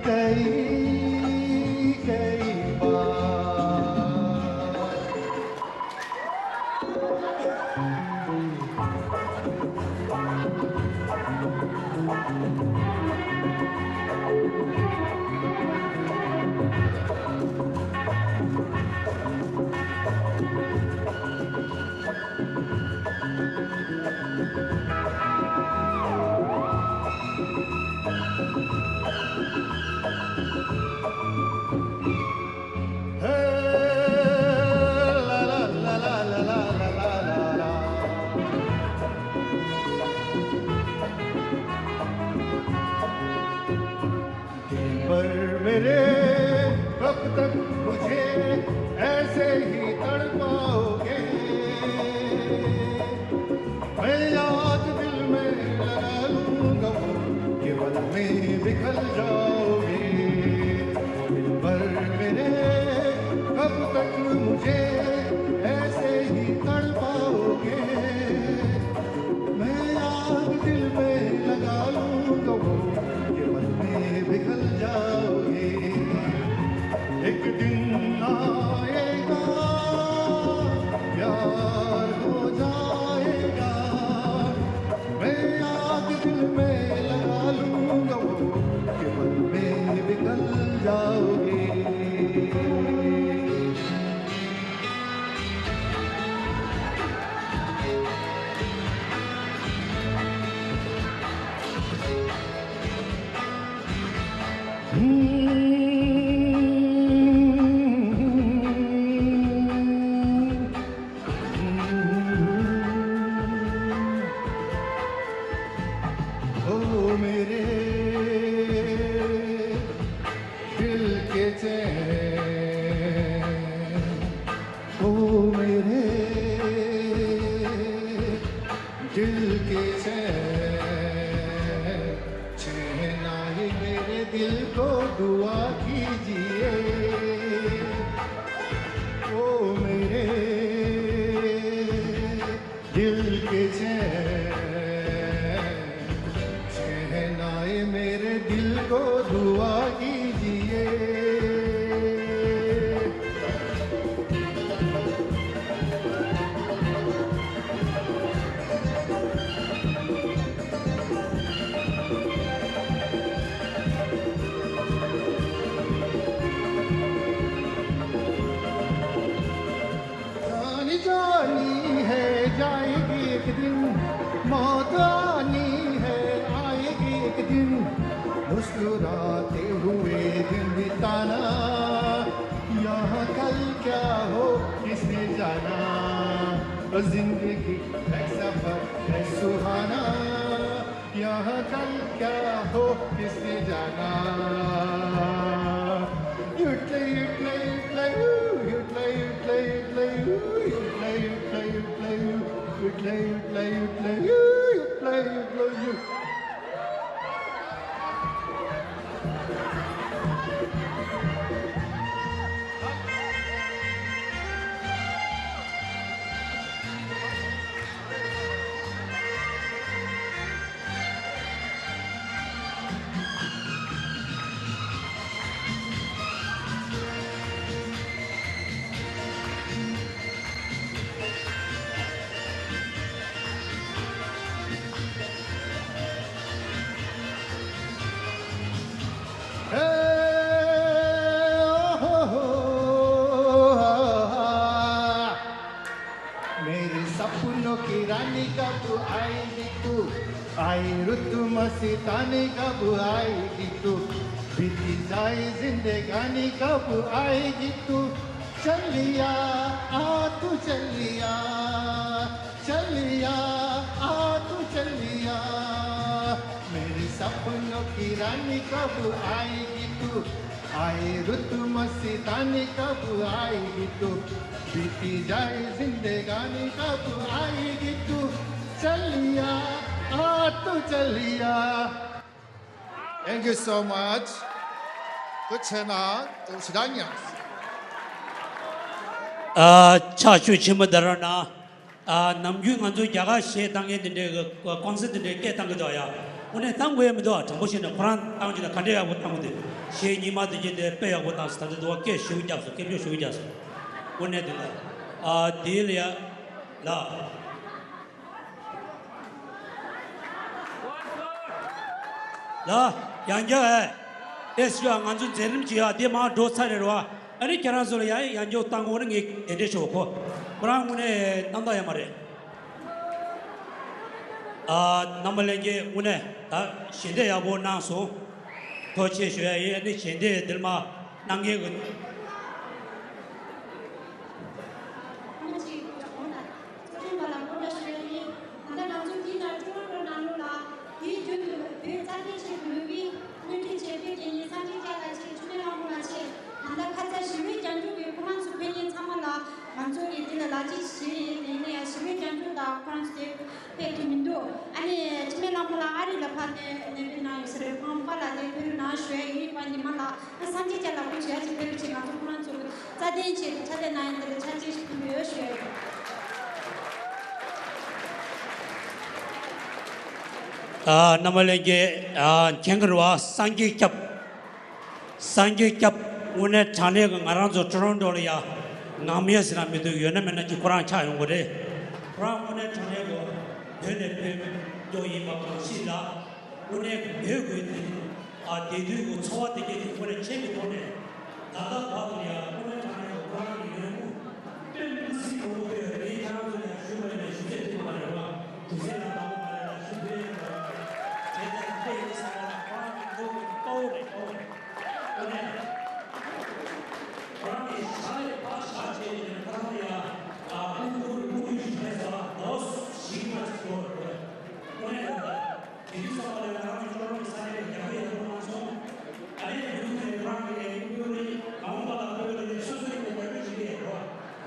कई, कई बार। दिलबर मेरे, कब तक मुझे ऐसे ही तड़पाओगे? मैं आग दिल में लगा लूंगा वो, केवल में पिघल जाओगे। दिलबर मेरे, कब तक मुझे ऐसे ही तड़पाओगे? मैं आग दिल में लगा लूंगा वो, केवल में पिघल जाओगे। एक दिन आएगा, प्यार हो जाएगा। मैं आग दिल में लगा लूंगा वो, केवल में पिघल जाओगे। ओ मेरे दिल के चैन, ओ मेरे दिल के चैन, शहनाई मेरे दिल को दुआ कीजिए। ओ मेरे दिल के चैन, शहनाई मेरे दिल को दुआ कीजिए। जानी जानी है, जाएगी एक दिन, मौत आनी है, आएगी एक दिन। मुस्कुराते हुए दिन बिताना, यहाँ कल क्या हो किसने जाना। जिंदगी एक सफर है सुहाना, यहाँ कल क्या हो किसने जाना। युट्ले, युट्ले, युट्ले, ऊ, युट्ले, युट्ले, युट्ले। मेरे सपनों की रानी कब आएगी तू? आई रुतु मस्तानी कब आएगी तू? बीती जाए जिंदगानी कब आएगी तू? चलिया, आ तू चलिया, चलिया, आ तू चलिया। मेरे सपनों की रानी कब आएगी तू? आई रुतु मस्तानी कब आएगी तू? बीती जाए जिंदगानी कब आएगी तू? चलिया, आ तू चलिया। Thank you so much. Good channel. ཨ། ཕྱག་ཤུགས་ཆེན་པོ་དར་རོགས་གནང་། ཨ། ནམ་རྒྱུན་ང་ཚོ་རྒྱ་གར་གཞས་བཏང་མཁན་དེ་འདྲའི་གི་ཀོན་སར་དེ་འདྲའི་སྐད་བཏང་གི་འདུག་ཡ། དངོས་གནས་བཏང་དགོས་ཡ་མི་འདུག་ཨ། དྲང་པོ་བཤད་ན་ཁོ་རང་བཏང་རྒྱུ་དང་ག་འདྲའི་ཡག་པོ་བཏང་གི་འདུག་གཞས་རྙིང་མ་དེ་གྱད་དེ་དཔེ་ཡག་པོ་བཏང་སོང་། ད་ལྟ་དུ་བ་སྐད་ཞུ་རྒྱག་སོང་། སྐད་འབྱོར་ཞུ་རྒྱག་སོང་། དངོས་གནས་དེ་ལ། ཨ། དེ་ལ་ཡ། ལ། ལ། ཡང་བསྐྱར་ཨེ། ཨེ་སི་ཡ་ང་ཚོ་མཛད་རིམ་བྱེད་ཡ་དེ་མར་འགྲོ་ཚར་རེད་རོ། ཨ་ནི་ཁྱེད་རང་ཚོ་ལ་ཡ་ཡང་བསྐྱར་བཏང་དགོས་ན་ངས་དེ་འདྲས་ཤོག་གོ། ཁོ་རང་དངོས་གནས་རྣམ་དག་ཡ་མ་རེད། ཨ། རྣམ་པ་ལྷན་རྒྱས་དངོས་གནས་ད་ཞལ་འདེབས་ཡག་པོ་གནང་སོང་། ཐུགས་རྗེ་ཆེ་ཞུ་ཡ་ཡིན། ཨ་ནི་ཞལ་འདེབས་འདིར་མ་གནང་མཁན་གྱི། ཚོགས་ཆུང་པ་ལ་སྐུ་འདྲ་ཞུ་ཡ་ཡིན། ད་ལྟ་ང་ཚོ་འདི་ནང་ཀྲུང་དབྱང་ནང་ལོགས་ལ་དུས་རྒྱུན་དུ་བོད་རྩ་དོན་ཆེད་དུ་ལུས་པའི་བསྙོན་འཕྲིན་བྱེད་པའི་དགེ་བསྙེན་སངས་རྒྱས་སྐྱབས་ལགས་ཆེད། འཆི་མེད་བླ་མ་ལགས་ཆེད། ད་ལྟ་ཁ་ཚ་ཞི་བའི་རྒྱབ་སྐྱོར་གྱི་ཁོ་རང་ཚོ་ཕེབས་མཁན་ཚང་མ་ལ་ང་ཚོ་གིས་འདི་ལ་ལག་འཁྱེར་ཞུ་ཡི་ཡིན། ཡིན་ན་ཡང་ཞི་བའི་རྒྱབ་སྐྱོར་དང་ཁོ་རང་ཚོ་དེ་ཕེབས་ཐུབ་མི་འདུག་ཨ་ནི་འཆི་མེད་བླ་མ་ལགས་ཨ་རི་ལ་ཕར་ནས་ནན་པའི་ནང་ཡོད་ས་རེད། ཁོང་པཱ་ལགས་དེ་ཕེབས་རོགས་གནང་ཞུ་ཡ་ཡིན། པ་ཉི་མ་ལགས། ཨ། སངས་རྒྱས་སྐྱབས་ལགས་སྐུ་ཞབས་ཅིག་ཕེབས་རོགས་བྱེད། ང་ཚོ་ཁོ་རང་ཚོ་རྩ་དོན་ཆེད་དུ་ཕྱག་ལས་གནང་ཡ་དེ་ལ་ཕྱག་རྗེས་ཆེ་ཞུ་ཡོད་ཞུ་ཡ་ཡིན། ཨ། རྣམ་པ་ལྷན་རྒྱས། ཨ། མཁྱེན་གྱི་རེད་པ། སངས་རྒྱས་སྐྱབས། སངས་རྒྱས་སྐྱབས་དངོས་གནས་དྲང་གནས་ཀྱི་ང་རང་ཚོ་ཊོ་རོན་ཊོ་ལ་ཡ་ངོམ་ཡ་ཟེར་ན་མི་འདུག་ཡོད་ན་མེད་ན་ཅིག་ཁོ་རང་ཆགས་ཡོང་གི་རེད། ཁོ་རང་དངོས་གནས་དྲང་གནས་ཀྱི་བོད་ནས་ཕེབས་མགྱོགས་ཡིན་པ་གང་ཞིག་ལ། དངོས་གནས་བོད་ཀྱི་དེ། ཨ། བདེ་སྡུག་གི་ཚོར་བ་དེ་གྱད་དེ་དངོས་གནས་ཁྱད་མེད་ཐོག་ནས་ད་ལྟ་བར་དུ་ཡང་དངོས་གནས་དྲང་གནས་ཁོ་རང་གི་ཡོན་མུ་སྟོན་མི་སྲིད་པ་བོ་ཡོད་རེད། ཁྱེད་རང་ཚོ་ཡང་ཞུ་བ་ཡིན་ན་ཞུ་ཚད་ཐུབ་པ་རེད་བ། དུས་ཚོད་ལ་བདག་པོ་མ་རེད་ལ་ཞུ་ཕོད་ཡིན་པ་རེད། བྱས་ཙང་དེ་ཡིན་ས་ལ་ཁོ་རང་གི་མགོ་གི་དཔའ་བོ་རེད། དཔའ་བོ་རེད། དངོས་གནས་ཁོ་རང་གི་ཞག་ལས་ཕར་བཞག་བྱས་ནས་ཁ་ཐང་ལ་ཡང་ཨ་ཕུང་པོ་རི་ཕུང་ཡུལ་ཞིག་ཕེབས་ས་ལ་ཟླ་བ་བཞི་ལྔ་ཅིག་འགྲོ་བ་རེད། དངོས་གནས་ད་ལྟ། དེ་དུས་ཙམ་པ་ལ་ང་རང་གི་ཅོ་ལོ་གི་ས་གནས་ལ་རྒྱབ་སྐྱོར་ཡག་པོ་གནང་སོང་། ཨ་ནི་དེ་དུས་ནས་ཁོ་རང་གི་ལས་འགུལ་སྤེལ་བ་ནི་མ་འོངས་པ་ལ་སྤེལ་བ་ནི་སོ་སོ་ཡིན་པའི་རྒྱབ་སྐྱོར་བྱེད་ཀྱི་ཡོད་རེད་བ།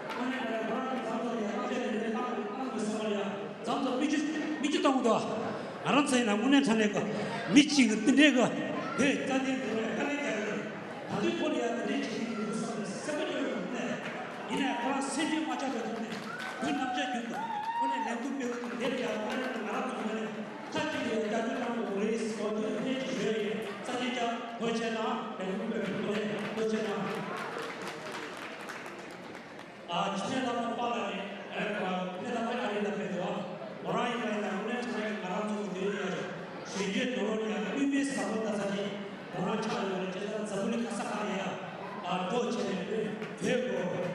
དངོས་གནས་ད་ལྟ་ཁོ་རང་གི་མཚམས་ཚོ་ཡག་པོ་བྱས་ནས་ལས་བཏང་དགོས་བཏང་དགོས་བསམ་པ་ལ་ཡང་མཚམས་ཚོ་མིག་ཆུ་མིག་ཆུ་གཏོང་གི་འདུག་ང་རང་ཚོ་ཡིན་ན་དངོས་གནས་དྲང་གནས་གི་མི་གཅིག་གི་འདི་འདྲའི་གི་བོད་རྩ་དོན་དེ་བས་དཀའ་ལས་རྒྱག་གི་རེད། ད་དུང་ཁོ་ལ་ཡང་དེ་འདྲའི་བྱེད་ཀྱི་འདུག་བསམ་ནས་སེམས་པ་སྐྱོ་ཡོང་གི་རེད། ཡིན་ནའང་ཁོ་རང་སེམས་ཤུགས་མ་ཆག་པའི་ཐོག་ནས་བོད་རྣམས་ཆ་རྒྱུན་དུ་ཁོ་ནས་ལས་འགུལ་སྤེལ་དགོས་འདུག་དེ་ལ་ཡང་ཁོ་རང་ང་རང་ཚོ་ངོས་ནས་མཐའ་གཅིག་ཏུ་རྒྱབ་སྐྱོར་གནང་དགོས་རེད་ཟེར་བ་དེ་ཐེངས་གཅིག་ཞུ་ཡ་ཡིན། ས་ཆེན་ལྕགས་ཐུགས་རྗེ་གནང་། ལས་འགུལ་སྤེལ་བའི་ཐོག་ནས་ཐུགས་རྗེ་གནང་། ཨ། འཆི་མེད་བླ་མ་པཱ་ལགས་ནི་ཨ་རི་ལ་ཕེབས་ད་ལྟ་ཨ་རི་ལ་ཕེབས་འདུག་ཨ། མོ་རང་ཡིན་པ་ཡིན་ན་དངོས་གནས་དྲང་གནས་ང་རང་ཚོ་གི་འདོད་ཡ་ཞིག་གཞོན་སྐྱེས་དོ་རོ་ཡ་དབུས་པའི་བཟང་པོ་ལྟ་ས་ཅིག་མོ་རང་ཆགས་ཡོད་རེད། བྱས་ཙང་འཛམ་བུ་གླིང་ག་ས་ག་ལ་ཡ་ཨ་འགྲོ་བྱས་ནས་བོད་བོད་ཀྱི་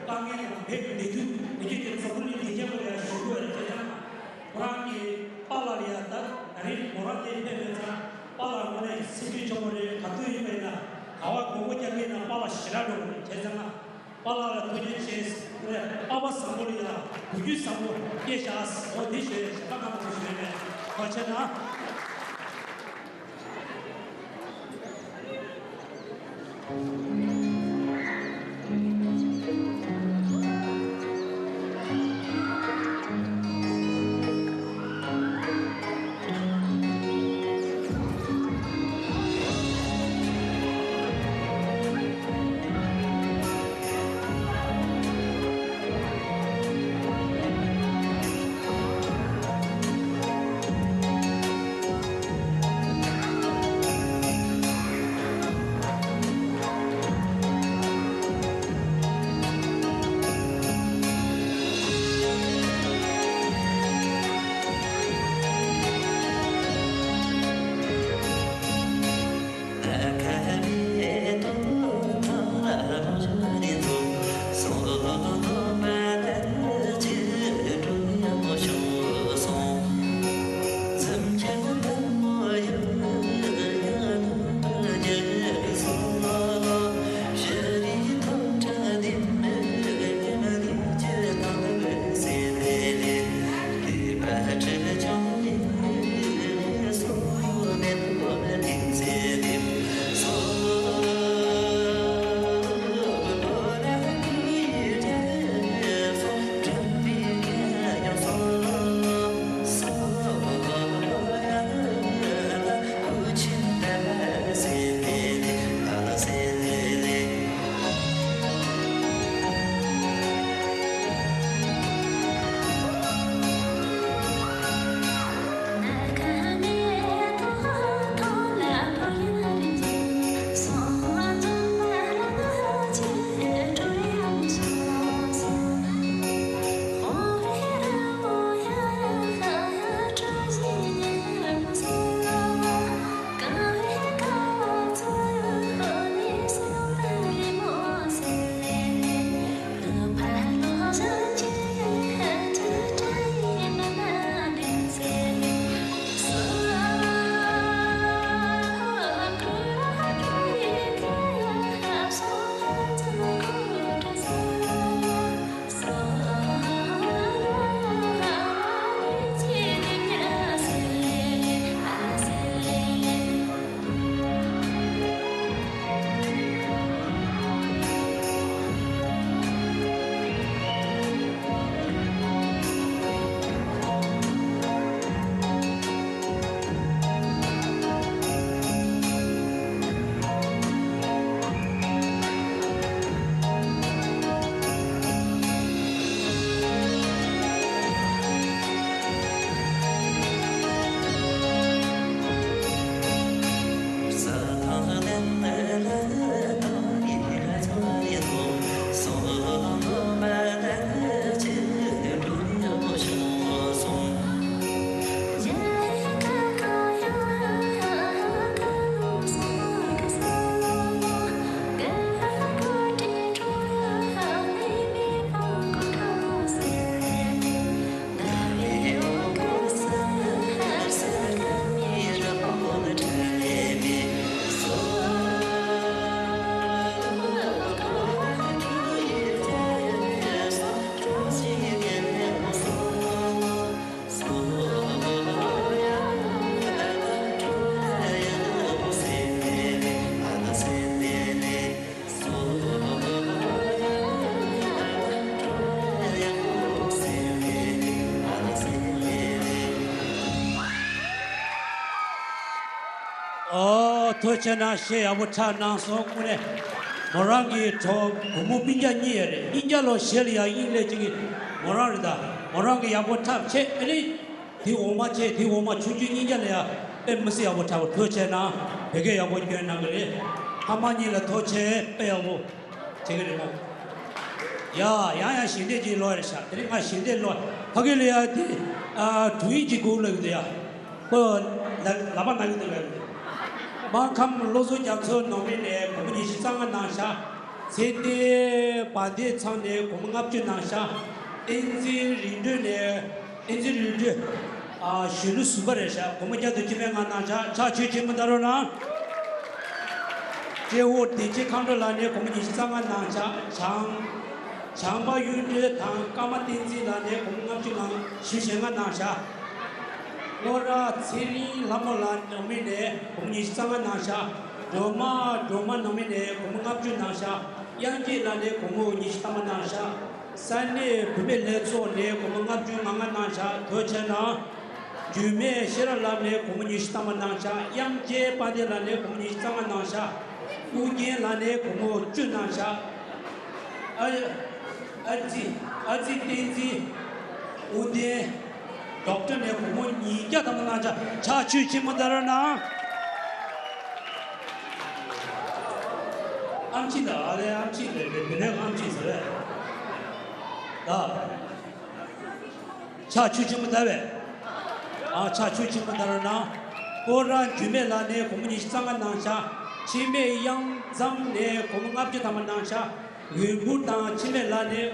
དཀའ་ངལ་དང་བོད་ཀྱི་བདེ་སྡུག་མི་སྐྱིད་དེ་འཛམ་བུ་གླིང་ལ་མཁྱེན་པ་ལ་ཡ་ཞུ་དགོས་རེད། བྱས་ཙང་མོ་རང་གི་པཱ་ལགས་ལ་ཡ་ད་ད་རིང་མོ་རང་དེ་ཕེབས་ཡོད་ཙང་པཱ་ལགས་དངོས་གནས་སེམས་ཤུགས་ཆེན་པོ་རེད། ག་དུས་ཡིན་པ་ཡིན་ན་ག་བ་མགོ་སྐོར་རྒྱག་གི་ཡིན་ན་པཱ་ལགས་ཞེ་དྲག་འགྲོ་གི་རེད། བྱས་ཙང་པཱ་ལགས་ལ་ཐུགས་རྗེ་ཆེ། པཱ་པ་བཟང་པོ་ལ་ཡ་གུས་བརྒྱུད་བཟང་པོ་སྐྱེས་ཤག་འོ་དེ་ཞུ་ཡ་ཞེ་དྲག་ཁག་པོ་ཞུ་ཡ་མེད། ཐུགས་རྗེ་གནང་། ཨོ། ཐུགས་རྗེ་གནང་། གཞས་ཡག་པོ་འཁྲབ་གནང་སོང་། དངོས་གནས་མོ་རང་གི་གྲོགས་བུ་མོ་སྤུན་ཀྱག་གཉིས་ཡོད་རེད། སྙིང་རྗེ་ལོ། གཞས་ལ་ཡང་དབྱིངས་སླེབས་ཅིག་གི་མོ་རང་རེད། ད་མོ་རང་གི་ཡག་པོ་འཁྲབ་བྱས། ཨ་ནི་དེ་འོ་མ་བྱས། དེ་འོ་མ་ཆུང་ཆུང་སྙིང་རྗེ་ལ་ཡང་དཔེ་མི་སྲིད་ཡག་པོ་འཁྲབ་པ། ཐུགས་རྗེ་གནང་། བོད་སྐད་ཡག་པོ་སྐྱོན་གནང་གི་རེད། ཕ་མ་གཉིས་ལ་ཐུགས་རྗེ། དཔེ་ཡག་པོ་བྱེད་ཀྱི་རེད་མོ། ཡ། ཡང་ཡང་ཞལ་འདེབས་ཅིག་ལོག་རེད་ཤག་དེ་རིང་ང་ཞལ་འདེབས་ལོག་ཕ་གི་ལ་ཡ་དེ། ཨ། དྲུང་ཡིག་ཅིག་སྒུག་ལབ་ཀྱི་འདུག་ཡ། ཁོ་ལ་ལག་པ་ན་གི་འདུག་ལབ་ཀྱི་འདུག་སྨར་ཁམས་བློ་བཟང་རྒྱ་མཚོ་ནང་མི་ནས་སྒོར་མོ་ཉི་ཤུ་རྩ་ལྔ་གནང་ཤག་ཚེ་བརྟན་བ་དན་ཚང་ནས་སྒོར་མོ་ལྔ་བཅུ་གནང་ཤག་བསྟན་འཛིན་རིག་གྲོལ་ནས། བསྟན་འཛིན་རིག་གྲོལ། ཨ། གཞོན་ནུ་ཟུར་པ་རེད་ཤག་སྒོར་མོ་བརྒྱ་དང་བཅུ་མེད་ལྔ་གནང་ཤག་ཕྱག་མཆོད་ཆེན་མོ་གནང་རོགས་གནང་། ཏྲེ་ཧོར་བདེ་ཆེན་མཁའ་འགྲོ་ལགས་ནས་སྒོར་མོ་ཉི་ཤུ་རྩ་ལྔ་གནང་ཤག་བྱམས། བྱམས་པ་གཡུ་སྒྲོན་དང་ཀརྨ་བསྟན་འཛིན་ལགས་ནས་སྒོར་མོ་ལྔ་བཅུ་ལྔ། བཞི་བཅུ་ཞེ་ལྔ་གནང་ཤག་སྔོ་ར་ཚེ་རིང་ལྷ་མོ་ལགས་ནང་མི་ནས་སྒོར་མོ་ཉི་ཤུ་རྩ་ལྔ་གནང་ཤག་སྒྲོལ་མ། སྒྲོལ་མ་ནང་མི་ནས་སྒོར་མོ་ལྔ་བཅུ་གནང་ཤག་དབྱངས་སྐྱིད་ལགས་ནས་སྒོར་མོ་ཉི་ཤུ་ཐམ་པ་གནང་ཤག་ས་གནས་བུད་མེད་ལྷན་ཚོགས་ནས་སྒོར་མོ་ལྔ་བཅུ་ང་ལྔ་གནང་ཤག་ཐུགས་རྗེ་གནང་། འགྱུར་མེད་ཤེས་རབ་ལགས་ནས་སྒོར་མོ་ཉི་ཤུ་ཐམ་པ་གནང་ཤག་དབྱངས་ཅན་དཔལ་ལྡན་ལགས་ནས་སྒོར་མོ་ཉི་ཤུ་རྩ་ལྔ་གནང་ཤག་ཨུ་རྒྱན་ལགས་ནས་སྒོར་མོ་བཅུ་གནང་ཤག་ཨ། ཨ་ཙི། ཨ་ཙི་བསྟན་འཛིན། ཨུ་རྒྱན། ཌོག་ཊར་ནས་སྒོར་མོ་ཉིས་བརྒྱ་ཐམ་པ་གནང་ཤག་ཕྱག་མཆོད་ཆེན་མོ་གནང་རོགས་གནང་། ཨམ་ཆི་ད། ཨ་ལས། ཨམ་ཆི་རེད་རེད། དེ་ནས་ཨམ་ཆི་ཟེར་བས། ད་ཕྱག་མཆོད་ཆེན་མོ་ད་བས། ཨ། ཕྱག་མཆོད་ཆེན་མོ་གནང་རོགས་གནང་། སྐོར་ར་འགྱུར་མེད་ལགས་ནས་སྒོར་མོ་ཉི་ཤུ་རྩ་ལྔ་གནང་ཤག་འཆི་མེད་གཡང་འཛོམས་ནས་སྒོར་མོ་ལྔ་བཅུ་ཐམ་པ་གནང་ཤག་འོད་འབུམ་དང་འཆི་མེད་ལགས་ནས་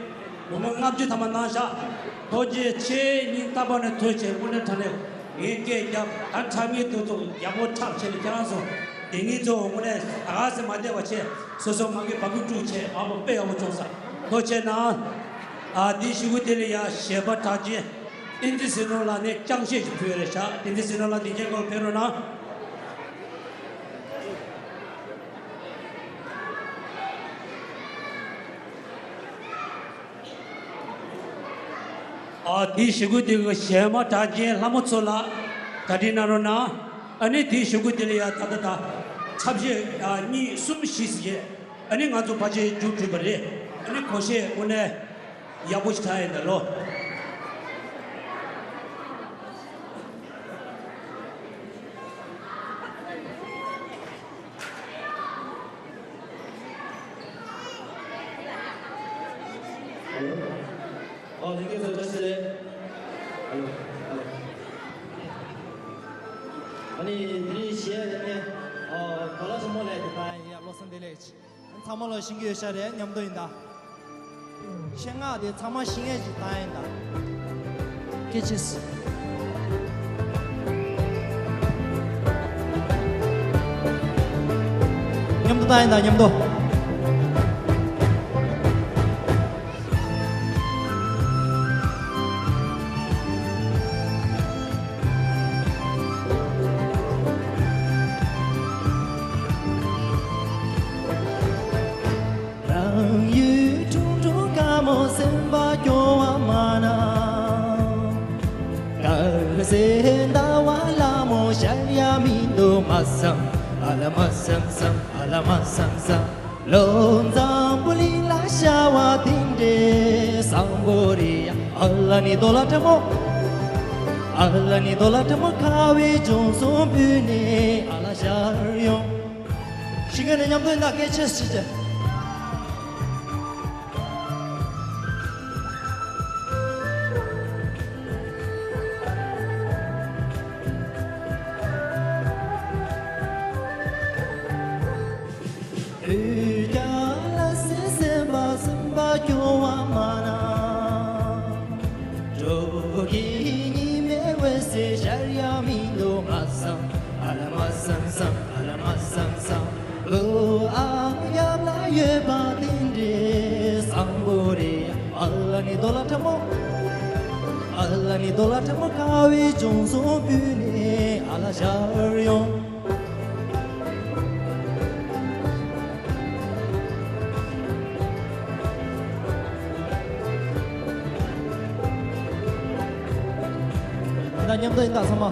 སྒོར་མོ་ལྔ་བཅུ་ཐམ་པ་གནང་ཤག་ཐུགས་རྗེ་ཆེ། སྙིང་ཐག་པ་ནས་ཐུགས་རྗེ་ཆེ། དངོས་གནས་དྲང་གནས་ངས་སྐད་རྒྱབ། ད་འཁྲབ་མཁན་དེ་ཚོ་ཡག་པོ་འཁྲབ་བྱས་ནས་ཁྱེད་རང་ཚོ་དེ་ངེད་ཚོ་དངོས་གནས་ད་ག་སེ་མ་བསྡད་པ་བྱས། སོ་སོ་མ་གི་བ་ཕུ་དཀྲུག་བྱས། ཨ་ཕོ་དཔེ་ཡག་པོ་བྱུང་ས། ཐུགས་རྗེ་ཆེ་གནང་། ཨ། དེའི་གཞུག་གུ་དེ་ལ་ཡ་གཞས་པ་གྲགས་ཅན་བསྟན་འཛིན་ཟིལ་གནོན་ལགས་ནས་ཅང་ཤེས་ཤིག་ཕུལ་ཡོད་རེད་ཤག་བསྟན་འཛིན་ཟིལ་གནོན་ལགས་དེ་རྗེས་སྐོར་ཕེབས་རོགས་གནང་། ཨ། དེའི་གཞུག་གུ་དེ་གི་གཞས་མ་གྲགས་ཅན་ལྷ་མོ་མཚོ་ལགས་གྲ་སྒྲིག་གནང་རོགས་གནང་། ཨ་ནི་དེའི་གཞུག་གུ་དེ་ལ་ཡ་ད་ད་ད་འཁྲབ་གཞས། ཨ། གཉིས་གསུམ་བཞི་ཟེར་གྱི། ཨ་ནི་ང་ཚོ་ཕལ་ཆེར་མཇུག་གྲུབ་པ་རེད། ཨ་ནི་གོ་གཞས་དངོས་གནས་ཡག་པོ་ཞིག་གྲགས་ཡིན་ད་ལོ། ཨོ། ལྷན་རྒྱས་ཚོ་བཀྲ་ཤིས་བདེ་ལེགས། ཨ་ནི་དེ་རིང་གཞས་ཡིན་ནི། ཨོ། གོ་ལ་ཆེན་མོ་ལས་དེ་ད་ཡ་བློ་བཟང་བདེ་ལེགས། ཚང་མ་ལོ་ཤེས་ཀྱི་ཡོད་ཤག་རེད། མཉམ་དུ་ཡིན་ད། གཞས་ངག་དེ་ཚང་མ་ཤེས་ངེས་ཅིག་བཏང་ཡིན་ད། སྐད་ཆས། མཉམ་དུ་བཏང་ཡིན་ད། མཉམ་དུ། རང་ཡུལ་ཁྲུང་ཁྲུང་དཀར་མོ་སེམས་པ་སྐྱོ་བ་མ་ན། དཀར་སེར་ཟླ་བ་ལ་མོ་ཤར་ཡ་མི་འདུག་མ་བསམ་ཨ་ལ་མ་བསམ་བསམ་ཨ་ལ་མ་བསམ་བསམ། ལོ་འཛམ་བུ་གླིང་ལ་ཤར་བ་དེ་འདྲའི་བཟང་པོ་རེད་ཡ། ཨ་ལ་ནི་རྡོ་ལ་ཁྲ་མོ། ཨ་ལ་ནི་རྡོ་ལ་ཁྲ་མོ་ཁ་བའི་ལྗོངས་སུ་བུད་ནས་ཨ་ལ་ཤར་ཡོང་། ཤི་ང་ནི་མཉམ་དུ་ཡིན་ད། སྐད་ཆས་ཤི་ཅེ། འོད་རྒྱལ་ལ་སེམས་སེམས་པ་སེམས་པ་སྐྱོ་བ་མ་ན། འགྲོ་གི་ཉི་མའི་འོད་ཟེར་ཤར་ཡ་མི་འདུག་མ་བསམ་ཨ་ལ་མ་བསམ་བསམ་ཨ་ལ་མ་བསམ་བསམ། ཨུ་ཨ་ཡབ་ལ་ཡོད་པ་དེ་འདྲའི་བཟང་པོ་རེད་ཡ། ཨ་ལ་ནི་རྡོ་ལ་ཁྲ་མོ། ཨ་ལ་ནི་རྡོ་ལ་ཁྲ་མོ་ཁ་བའི་ལྗོངས་སུ་བུད་ནས་ཨ་ལ་ཤར་ཡོང་། ད་མཉམ་དུ་ཡིན་ད་ཚང་མ།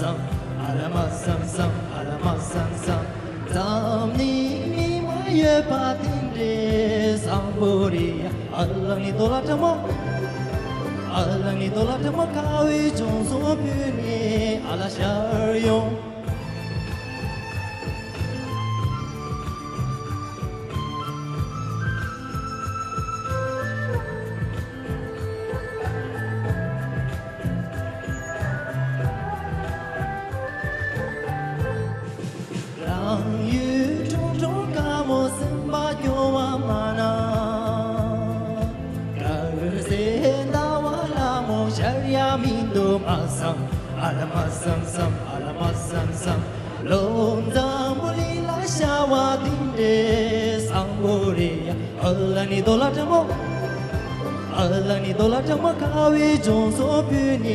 ཨ་ལ་མ་སམ་སམ། ཨ་ལ་མ་སམ་སམ། འཛམ་གླིང་མི་མ་ཡོད་པ་དེ་འདྲའི་བཟང་པོ་རེད་ཡ། ཨ་ལ་ནི་དོ་ལ་དྲ་མོ། ཨ་ལ་ནི་དོ་ལ་དྲ་མོ། ཁ་བའི་ཅུང་སོང་བུད་ནས་ཨ་ལ་ཤར་ཡོང་། རང་ཡུལ་ཁྲུང་ཁྲུང་དཀར་མོ་སེམས་པ་སྐྱོ་བ་མ་ན། དཀར་སེར་ཟླ་བ་ལ་མོ་ཤར་ཡ་མི་འདུག་མ་བསམ། ཨ་ལ་མ་བསམ་བསམ། ཨ་ལ་མ་བསམ་བསམ། ལོ་འཛམ་བུ་གླིང་ལ་ཤར་བ་འདི་འདྲའི་བཟང་པོ་རེད་ཡ། ཨ་ལ་ནི་དོ་ལ་དྲ་མོ། ཨ་ལ་ནི་དོ་ལ་དྲ་མོ། ཁ་བའི་ཅུང་སོང་བུད་ནས་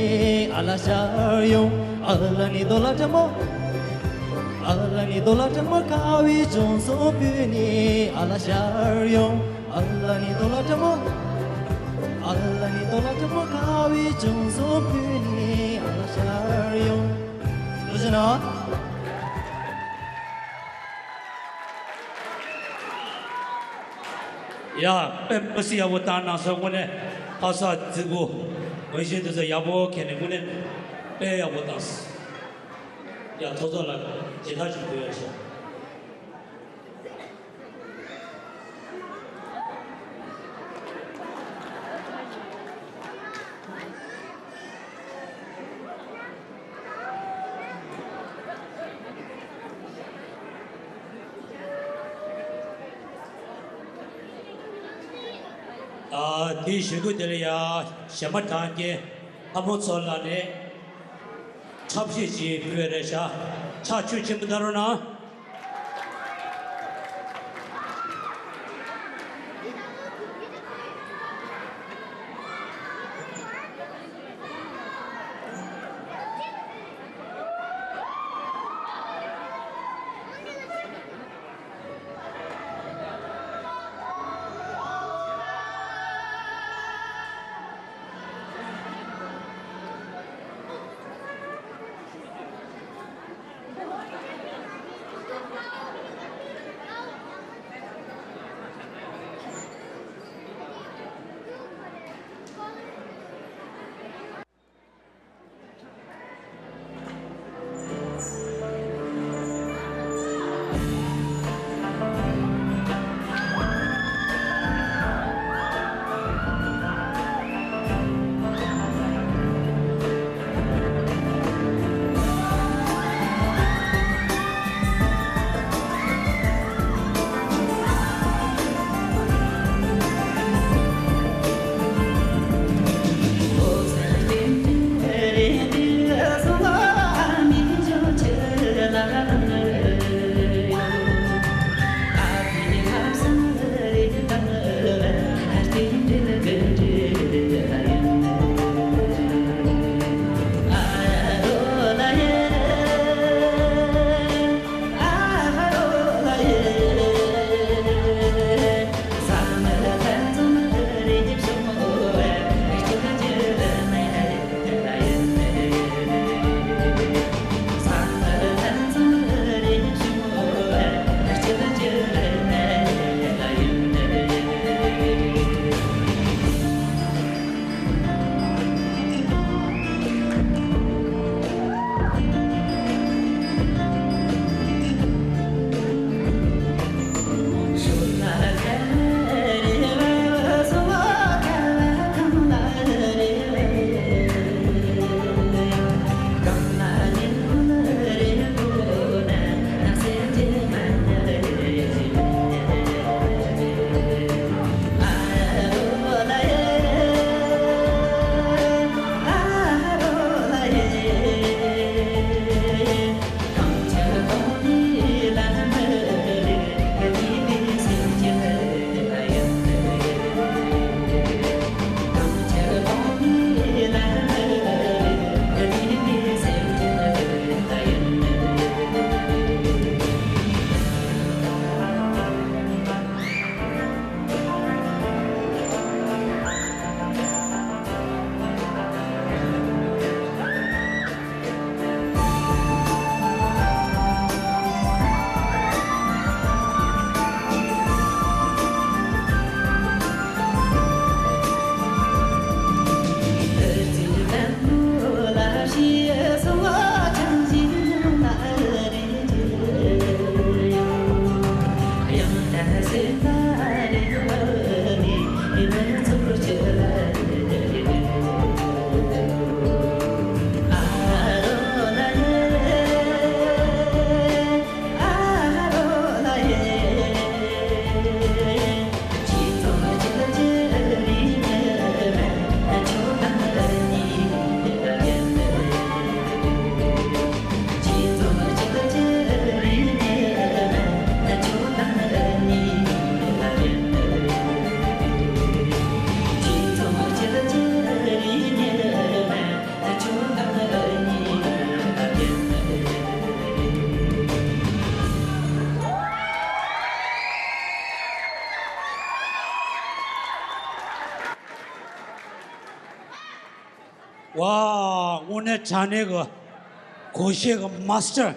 ཨ་ལ་ཤར་ཡོང་། ཨ་ལ་ནི་དོ་ལ་དྲ་མོ། ཨ་ལ་ནི་དོ་ལ་དྲ་མོ། ཁ་བའི་ཅུང་སོང་བུད་ནས་ཨ་ལ་ཤར་ཡོང་། ཨ་ལ་ནི་དོ་ལ་དྲ་མོ། ཨ་ལ་ནི་དོ་ལ་དྲ་མོ། ཁ་བའི་ཅུང་སོང་བུད་ནས་ཨ་ལ་ཤར་ཡོང་། ཐུགས་རྗེ་གནང་། ཡ། དཔེ་མི་སྲིད་ཡག་པོ་བཏང་གནང་སོང་། དངོས་གནས་ཕ་ས་རྫིག་པོ། འོན་ཤིང་དེ་ཚོ་ཡག་པོ་ཁྱེད་ནས་དངོས་གནས་དཔེ་ཡག་པོ་བཏང་སོང་། ཡ། ཐོག་ཚོགས་ལ་མཇལ་ཁ་ཞིག་ཕུལ་ཡ་ཤག། ཨ། དེའི་གཞུག་གུ་དེ་ལ་ཡ་གཞས་མ་གྲགས་ཅན་ལྷ་མོ་མཚོ་ལགས་ནས་འཁྲབ་གཞས་ཅིག་ཕུལ་བ་རེད་ཤག། ཕྱག་མཆོད་ཆེན་པོ་གནང་རོགས་གནང་། ཝ། དངོས་གནས་དྲང་གནས་ཀྱི་སྒོར་གཞས་ཀྱི་མཱ་སི་ཊར།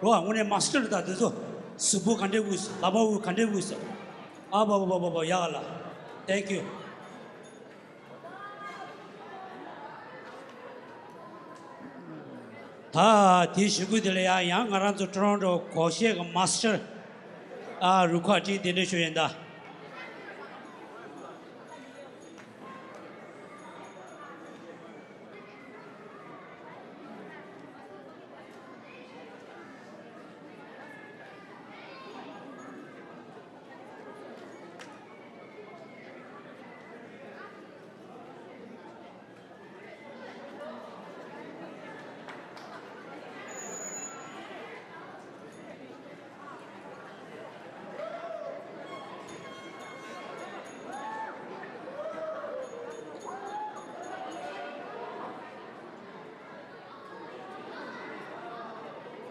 རོ། དངོས་གནས་མཱ་སི་ཊར་ད་དེ་ཚོ། གཟུགས་པོ་ག་འདྲས་དབུས། ལག་པ་དབུས། ག་འདྲས་དབུས། ཨ་བ་བ་བ་བ་བ། ཡག་ལ། Thank you། ད་དེའི་གཞུག་གུ་དེ་ལ་ཡང་ཡང་ང་རང་ཚོ་ཊོ་རོན་ཊོ་སྒོར་གཞས་ཀྱི་མཱ་སི་ཊར། ཨ། རུ་ཁག་ཅིག་གདན་འདྲེན་ཞུ་ཡིན་ད།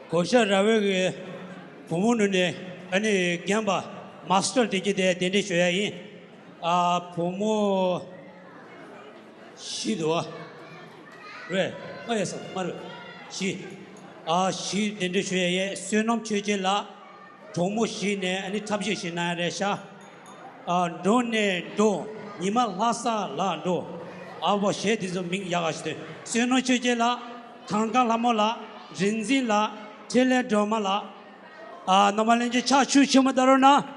སྒོར་གཞས་ར་བའི་གི་བུ་མོ་ནུ་ནས་ཨ་ནི་རྒན་པ་མཱ་སི་ཊར་དེ་གྱི་དེ་གདན་འདྲེན་ཞུ་ཡ་ཡིན། ཨ། བུ་མོ་བཞི་འདུག་བ། རེད། ལྔ་ཡོད་ས་མ་རེད། བཞི། ཨ། བཞི་གདན་འདྲེན་ཞུ་ཡ་ཡིན། བསོད་ནམས་ཆོས་རྒྱལ་ལགས། གྲོགས་མོ་བཞི་ནས་ཨ་ནི་འཁྲབ་གཞས་ཤིག་གནང་ཡ་རེད་ཤག་ཨ། འགྲོ་ནས་འགྲོ། ཉི་མ་ལྷ་ས་ལ་འགྲོ། ཨ་བོ། གཞས་དེ་ཚོ་མིང་ཡག་ག་ཞིག་བཏོན། བསོད་ནམས་ཆོས་རྒྱལ་ལགས། ཐང་ཀ་ལྷ་མོ་ལགས། རིག་འཛིན་ལགས། འཕྲིན་ལས་སྒྲོལ་མ་ལགས། ཨ། རྣམ་པ་ལྷན་རྒྱས་ཕྱག་ཤུགས་ཆེན་པོ་གནང་རོགས་གནང་།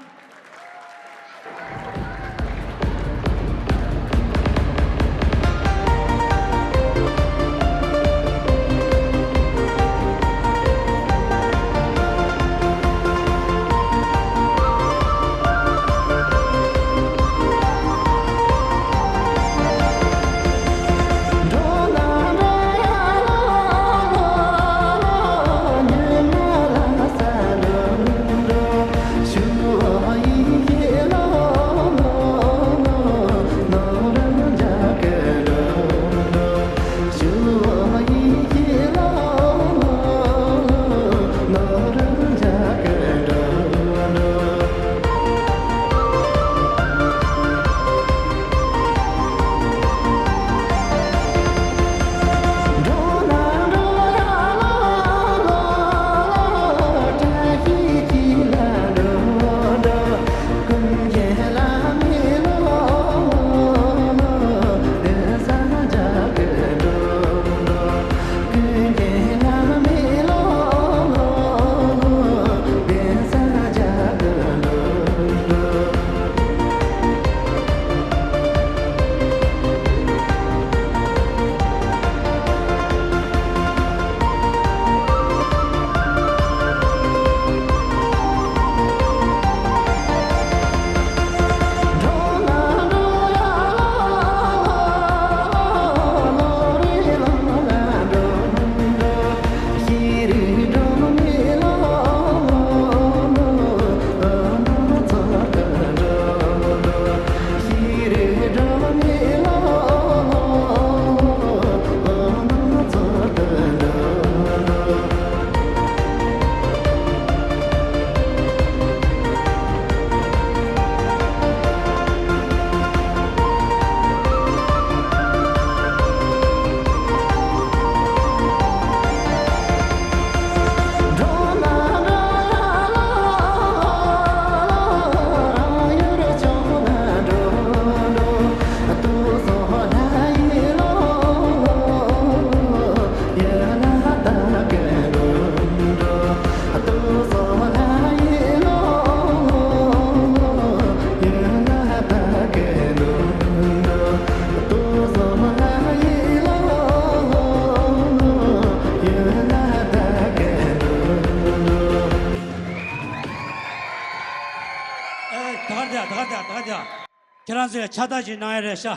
ཨེ། ད་ག་རེད། ད་ག་རེད། ད་ག་རེད། ཁྱེད་རང་ཚོས་ཕྱག་རྟགས་ཅིག་གནང་ཡ་རེད་ཤག་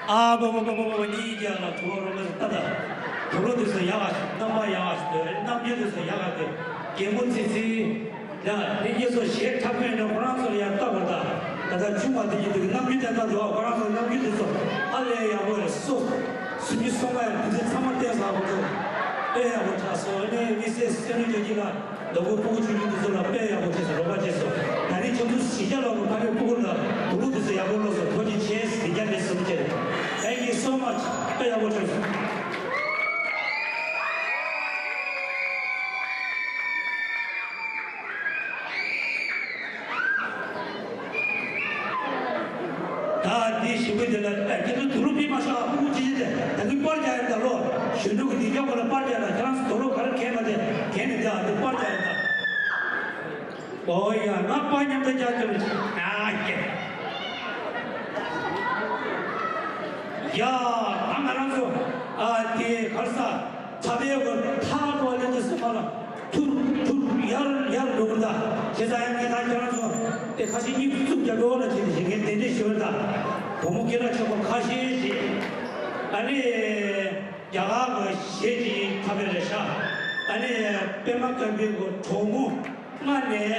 ཨ་བོ་བོ་བོ་བོ་བོ། སྙིང་རྗེ་ལ་གྲོགས་རོགས་ལ་ལྟ་ད། དུག་ལོག་དེ་ཚོ་ཡག་ག་ཞིག་རྣམ་པ་ཡག་ག་ཞིག་འདུག་རྣམ་འགྱུར་དེ་ཚོ་ཡག་ག་འདུག་རྒན་པོ་ཚེ་ཚེ། ཡ། ལྷན་རྒྱས་ཚོ་གཞས་འཁྲབ་མཁན་འདྲ་ཁོ་རང་ཚོ་ལ་ཡང་ལྟ་དགོས་ད། ད་ལྟ་ཆུང་བ་དེ་གྱི་དུས་རྣམ་འགྱུར་དེ་ལྟ་འདུག་ཁོ་རང་ཚོ་རྣམ་འགྱུར་དེ་ཚོ་ཨ་ལས་ཡག་པོ་རེད། སོ། སུམ་ཅུ་སོ་ལྔ་ཡང་དུས་ཚོད་ཚང་མ་བསྟན་ས་ཁོ་ཚོ། དཔེ་ཡག་པོ་འཁྲབ་སོང་། ཨ་ནི་དམིགས་བསལ་བསོད་ནམས་ཆོས་རྒྱལ་ལགས། ལོ་གོ་སྤུ་གུ་ཆུང་ཆུང་དེ་ཚོ་ལ་དཔེ་ཡག་པོ་བྱས་སོང་། རོགས་པ་བྱས་སོང་། ད་རིང་ཁྱོད་ཚོ་གཞིས་ཆགས་ལ་ཕ་གི་སྤུ་གུ་ལ་དུག་ལོག་དེ་ཚོ་ཡག་པོ་ལོག་སོང་། ཐུགས་རྗེ་ཆེ། གཟིགས་རྒྱ་མེད་གསུམ་བྱས། Thank you so much། དཔེ་ཡག་པོ་བྱས་སོང་། ཞིག་པོ་དེ་ལ་ཨ་ཁྱེད་ཚོ་དུག་ལོག་ཕྱིས་མ་ཤོག་ཨ། ཕྲུ་གུ་ཅི་ཅི་དེ་ད་གིན་པར་རྒྱག་ཡིན་ད་ལོ། གཞོན་ཕྲུག་གི་འདི་རྒྱག་པ་ལ་པར་རྒྱག་ད། ཁྱེད་རང་ཚོ་དུག་ལོག་ག་རེ་ཁྱེར་མ་དེ་གྱོན་ནས་བསྡད་ཨ། འདི་པར་རྒྱག་ཡིན་ད། ཨོ་ཡ། ང་པར་མཉམ་དུ་རྒྱག་ཐུབ་ཨ་ཀྱེ། ཡ། ད་ང་རང་ཚོ་ཨ་དེ་ག་རེ་ཟ། ད་པའི་གོ་ཐག་པོ་ལེན་དུ་སེམས་པ་ལ་ཐུར་ཐུར་ཡར་ཡར་འགྲོ་གི་རེད་ད། བྱས་ཙང་ཡང་ངས་ད་ཁྱེད་རང་ཚོ་དེ་ཁ་ཤས་གཉིས་བཙུགས་རྒྱབ་འགྲོ་ལ་བྱས་ཏེ་ཞིག་ངས་གདན་འདྲེན་ཞུ་བ་རེད་ད། བུ་མོ་སྐད་གྲགས་ཆེན་པོ་ཁ་ཤས་ཤིག་ཨ་ནི་རྒྱ་གར་གྱི་གཞས་ཅིག་འཁྲབ་པའི་རེད་ཤག་ཨ་ནི་པད་མ་དཀར་པོའི་གོ་གྲོགས་མོ་ལྔ་ནས་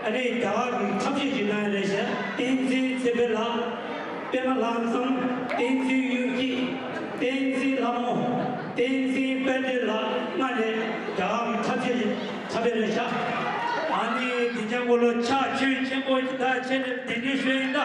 ཨ་ནི་རྒྱ་གར་གྱི་འཁྲབ་གཞས་ཅིག་གནང་ཡ་རེད་ཤག་བསྟན་འཛིན་ཚེ་འཕེལ་ལགས། པད་མ་ལྷ་མཚམས། བསྟན་འཛིན་གཡུ་སྐྱིད། བསྟན་འཛིན་ལྷ་མོ། བསྟན་འཛིན་དཔལ་ལྡན་ལགས་ལྔ་ནས་རྒྱ་གར་གྱི་འཁྲབ་གཞས་འཁྲབ་པའི་རེད་ཤག་ཨ་ནི་འདི་རྐྱང་པོ་ལ་ཕྱག་མཆོད་ཆེན་པོ་ཞིག་དང་བཅས་ནས་གདན་འདྲེན་ཞུ་ཡིན་ད།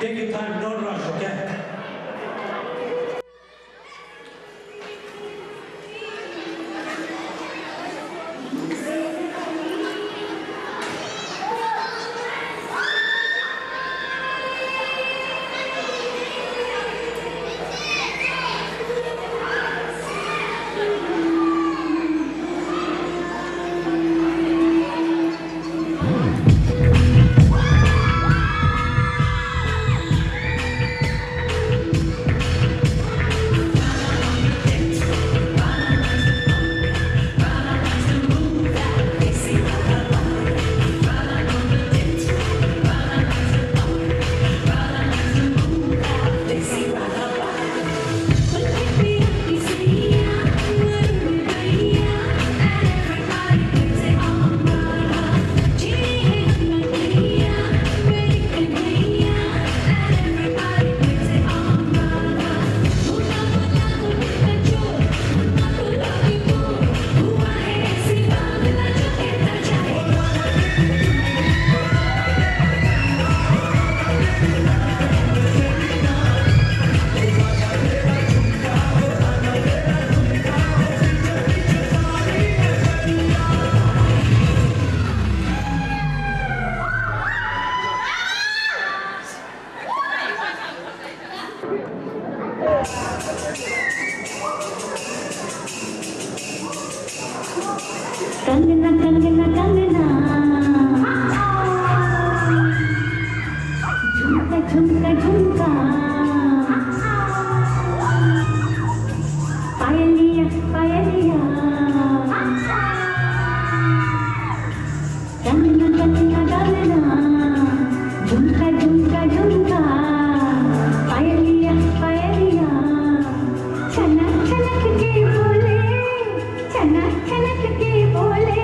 Take your time, don't rush, okay? Kangana कंगना कंगना, झुमका झुमका झुमका, पायलिया पायलिया। कंगना कंगना कंगना, झुमका झुमका झुमका, पायलिया पायलिया। छनक छनक के बोले, छनक छनक के बोले।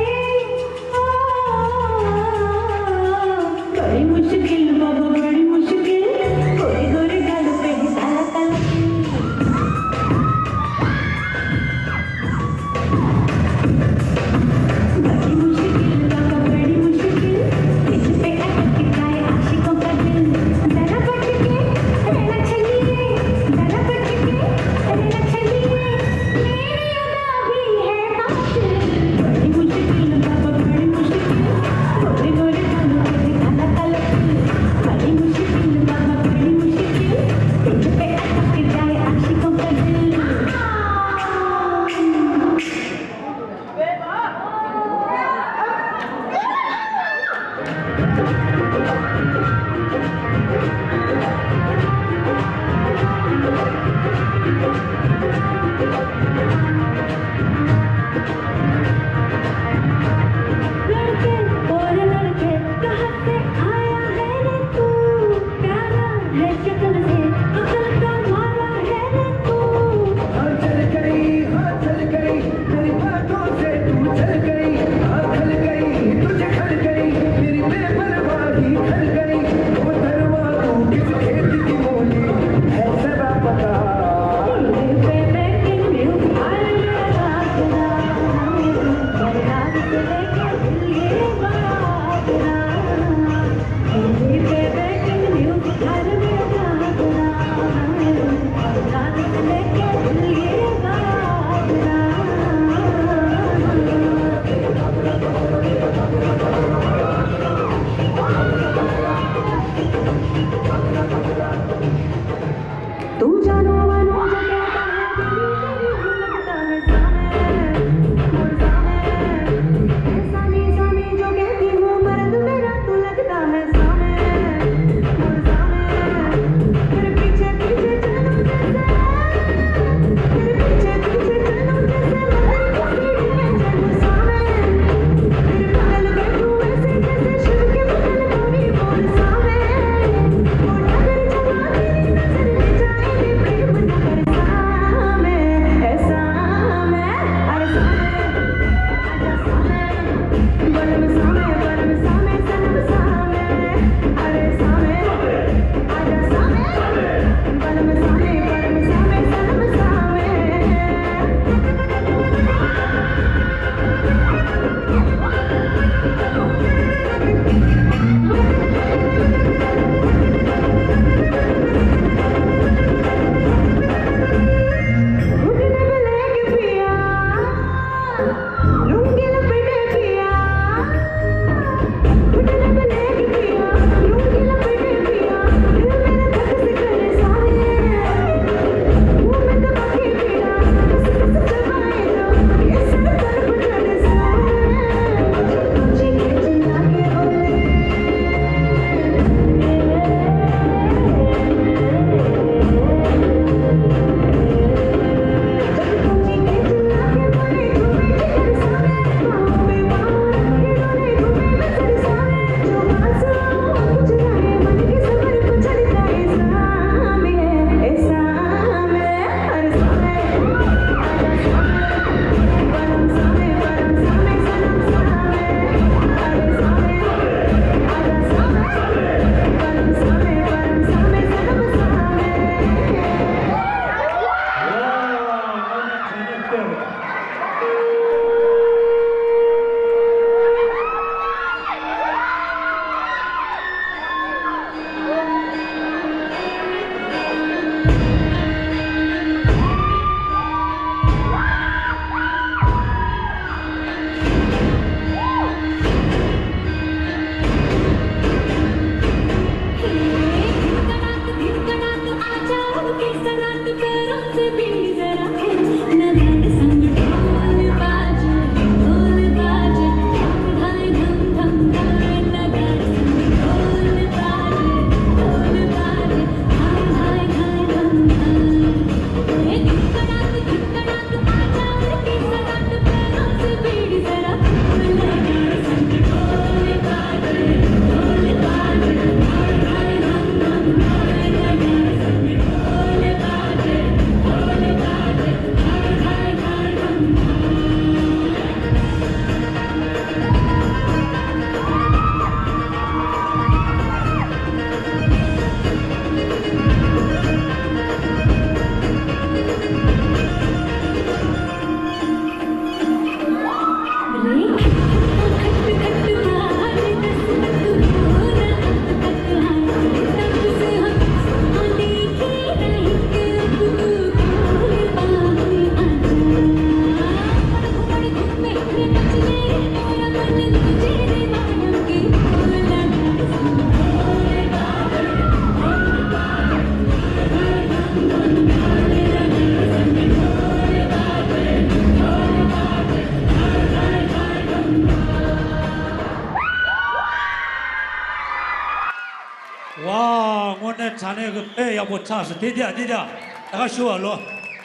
དཔེ་ཡག་པོ་ཆགས་སོང་། དེ་དེ་དེ་དེ་ད་ག་ཞུ་བ་ལོ།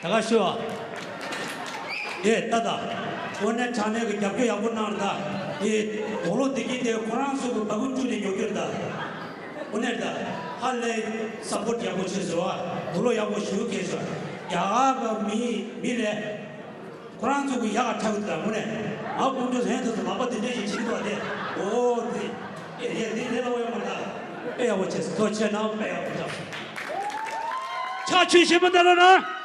ད་ག་ཞུ་བ། དེ་ད་ད། དངོས་གནས་དྲང་གནས་ཀྱི་རྒྱབ་སྐྱོར་ཡག་པོ་གནང་རེད་ད། དེ་དུག་ལོག་དེ་གིན་དེ་ཁོ་རང་ཚོ་གི་བ་སྤུ་བཅུག་ནས་ཉོ་རྒྱུ་རེད་ད། དངོས་གནས་ད། ཧ་ལས་སཔོར་ཊི་ཡག་པོ་བྱས་སོང་བ། དུག་ལོག་ཡག་པོ་ཞུ་གལ་སོང་། རྒྱ་གར་གི་མི་མི་ལས། ཁོ་རང་ཚོ་གི་ཡག་ཁྲག་གི་དང་མོ་ནས། ང་དཀོན་མཆོག་ལྷན་དུ་མ་པ་དེ་འདྲ་ཞིག་བྱེད་དོ་དེ། འོ་དེ། ཨེ་ཡ་དེ་ལས་སླ་བོ་ཡོད་མ་རེད་ད། དཔེ་ཡག་པོ་བྱས་སོང་། ཐུགས་རྗེ་ཆེ་གནང་། དཔེ་ཡག་པོ་བྱས་སོང་། ཕྱག་མཆོད་ཆེན་པོ་གནང་རོགས་གནང་།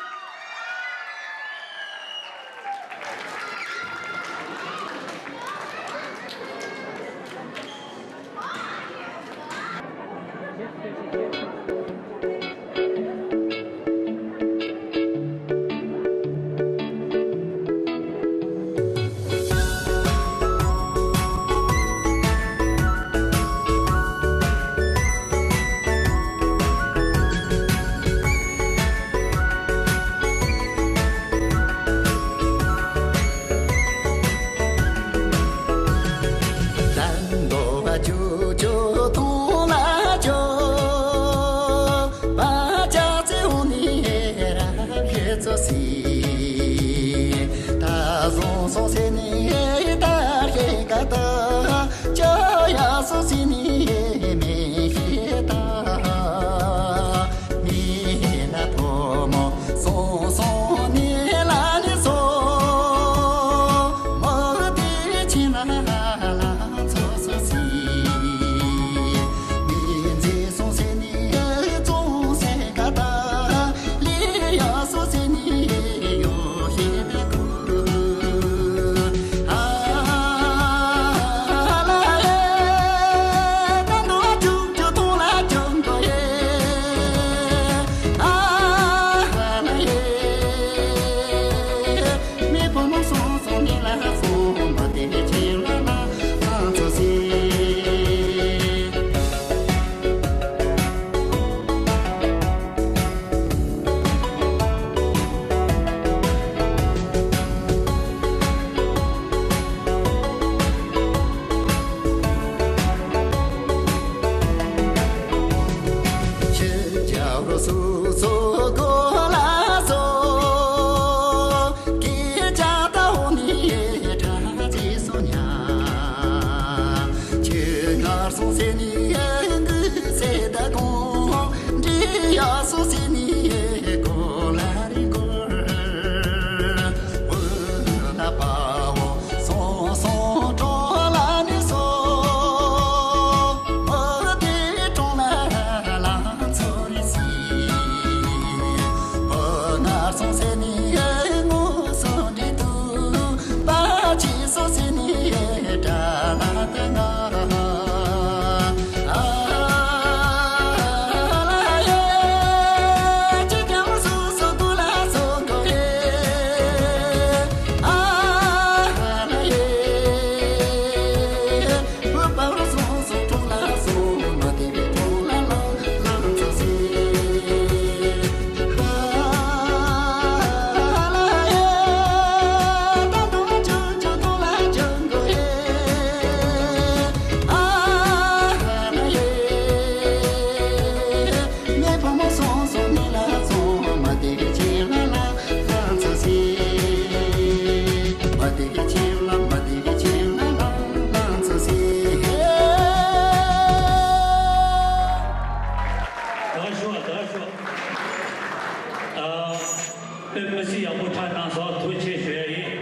དཔེ་མི་སྲིད་ཡག་པོ་ཆགས་གནང་སོང་། ཐུགས་རྗེ་ཆེ་ཞུ་ཡ་ཡིན།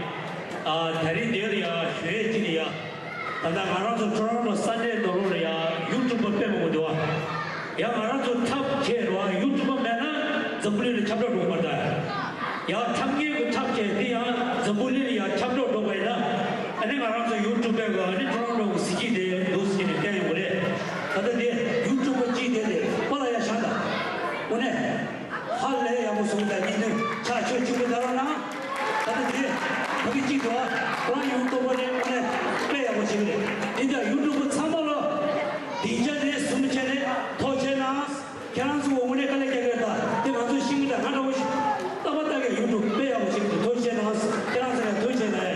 ཨ། དེ་རིང་འདིར་ཡ་ཞུ་ཡས་ཅིག་ཡ། ད་ལྟ་ང་རང་ཚོ་ཊོ་རོན་ཊོ་ས་གནས་ནང་ལོགས་ལ་ཡ་ཡུ་ཊུབ་པ་དཔེ་མང་པོ་འདུག་ཨ། ཡ་ང་རང་ཚོ་འཁྲབ་བྱས་རོགས་ཨ། ཡུ་ཊུབ་པ་མེད་ན་འཛམ་བུ་གླིང་ལ་ཁྱབ་བསྒྲགས་འགྲོ་གི་མ་རེད་ད། ཡ་འཁྲབ་མཁན་གྱི་འཁྲབ་བྱས་དེ་ཡང་འཛམ་བུ་གླིང་ལ་ཡ་ཁྱབ་བསྒྲགས་འགྲོ་བ་ཡིན་ན། ཨ་ནི་ང་རང་ཚོ་ཡུ་ཊུབ་པའི་གི་ཨ་ནི་ཊོ་རོན་ཊོ་གི་གཟི་བརྗིད་དེ་འདུག་ཟེར་ནས་བསྟན་ཡོང་གི་རེད། ད་ལྟ་དེ་ཡུ་ཊུབ་པ་གཅིག་དེ་དེ་པ་ལ་ཡ་བཞག་ད། དངོས་གནས། ཧ་ལས་ཡག་པོ་བཟོ་གི་འདུག་སྙིང་དོན་ཆ་ཆོས་གཅིག་པུ་ད་རང་ན། ད་ལྟ་དེ་བོད་ཀྱི་གཅིག་ཏུ་ཁོ་རང་ཡུ་ཊུབ་པ་རེད། དངོས་གནས་དཔེ་ཡག་པོ་བྱེད་ཀྱི་རེད། དེ་འདྲ་ཡུ་ཊུབ་པ་ཚང་མ་ལ་སྡིངས་ཆ་རེ་ཟུང་བྱས་ནས་ཐུགས་རྗེ་ཆེ་གནང་། ཁྱེད་རང་ཚོ་འོ་དངོས་གནས་དཀའ་ལས་རྒྱག་གི་རེད་ད། དེ་ང་ཚོ་ཤེས་ཀྱི་རེད། ང་འདྲ་བོ་ཞིག་ལྟ་བ་ལྟ་གི་ཡུ་ཊུབ་དཔེ་ཡག་པོ་བྱེད་ཀྱི་འདུག་ཐུགས་རྗེ་ཆེ་གནང་། ཁྱེད་རང་ཚོ་ལ་ཐུགས་རྗེ་ཆེ་གནང་།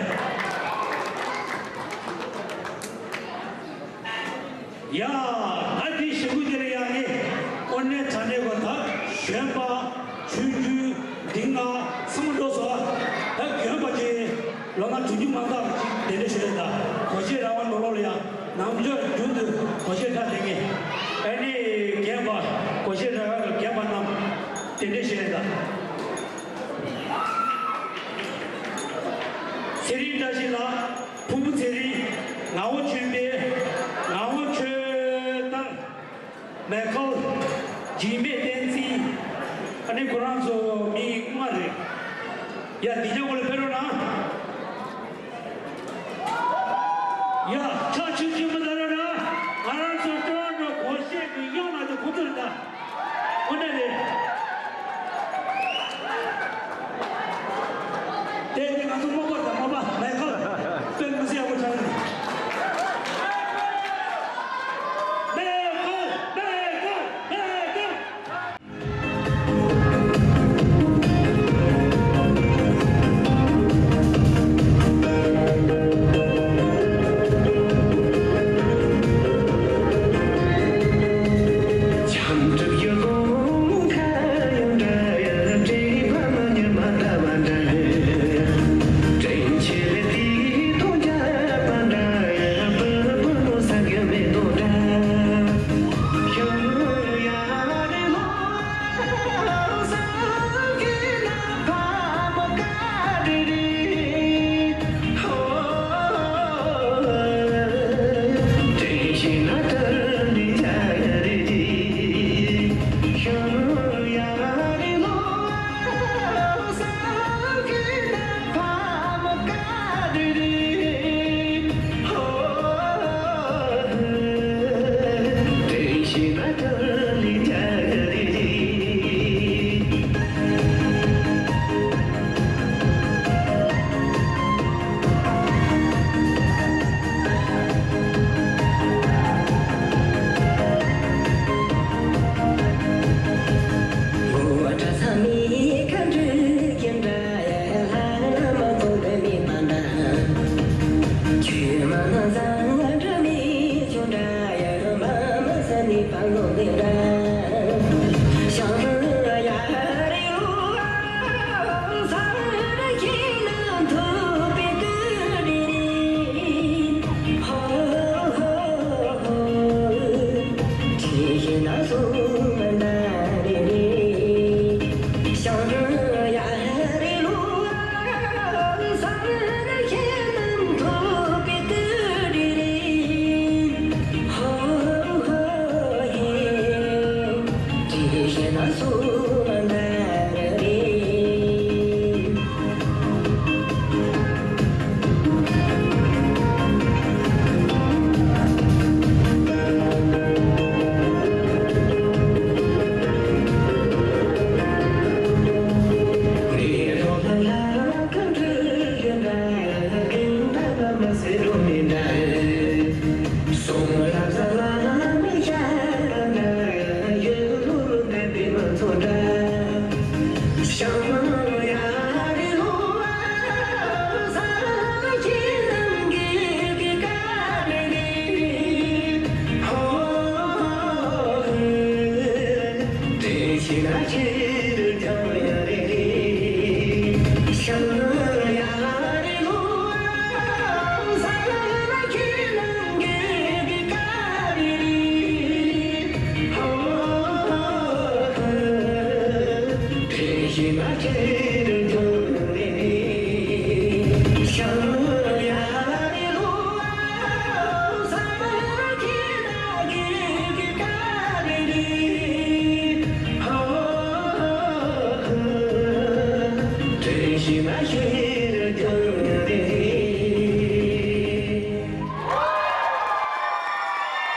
ཡ། ད་དེ་ཞེ་དགུ་དེ་ལ་ཡ་ནི་དངོས་གནས་དྲང་གནས་གོ་ད་ སོང་འགྲོ་སོང་། ད་རྒན་པ་ཅིག་ལོ་ང་དྲུག་ཅུ་མ་འདང་ཅིག་དེ་འདྲ་ཞིག་རེད། ད་གོ་ཤེས་ར་བ་ནོར་ལོག་ལ་ཡང་ནམ་རྒྱུན་རྒྱུན་དུ་གོ་ཤེས་དྲག་བསྡད་མཁན། ཨ་ནི་རྒན་པ་གོ་ཤེས་ར་བ་རྒན་པ་རྣམས་དེ་འདྲ་ཞིག་རེད། ད་ཚེ་རིང་བཀྲ་ཤིས་ལགས། ཕུར་བུ་ཚེ་རིང་། ངག་དབང་ཆོས་འཕེལ། ངག་དབང་ཆོས་དར། མེ་ཁལ། འཇིགས་མེད་བསྟན་འཛིན། ཨ་ནི་ཁོ་རང་ཚོ་མི་ལྔ་རེད། ཡ་འདི་ཉག་གོ་ལ་ཕེབས་རོགས་གནང་། ཡ་ཕྱག་ཆུ་ཆུ་མི་ད་རོགས་གནང་། ང་རང་ཚོ་ཀྲོ་ཀྲོ་གོ་ཤེས་ཀྱི་གཡང་ལ་དུ་ཁོ་ཚོ་རེད་ད། ཁོ་ན་རེད། དེ་ནི་ང་ཚོ་མོ་པ་དང་མོ་པ་མེ་ཁལ་དཔེ་མི་སྲིད་ཡག་པོ་ཆགས་ནས། མེ་ཁལ་མེ་ཁལ་མེ་ཁལ།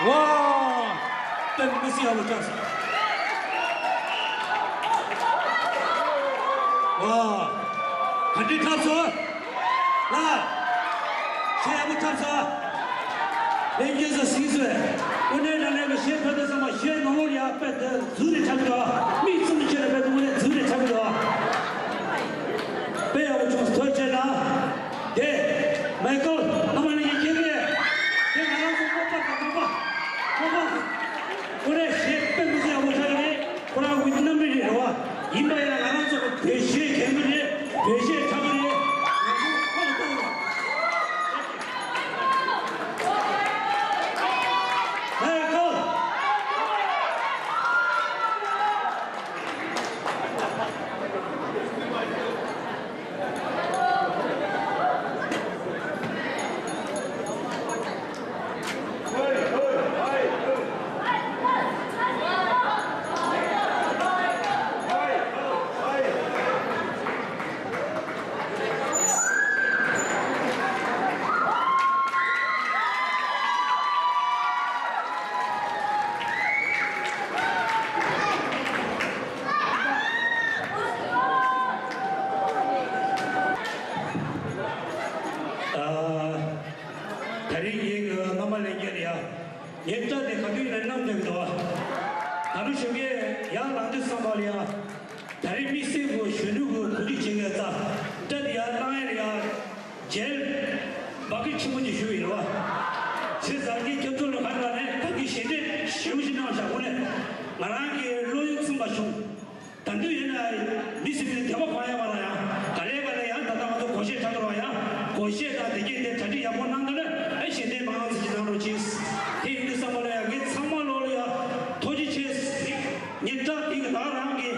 ཝ། ཏན་མི་སི་ཡག་པོ་ཆགས་སོང་། ཝ། ག་འདྲ་འཁྲབ་སོང་། ལ། ཤེས་ཡག་པོ་འཁྲབ་སོང་། ལྷན་རྒྱས་ཚོ་གཟིགས་སོང་། དངོས་གནས་དྲང་གནས་ཀྱི་ཤེས་ཕོད་དུ་སོང་བ་ཤེས་ནོར་ལོར་ཡག་དཔེ་དེ་ཟུར་རེ་ཆགས་འགྲོ། མིག་བཙུམ་བྱས་ནས་དཔེ་དེ་དངོས་གནས་ཟུར་རེ་ཆགས་འགྲོ། དཔེ་ཡག་པོ་བྱུང་སོང་། ཐུགས་རྗེ་གནང་། དེ། མེ་ཁལ་རྣམ་པ་ལྷན་རྒྱས་མཁྱེན་གྱི་རེད། དེ་ང་རང་ཚོ་མོ་པ་དང་མོ་པ། མོ་པ། ཁོ་རའི་གཞས་དཔེ་མི་སྲིད་ཡག་པོ་ཆགས་ཀྱི་རེད། ཁོ་རང་ཝི་ཏི་ནམ་མི་རིགས་རེད་བ། ཡིན་པ་ཡིན་ན་ང་རང་ཚོ་གི་བོད་གཞས་མཁྱེན་གྱི་རེད། ངའི་སྐྲ་དེ་ག་དུས་ཡིན་ན་བསྣམས་བསྡད་ཀྱི་འདུག་བ། ད་ལོ་གཞོན་སྐྱེས་ཡར་ལངས་དུས་ཙམ་པ་ལ་ཡ། ད་རེས་དམིགས་བསལ་གྱི་གཞོན་ནུ་གི་གོ་སྒྲིག་བྱེད་མཁན་ཚ། སྐྲ་དེ་ཡར་བསྣམས་ཡ་ལ་ཡ། མཇལ། འབག་གི་ཆེན་པོ་ཅིག་ཞུ་ཡི་རེད་བ། ཆེ་ཟར་གྱི་སྐྱབས་བཅོལ་ལ་ཁ་ཁ་ནས་ད་གི་ཞལ་འདེབས་ཞེ་པོ་ཞིག་གནང་བཞག་གོ་ནས། ང་རང་གི་བློ་ཡུལ་ཚིམ་པ་བྱུང་། ད་དུང་ཡིན་ན་མི་སེར་པའི་དད་པ་སྤང་ཡ་མ་ལ་ཡང་ག་ལེ་ག་ལེ་ཡང་ད་ལྟ་ང་ཚོ་སྒོར་གཞས་འཁྲབ་འགྲོ་བ་ཡང་སྒོར་གཞས་དང་དེ་གས་དེ་གྲ་སྒྲིག་ཡག་པོ་གནང་འདུག་ན་ཨེ་ཞལ་འདེབས་མང་ཙམ་ཞིག་གནང་རོགས་གྱིས། དེ་ཡིན་དུས་ཙམ་པ་ལ་ཡང་ངས་ཚང་མ་ལོག་ལ་ཡང་ཐུགས་རྗེ་ཆེ། ངས་སྐྲ་དེ་གི་ད་རང་གི་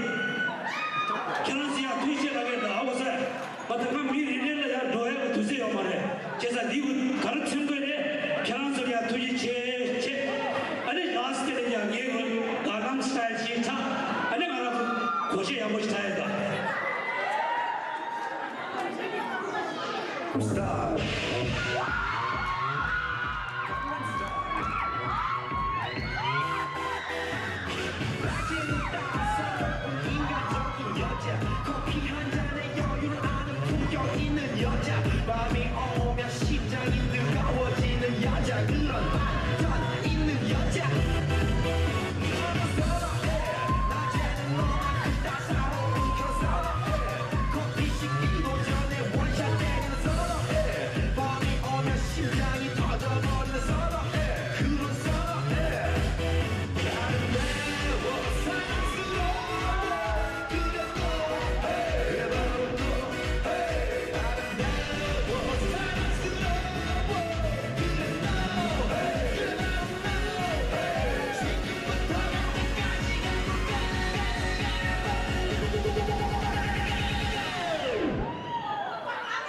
ཁྱེད་རང་ཚོ་ཡང་ཐུགས་རྗེ་ཆེ་ལབ་ཡོད་ད་ཨ་བོ་ཟེར། ང་ད་ང་མི་རེ་རེ་ལ་ཡང་འགྲོ་ཡག་གི་དུས་ཚོད་ཡོད་མ་རེད། བྱས་ཙང་འདི་གུ་ག་རེ་མཚོན་དགོས་རེད། ཁྱེད་རང་ཚོར་ཡང་ཐུགས་རྗེ་ཆེ་ཆེ། ཨ་ནི་ལཱ་སི་ཊི་ལ་ཡང་ངའི་གུ་ག་ནམ་སི་ཊལ་ཞིག་ཆགས། ཨ་ནི་ང་རང་ཚོ་གོ་ཤེས་ཡག་པོ་ཞིག་ཆགས་ཡོད་ད།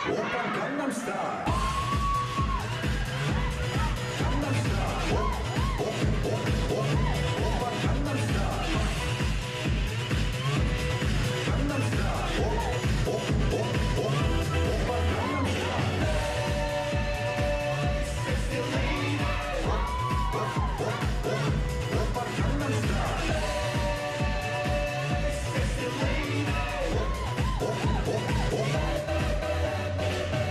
Oppa Gangnam Style. Gangnam Style. Op, op, op, op. Oppa Gangnam Style. Gangnam Style. Op, op, op, op. Oppa Gangnam Style. Sexy lady. Op, op, op, op. Oppa Gangnam Style. Sexy lady. Op, op, op, op.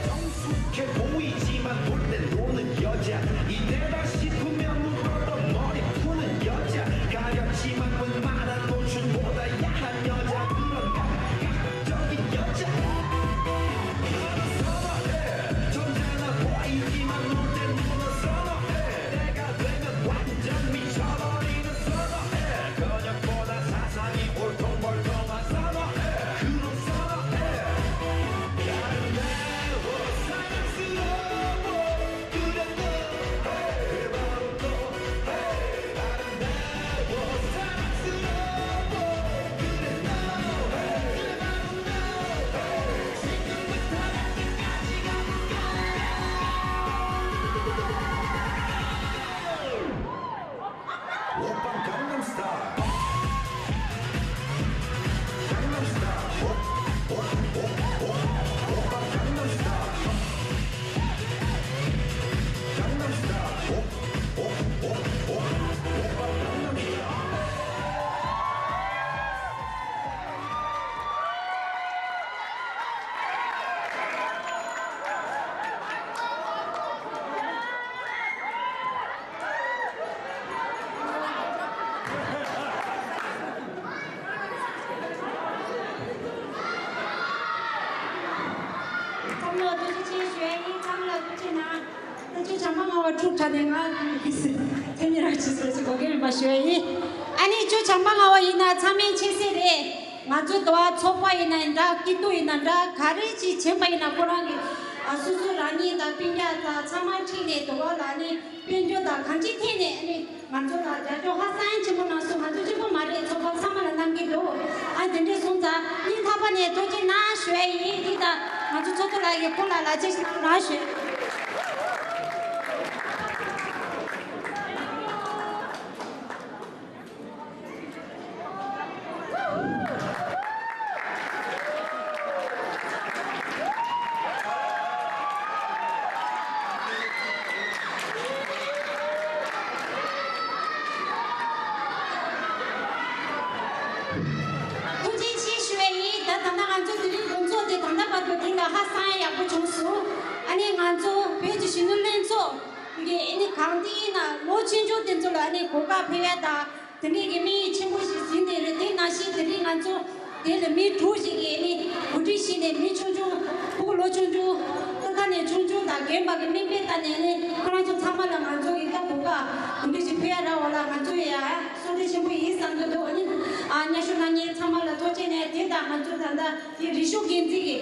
정숙해 보이지만 볼 땐 노는 여자. 이래라 싶으면 물어도 머리 푸는 여자. 가렸지만 웬만한 노출보다 야한 여자. 그런 감각적인 여자. 나는 선어해. 점잖아 보이지만 놀 땐 문어 선어해. 때가 되면 완전 미쳐버리는 선어해. 근육보다 사상이 울퉁불퉁한 선어해. 그런 선어해. 아름다워 사랑스러워. 그래 너, hey, 바로 너, hey. 아름다워 사랑스러워. 그래 너, hey, 그래 바로 너, hey. 지금부터 라스까지 가볼까? Oppa Gangnam Style. Gangnam Style. Op, op, op, op. Oppa Gangnam Style. Gangnam Style. Op, op, op, op. Oppa Gangnam Style. ཚང་མ་ལ་ཐུགས་རྗེ་ཆེ་ཞུ་ཡ་ཡིན། ཚང་མ་ལ་ཐུགས་རྗེ་གནང་། ད་ཅི་བྱམས་པ་ང་བ་ཕྲུག་ཁྲ་དེ་ང་ཐེ་མི་ར་ཅི་སོ་སོ་གོ་གེ་མི་པ་ཞུ་ཡ་ཡིན། ཨ་ནི་ཅི་བྱམས་པ་ང་བ་ཡིན་ན་ཚང་མས་མཁྱེན་གསལ་རེད། ང་ཚོ་དུ་བ་ཚོགས་པ་ཡིན་ན་ཡིན་འདྲ་སྐྱིད་སྡུག་ཡིན་ན་འདྲ་ག་རེ་ཅིག་བྱེད་པ་ཡིན་ན་ཁོ་རང་གི་ཨ་སོ་སོ་རང་ཉིད་དང་སྤུན་ཀྱག་དང་ཚང་མ་ཁྲིད་ནས་དུ་བ་ལ་ནི་དཔལ་འབྱོར་དང་གང་ཅིའི་ཐད་ནས་ཨ་ནི། ང་ཚོ་ལ་རྒྱབ་སྐྱོར་ཧ་ཅང་ཆེན་པོ་གནང་སོང་། ང་ཚོ་གཅིག་པོ་མ་རེད། ཚོགས་པ་ཚང་མ་ལ་གནང་གི་འདུག་ཨ་དེ་འདྲས་སོང་ཙང་སྙིང་ཐག་པ་ནས་ཐུགས་རྗེ་གནང་ཞུ་ཡ་ཡིན། འདི་དང་ང་ཚོ་ཚོགས་གཙོ་ལགས་ཀྱིས་ཁོང་ལ་ལག་འཁྱེར་ཞིག་གནང་རོགས་ཞུ། ཐུགས་རྗེ་ཆེ་ཞུ་བ་ཡིན། ད་ད་ལྟ་ང་ཚོ་དེ་རིང་དགོང་ཚོགས་དེ་ད་ལྟ་བར་དུ་དེ་ལ་ཧ་ཅང་ཡག་པོ་བྱུང་སོང་། ཨ་ནི་ང་ཚོ་བོད་ཀྱི་གཞོན་ནུ་ལྷན་ཚོགས། གི་ཨ་ནི་གང་དེ་ཡིན་ན་ལོ་ཆུང་ཆུང་དེ་ཚོ་ལ་ཨ་ནི་གོ་སྐབས་སྤྲད་ཡ་དང་དེ་འདྲའི་གི་དམིགས་ཡུལ་ཆེན་པོ་ཞིག་ཟིན་ནས་རེད། དེ་ནང་བཞིན་དེ་རིང་ང་ཚོ་དེ་ལ་མི་དྲུག་ཞིག་གིས་ཨ་ནི་གོ་སྒྲིག་བྱས་ནས་མི་ཆུང་ཆུང་ཕྲུ་གུ་ལོ་ཆུང་ཆུང་ད་ལྟ་ནས་ཆུང་ཆུང་དང་རྒན་པ་གི་མིང་སྤྲད་ད་ནས་ཨ་ནི་ཁོ་རང་ཚོ་ཚང་མ་ལ་ང་ཚོ་གི་ད་གོ་སྐབས་དེ་འདྲ་ཞིག་སྤྲད་ཡ་རག་པ་ལ་ང་ཚོ་ཡ་བསོད་བདེ་ཆེན་པོ་ཡིན་བསམ་གྱི་འདུག་ཨ་ནི་ཨ་མཉམ་ཞུགས་གནང་མཁན་ཚང་མ་ལ་ཐུགས་རྗེ་ཆེ་ནས་དེ་དང་ང་ཚོ་ད་ལྟ་དེ་རིག་གཞུང་འགན་འཛིན་གྱི།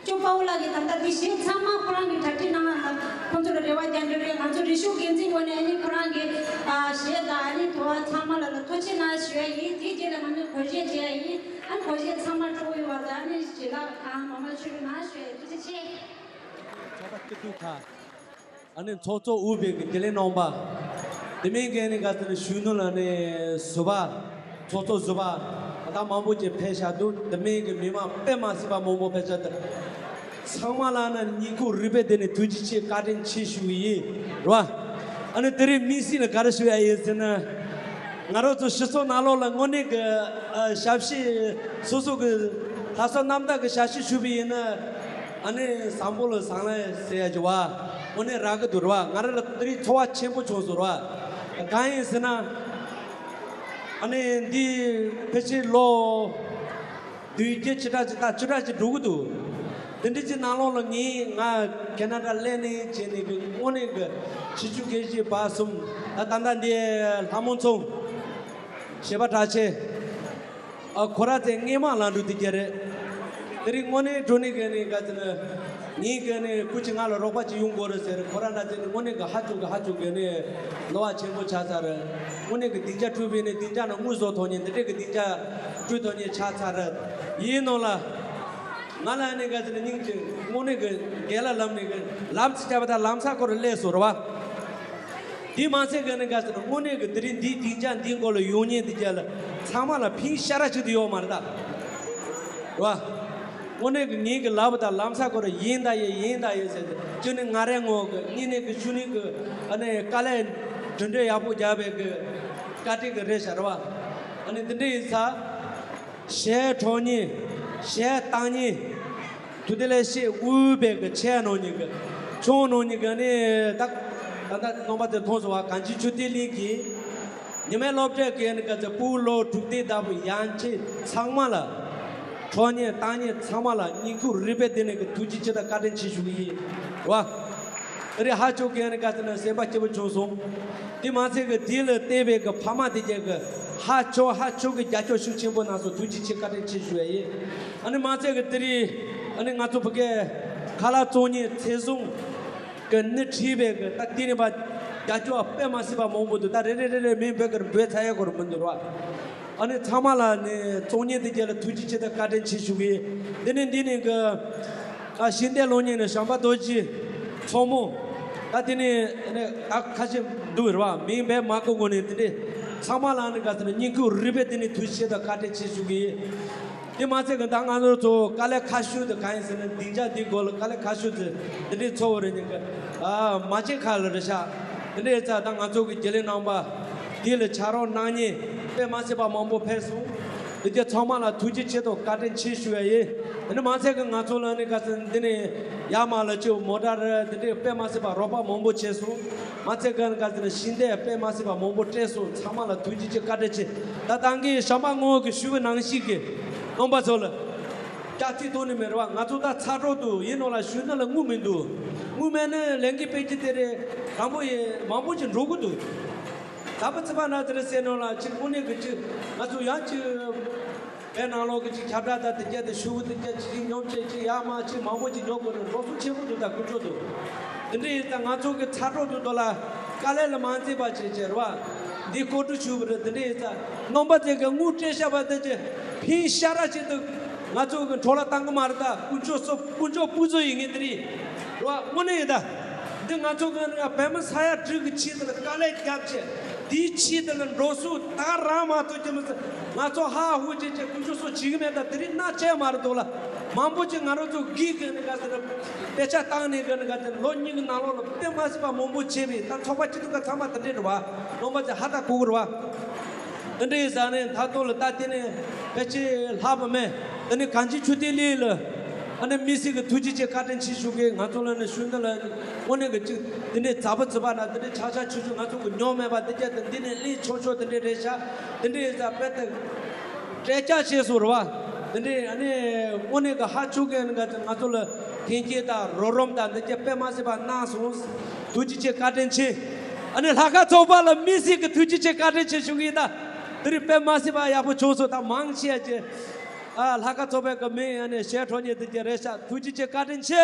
ཅོ་པའོ་ལགས་ཀྱིས་ད་ལྟ་འདི་གཞས་ཚང་མ་ཁོ་རང་གིས་གྲ་སྒྲིག་གནང་ཡ་ལ་ཁོང་ཚོ་ལ་རེ་བ་རྒྱག་འདོད་རེད། ང་ཚོ་རིག་གཞུང་འགན་འཛིན་ངོས་ནས་ཨ་ནི་ཁོ་རང་གི་ཨ་གཞས་དང་ཨ་ནི་དོ་བ་ཚང་མ་ལ་ལ་ཐུགས་རྗེ་ཆེ་གནང་ཞུ་ཡ་ཡིན། དེའི་རྗེས་ལ་ང་ཚོ་སྒོར་གཞས་བྱེད་ཡ་ཡིན། ཨ་ནི་སྒོར་གཞས་ཚང་མ་སྤྲོ་བོ་ཡོད་པ་དང་ཨ་ནི་ཞལ་ལག་དང་མ་མ་མཆོད་ཀྱི་གནང་ཞུ་ཡ་ཡིན། ཐུགས་རྗེ་ཆེ། ཚོགས་པ་སྐྱིད་སྡུག་ཁ། ཨ་ནི་ཚོགས་གཙོ་དབུས་པའི་གི་བདེ་ལེགས་ནང་པ། དེ་མིན་གྱི་ཨ་ནི་ག་ཚོད་ནི་གཞོན་ནུ་ལ་ནི་ཟུར་པ། ཚོགས་གཙོ་ཟུར་པ། ད་མང་པོ་ཅིག་ཕེབས་བཞག་འདུག་དེ་མིན་གྱི་མི་མང་དཔེ་མ་སྲིད་པ་མང་པོ་ཕེབས་བཞག་འདུག་ཚང་མ་ལ་ནི་སྙིང་ཁོང་རུས་པའི་གཏིང་ནས་ཐུགས་རྗེ་ཆེ་བཀའ་དྲིན་ཆེ་ཞུ་གི་ཡིན། རེད་བ། ཨ་ནི་དེ་རིང་དམིགས་བསལ་ལ་ག་རེ་ཞུ་ཡ་ཡིན་ཟེར་ན། ང་རང་ཚོ་སྤྱི་ཚོགས་ནང་ལོགས་ལ་དངོས་གནས་ཀྱི་ཨ་ཞབས་ཕྱི་སོ་སོ་གི་ལྷག་བསམ་རྣམ་དག་གི་ཞབས་ཕྱི་ཞུས་པ་ཡིན་ན། ཨ་ནི་བཟང་པོ་ལ་བཟང་ལན་ཟེར་ཡ་ཅིག་བ། དངོས་གནས་རག་གི་འདུག་རེད་བ། ང་རང་ལ་དེ་རིང་ཚོར་བ་ཆེན་པོ་བྱུང་སོང་རེད་བ། གང་ཡིན་ཟེར་ན། ཨ་ནི་འདི་ཕལ་ཆེར་ལོ་བདུན་བརྒྱད་ཅི་འདྲ་ཅིག་ད་ཅི་འདྲ་ཅིག་འགྲོ་གི་འདུག་དེ་འདྲ་ཅིག་ནང་ལོགས་ལ་ངས་ང་ཁེ་ན་ཌ་སླེབས་ནས་བྱས་ནས་གི་དངོས་གནས་གི་ཆེ་ཆུང་སྐད་ཆ་བར་གསུམ། ད་ད་ལྟ་འདི་ལྷ་མོ་ཚོ་གཞས་པ་གྲགས་ཆེ། ཨ་ཁོ་ར་ཚེ་སྔས་མ་ལང་འགྲོ་དེ་རྒྱ་རེད། དེ་རིང་དངོས་གནས་འགྲོ་ནི་གི་ནི་ག་ཚོད་ནི་ངའི་གི་ནི་སྐུ་མཁྱེན་ང་ལ་རོགས་པ་ཅིག་ཡོང་དགོས་རེད་ཟེར། ཁོ་ར་ན་ཚེ་ནི་དངོས་གནས་གི་ཧ་ཅང་གི་ཧ་ཅང་གི་ནི་བློ་བག་ཆེན་པོ་ཆགས་ཚར་རེད། དངོས་གནས་གི་སྡིངས་ཆ་སྤྲུལ་པའི་ནི་སྡིངས་ཆ་ནང་དངུལ་བཟོ་ཐོག་ནས་འདི་འདྲས་གི་སྡིངས་ཆ་སྤྲུལ་ཐོག་ནས་ཆགས་ཚར་རེད། ཡིན་ནོ་ལ། ང་ལ་ནི་ག་ཚོད་ནི་སྙིང་རྗེ་དངོས་གནས་གི་རྒན་ལགས་ལམ་ནས་གི་ལམ་ཚིག་བྱ་བ་དང་ལམ་ས་སྐོར་སླེབས་སོང་རེད་བ། དེ་མ་ཚད་གི་ནི་ག་ཟེར་ན་དངོས་གནས་གི་དེ་རིང་འདིའི་སྡིངས་ཆ་འདིའི་མགོ་ལ་ཡོང་མཁན་དེ་ག་ལ་ཚང་མ་ལ་ཕིང་ཤ་ར་ཅིག་ཏུ་ཡོད་མ་རེད་ད། རེད་བ། དངོས་གནས་གི་ངེད་ཀྱི་ལབ་དང་ལམ་ས་སྐོར་ཡིན་ད་ཡིན་ཡིན་ད་ཡིན་ཟེར་ཏེ་གཅིག་ནི་ང་རའི་ངོ་གི་གཉིས་ནི་གི་གཞོན་ནུ་གི་ཨ་ནི་དཀའ་ལས་གྲུབ་འབྲས་ཡག་པོ་རྒྱག་པའི་གི་བཀའ་དྲིན་གི་རེད་ཤག་རེད་བ། ཨ་ནི་འདི་འདྲ་ཡིན་ཙང་གཞས་འཁྲབ་མཁན། གཞས་བཏང་མཁན། དུ་དེ་ལས་ཤེས་དབུས་པའི་གི་ཆེ་ནོ་ཉིད་ཀྱི་ཆུང་ནོ་ཉིད་ཀྱི་ནི་ད་ད་ལྟ་རྣམ་པ་ཚོས་མཐོང་སོང་བ། གངས་ཅན་ཆོས་ལྡན་གླིང་གི་ཉི་མའི་སློབ་གྲྭའི་གི་ནི་ག་ཚོད་ཕྲུ་གུ་ལོ་དྲུག་སྟོང་ལྟ་བུ་ཡན་ཆད་ཚང་མ་ལ་འཁྲབ་མཁན་བཏང་མཁན་ཚང་མ་ལ་སྙིང་ཁུང་རུས་པའི་གཏིང་ནས་གི་ཐུགས་རྗེ་ཆེ་དང་བཀའ་དྲིན་ཆེ་ཞུ་གི་ཡིན་རེད་བ། དེ་རིང་ཧ་ཅང་གི་ནི་ག་ཚོད་ནི་སེམས་པ་སྐྱིད་པོ་བྱུང་སོང་། དེ་མ་ཚད་གི་དེ་ལ་བལྟས་པའི་གི་ཕ་མ་དེ་གྱད་གི་ཧ་ཅང་ཧ་ཅང་གི་རྒྱབ་སྐྱོར་ཤུགས་ཆེན་པོ་གནང་སོང་། ཐུགས་རྗེ་ཆེ་བཀའ་དྲིན་ཆེ་ཞུ་ཡ་ཡིན། ཨ་ནི་མ་ཚད་གི་དེ་རིང་ཨ་ནི་ང་ཚོ་བོད་སྐད་ཁ་ལག་བཙོང་མཁན་ཚེ་བཟང་གི་ནི་བྲིས་པའི་གི་ད་དེ་ནི་བ་རྒྱབ་སྐྱོར་དཔེ་མ་སྲིད་པ་མང་པོ་འདུག་ད་རེ་རེ་རེ་རེ་མིང་འབོད་གི་འབོད་ཚར་ཡ་གོ་ར་མི་འདུག་ར། ཨ་ནི་ཚང་མ་ལ་ནི་བཙོང་མཁན་དེ་གྱད་ལ་ཐུགས་རྗེ་ཆེ་དང་བཀའ་དྲིན་ཆེ་ཞུ་གི་ཡིན། དེ་ནི་འདི་ནི་གི་ཨ་ཤིང་རྟ་སློང་མཁན་ནི་བྱམས་པ་རྡོ་རྗེ་མཚོ་མོ། ད་དེ་ནི་ནི་ཨ་ཁ་ཤས་འདུག་རེད་བ། མིང་འབོད་མ་དགོས་གོང་ནས་དེ་འདྲས་ཚང་མ་ལ་ནི་ག་ཚོད་ནི་སྙིང་ཁུང་རུས་པའི་གཏིང་ནས་ཐུགས་རྗེ་ཆེ་དང་བཀའ་དྲིན་ཆེ་ཞུ་གི་ཡིན། དེ་མ་ཚད་གི་ད་ང་ཚོ་ཚོ་དཀའ་ལས་ཁག་ཤོས་དེ་གང་ཡིན་ཟེར་ན། སྡིངས་ཆ་འདི་སྒོ་ལ་དཀའ་ལས་ཁག་ཤོས་དེ་འདི་འདྲས་ཚོར་བ་རེད། ནི་གི་ཨ་མ་བྱན་ཁ་ལ་རེད་ཤག་དེ་འདྲས་ཡིན་ཙང་ད་ང་ཚོ་གི་དགེ་ལས་རྣམ་པ་དེ་ལ་ཕྱག་རོགས་གནང་མཁན་དཔེ་མ་སྲིད་པ་མང་པོ་ཕེབས་སོང་། དེ་གྱད་ཚང་མ་ལ་ཐུགས་རྗེ་ཆེ་དང་བཀའ་དྲིན་ཆེ་ཞུ་ཡ་ཡིན། དེ་ནི་མ་ཚད་གི་ང་ཚོ་ལ་ནི་ག་ཚོད་འདི་ནས་ཡར་མར་ལ་ཅིག་མོ་ཊ་རེད། དེ་འདྲས་དཔེ་མ་སྲིད་པ་རོགས་པ་མང་པོ་བྱས་སོང་། མ་ཚད་གི་ནི་ག་ཚོད་ནི་ཤིང་རྟ་དཔེ་མ་སྲིད་པ་མང་པོ་སྤྲད་སོང་། ཚང་མ་ལ་ཐུགས་རྗེ་ཆེ་བཀའ་དྲིན་ཆེ། ད་ད་གིན་བྱམས་པ་ངོ་གི་ཞུ་བའི་ནང་བཞིན་གི་རྣམ་པ་ཚོ་ལ་སྐྱག་ཐིག་གཏོང་ནི་མེད་རེད་བ། ང་ཚོ་ད་ཚ་དྲོད་འདུག་ཡིན་ནོ་ལ་གཞོན་ནུ་ལ་དངུལ་མི་འདུག་དངུལ་མེད་ན་ལས་འགན་སྤེལ་རྒྱུ་དེ་རེད། དང་པོ་ཡིན། མང་པོ་ཅིག་འགྲོ་གི་འདུག་ད་པ་ཚེ་པ་ན་དེ་རེད་ཟེར་ནོ་ལ་ཅིག་དངོས་གནས་གི་ཅིག་ང་ཚོ་ཡང་ཅིག་བོད་ནང་ལོགས་ཀྱི་ཅིག་ཁྱབ་བསྒྲགས་དང་དེ་གྱད་དེ་ཞུ་བོ་དེ་གྱད་ཅིག་སྙོམས་ཆེ་ཅིག་ཡར་མར་ཅིག་མང་པོ་ཅིག་ཉོ་དགོས་ནས་འགྲོ་སོང་ཆེན་པོ་འདུག་ད་ཀུན་སྤྱོད་འདུག་དེ་འདྲ་ཡིན་ཙང་ང་ཚོ་གི་ཚ་དྲོད་འདུག་དོ་ལ་དཀའ་ལས་ལ་མ་འཛེམས་པ་བྱེད་བྱེད་རེད་བ། འདི་ཀོ་ཀྲུ་ཞུ་བ་རེད། དེ་འདྲ་ཡིན་ཙང་རྣམ་པ་ཚོས་གི་དངུལ་སྤྲད་བཞག་པ་དེ་ཅིག་ཕིང་ཤ་ར་ཅིག་ཏུ་ང་ཚོ་གི་འཕྲོ་བརླག་བཏང་གི་མ་རེད། ད་ཀུན་སྤྱོད་སོ་ཀུན་སྤྱོད་སྤུས་ཚོ་ཡིན་ངེས་དེ་རེད་བ། དངོས་གནས་ཡིན་ད། འདི་ང་ཚོ་གི་བོད་མི་ས་ཡ་དྲུག་གི་ཆེད་དུ་ལ་དཀའ་ལས་བརྒྱབ་བྱས་དེའི་ཆེད་དུ་ལ་འགྲོ་སོང་ད་རང་མ་གཏོགས་ཀྱི་མི་ཚེ་ང་ཚོ་ཧ་ཧུ་བྱེད་བྱེད་ཀུན་སྤྱོད་སོགས་བྱེད་གི་མེད། ད་དེ་རིང་སྣ་ཆད་མ་རེད་འདུག་ལ། མང་པོ་ཅིག་ང་རང་ཚོ་གིས་གི་ནི་ག་ཟེར་ན་དཔེ་ཆ་བཏང་ནས་གི་ནི་ག་ཟེར་ན་ལོ་གཉིས་ཀྱི་ནང་ལོགས་ལ་དཔེ་མ་སྲིད་པ་མང་པོ་བྱས་པས། ད་ཚོགས་པ་སྐྱིད་སྡུག་ག་ཚང་མ་དེ་འདྲས་རེད་བ། རྣམ་པ་ཚོས་ཧ་ད་གོ་གི་རེད་བ། དེ་འདྲས་ཟ་ནས་ད་དུང་ལ་ད་དེ་ནས་ཕལ་ཆེར་ལྷག་པ་མེད། དེ་ནས་གངས་ཅན་ཆོས་ལྡན་གླིང་ལ། ཨ་ནི་དམིགས་བསལ་གྱི་ཐུགས་རྗེ་ཆེ་བཀའ་དྲིན་ཆེ་ཞུ་གི། ང་ཚོ་ལ་ནི་ཤུལ་འདི་ལ་དངོས་གནས་ཀྱི་ཅིག་དེ་འདྲའི་ཛ་བུ་ཛི་བ་ན་དེ་འདྲའི་ཆག་ཆག་ཆུ་ཆུ་ང་ཚོ་གི་མྱོང་མེད་པ། དེ་གྱད་དེ་འདི་ནས་གླེང་ཆོག་ཆོག་དེ་འདྲའི་རེད་ཤག་དེ་འདྲའི་ཟ་དཔེ་དེ་སྤྲད་རྒྱག་བྱས་སོང་རེད་བ། དེ་འདྲའི་ཨ་ནི་དངོས་གནས་ཀྱི་ཧ་ཅུ་གི་ང་ཚོ་ང་ཚོ་ལ་མཐུན་རྐྱེན་དང་རོགས་རམ་དང་དེ་གྱད་དཔེ་མ་སྲིད་པ་གནང་སོང་། ཐུགས་རྗེ་ཆེ་བཀའ་དྲིན་ཆེ། ཨ་ནི་ལྷ་ཁང་ཚོགས་པ་ལ་དམིགས་བསལ་གྱི་ཐུགས་རྗེ་ཆེ་བཀའ་དྲིན་ཆེ་ཞུ་གི་ཡིན། ད་དེ་རིང་དཔེ་མ་སྲིད་པ་ཡག་པོ་བྱུང་སོང་། ད་མང་ཆེ་བ་ཅིག་ཨ་ལྷ་ཁང་ཚོགས་པའི་གི་མིང་ཨ་ནི་བཤད་འཕྲོ་ཉེ་དེ་གྱད་རེད་ཤག་ཐུགས་རྗེ་ཆེ་བཀའ་དྲིན་ཆེ།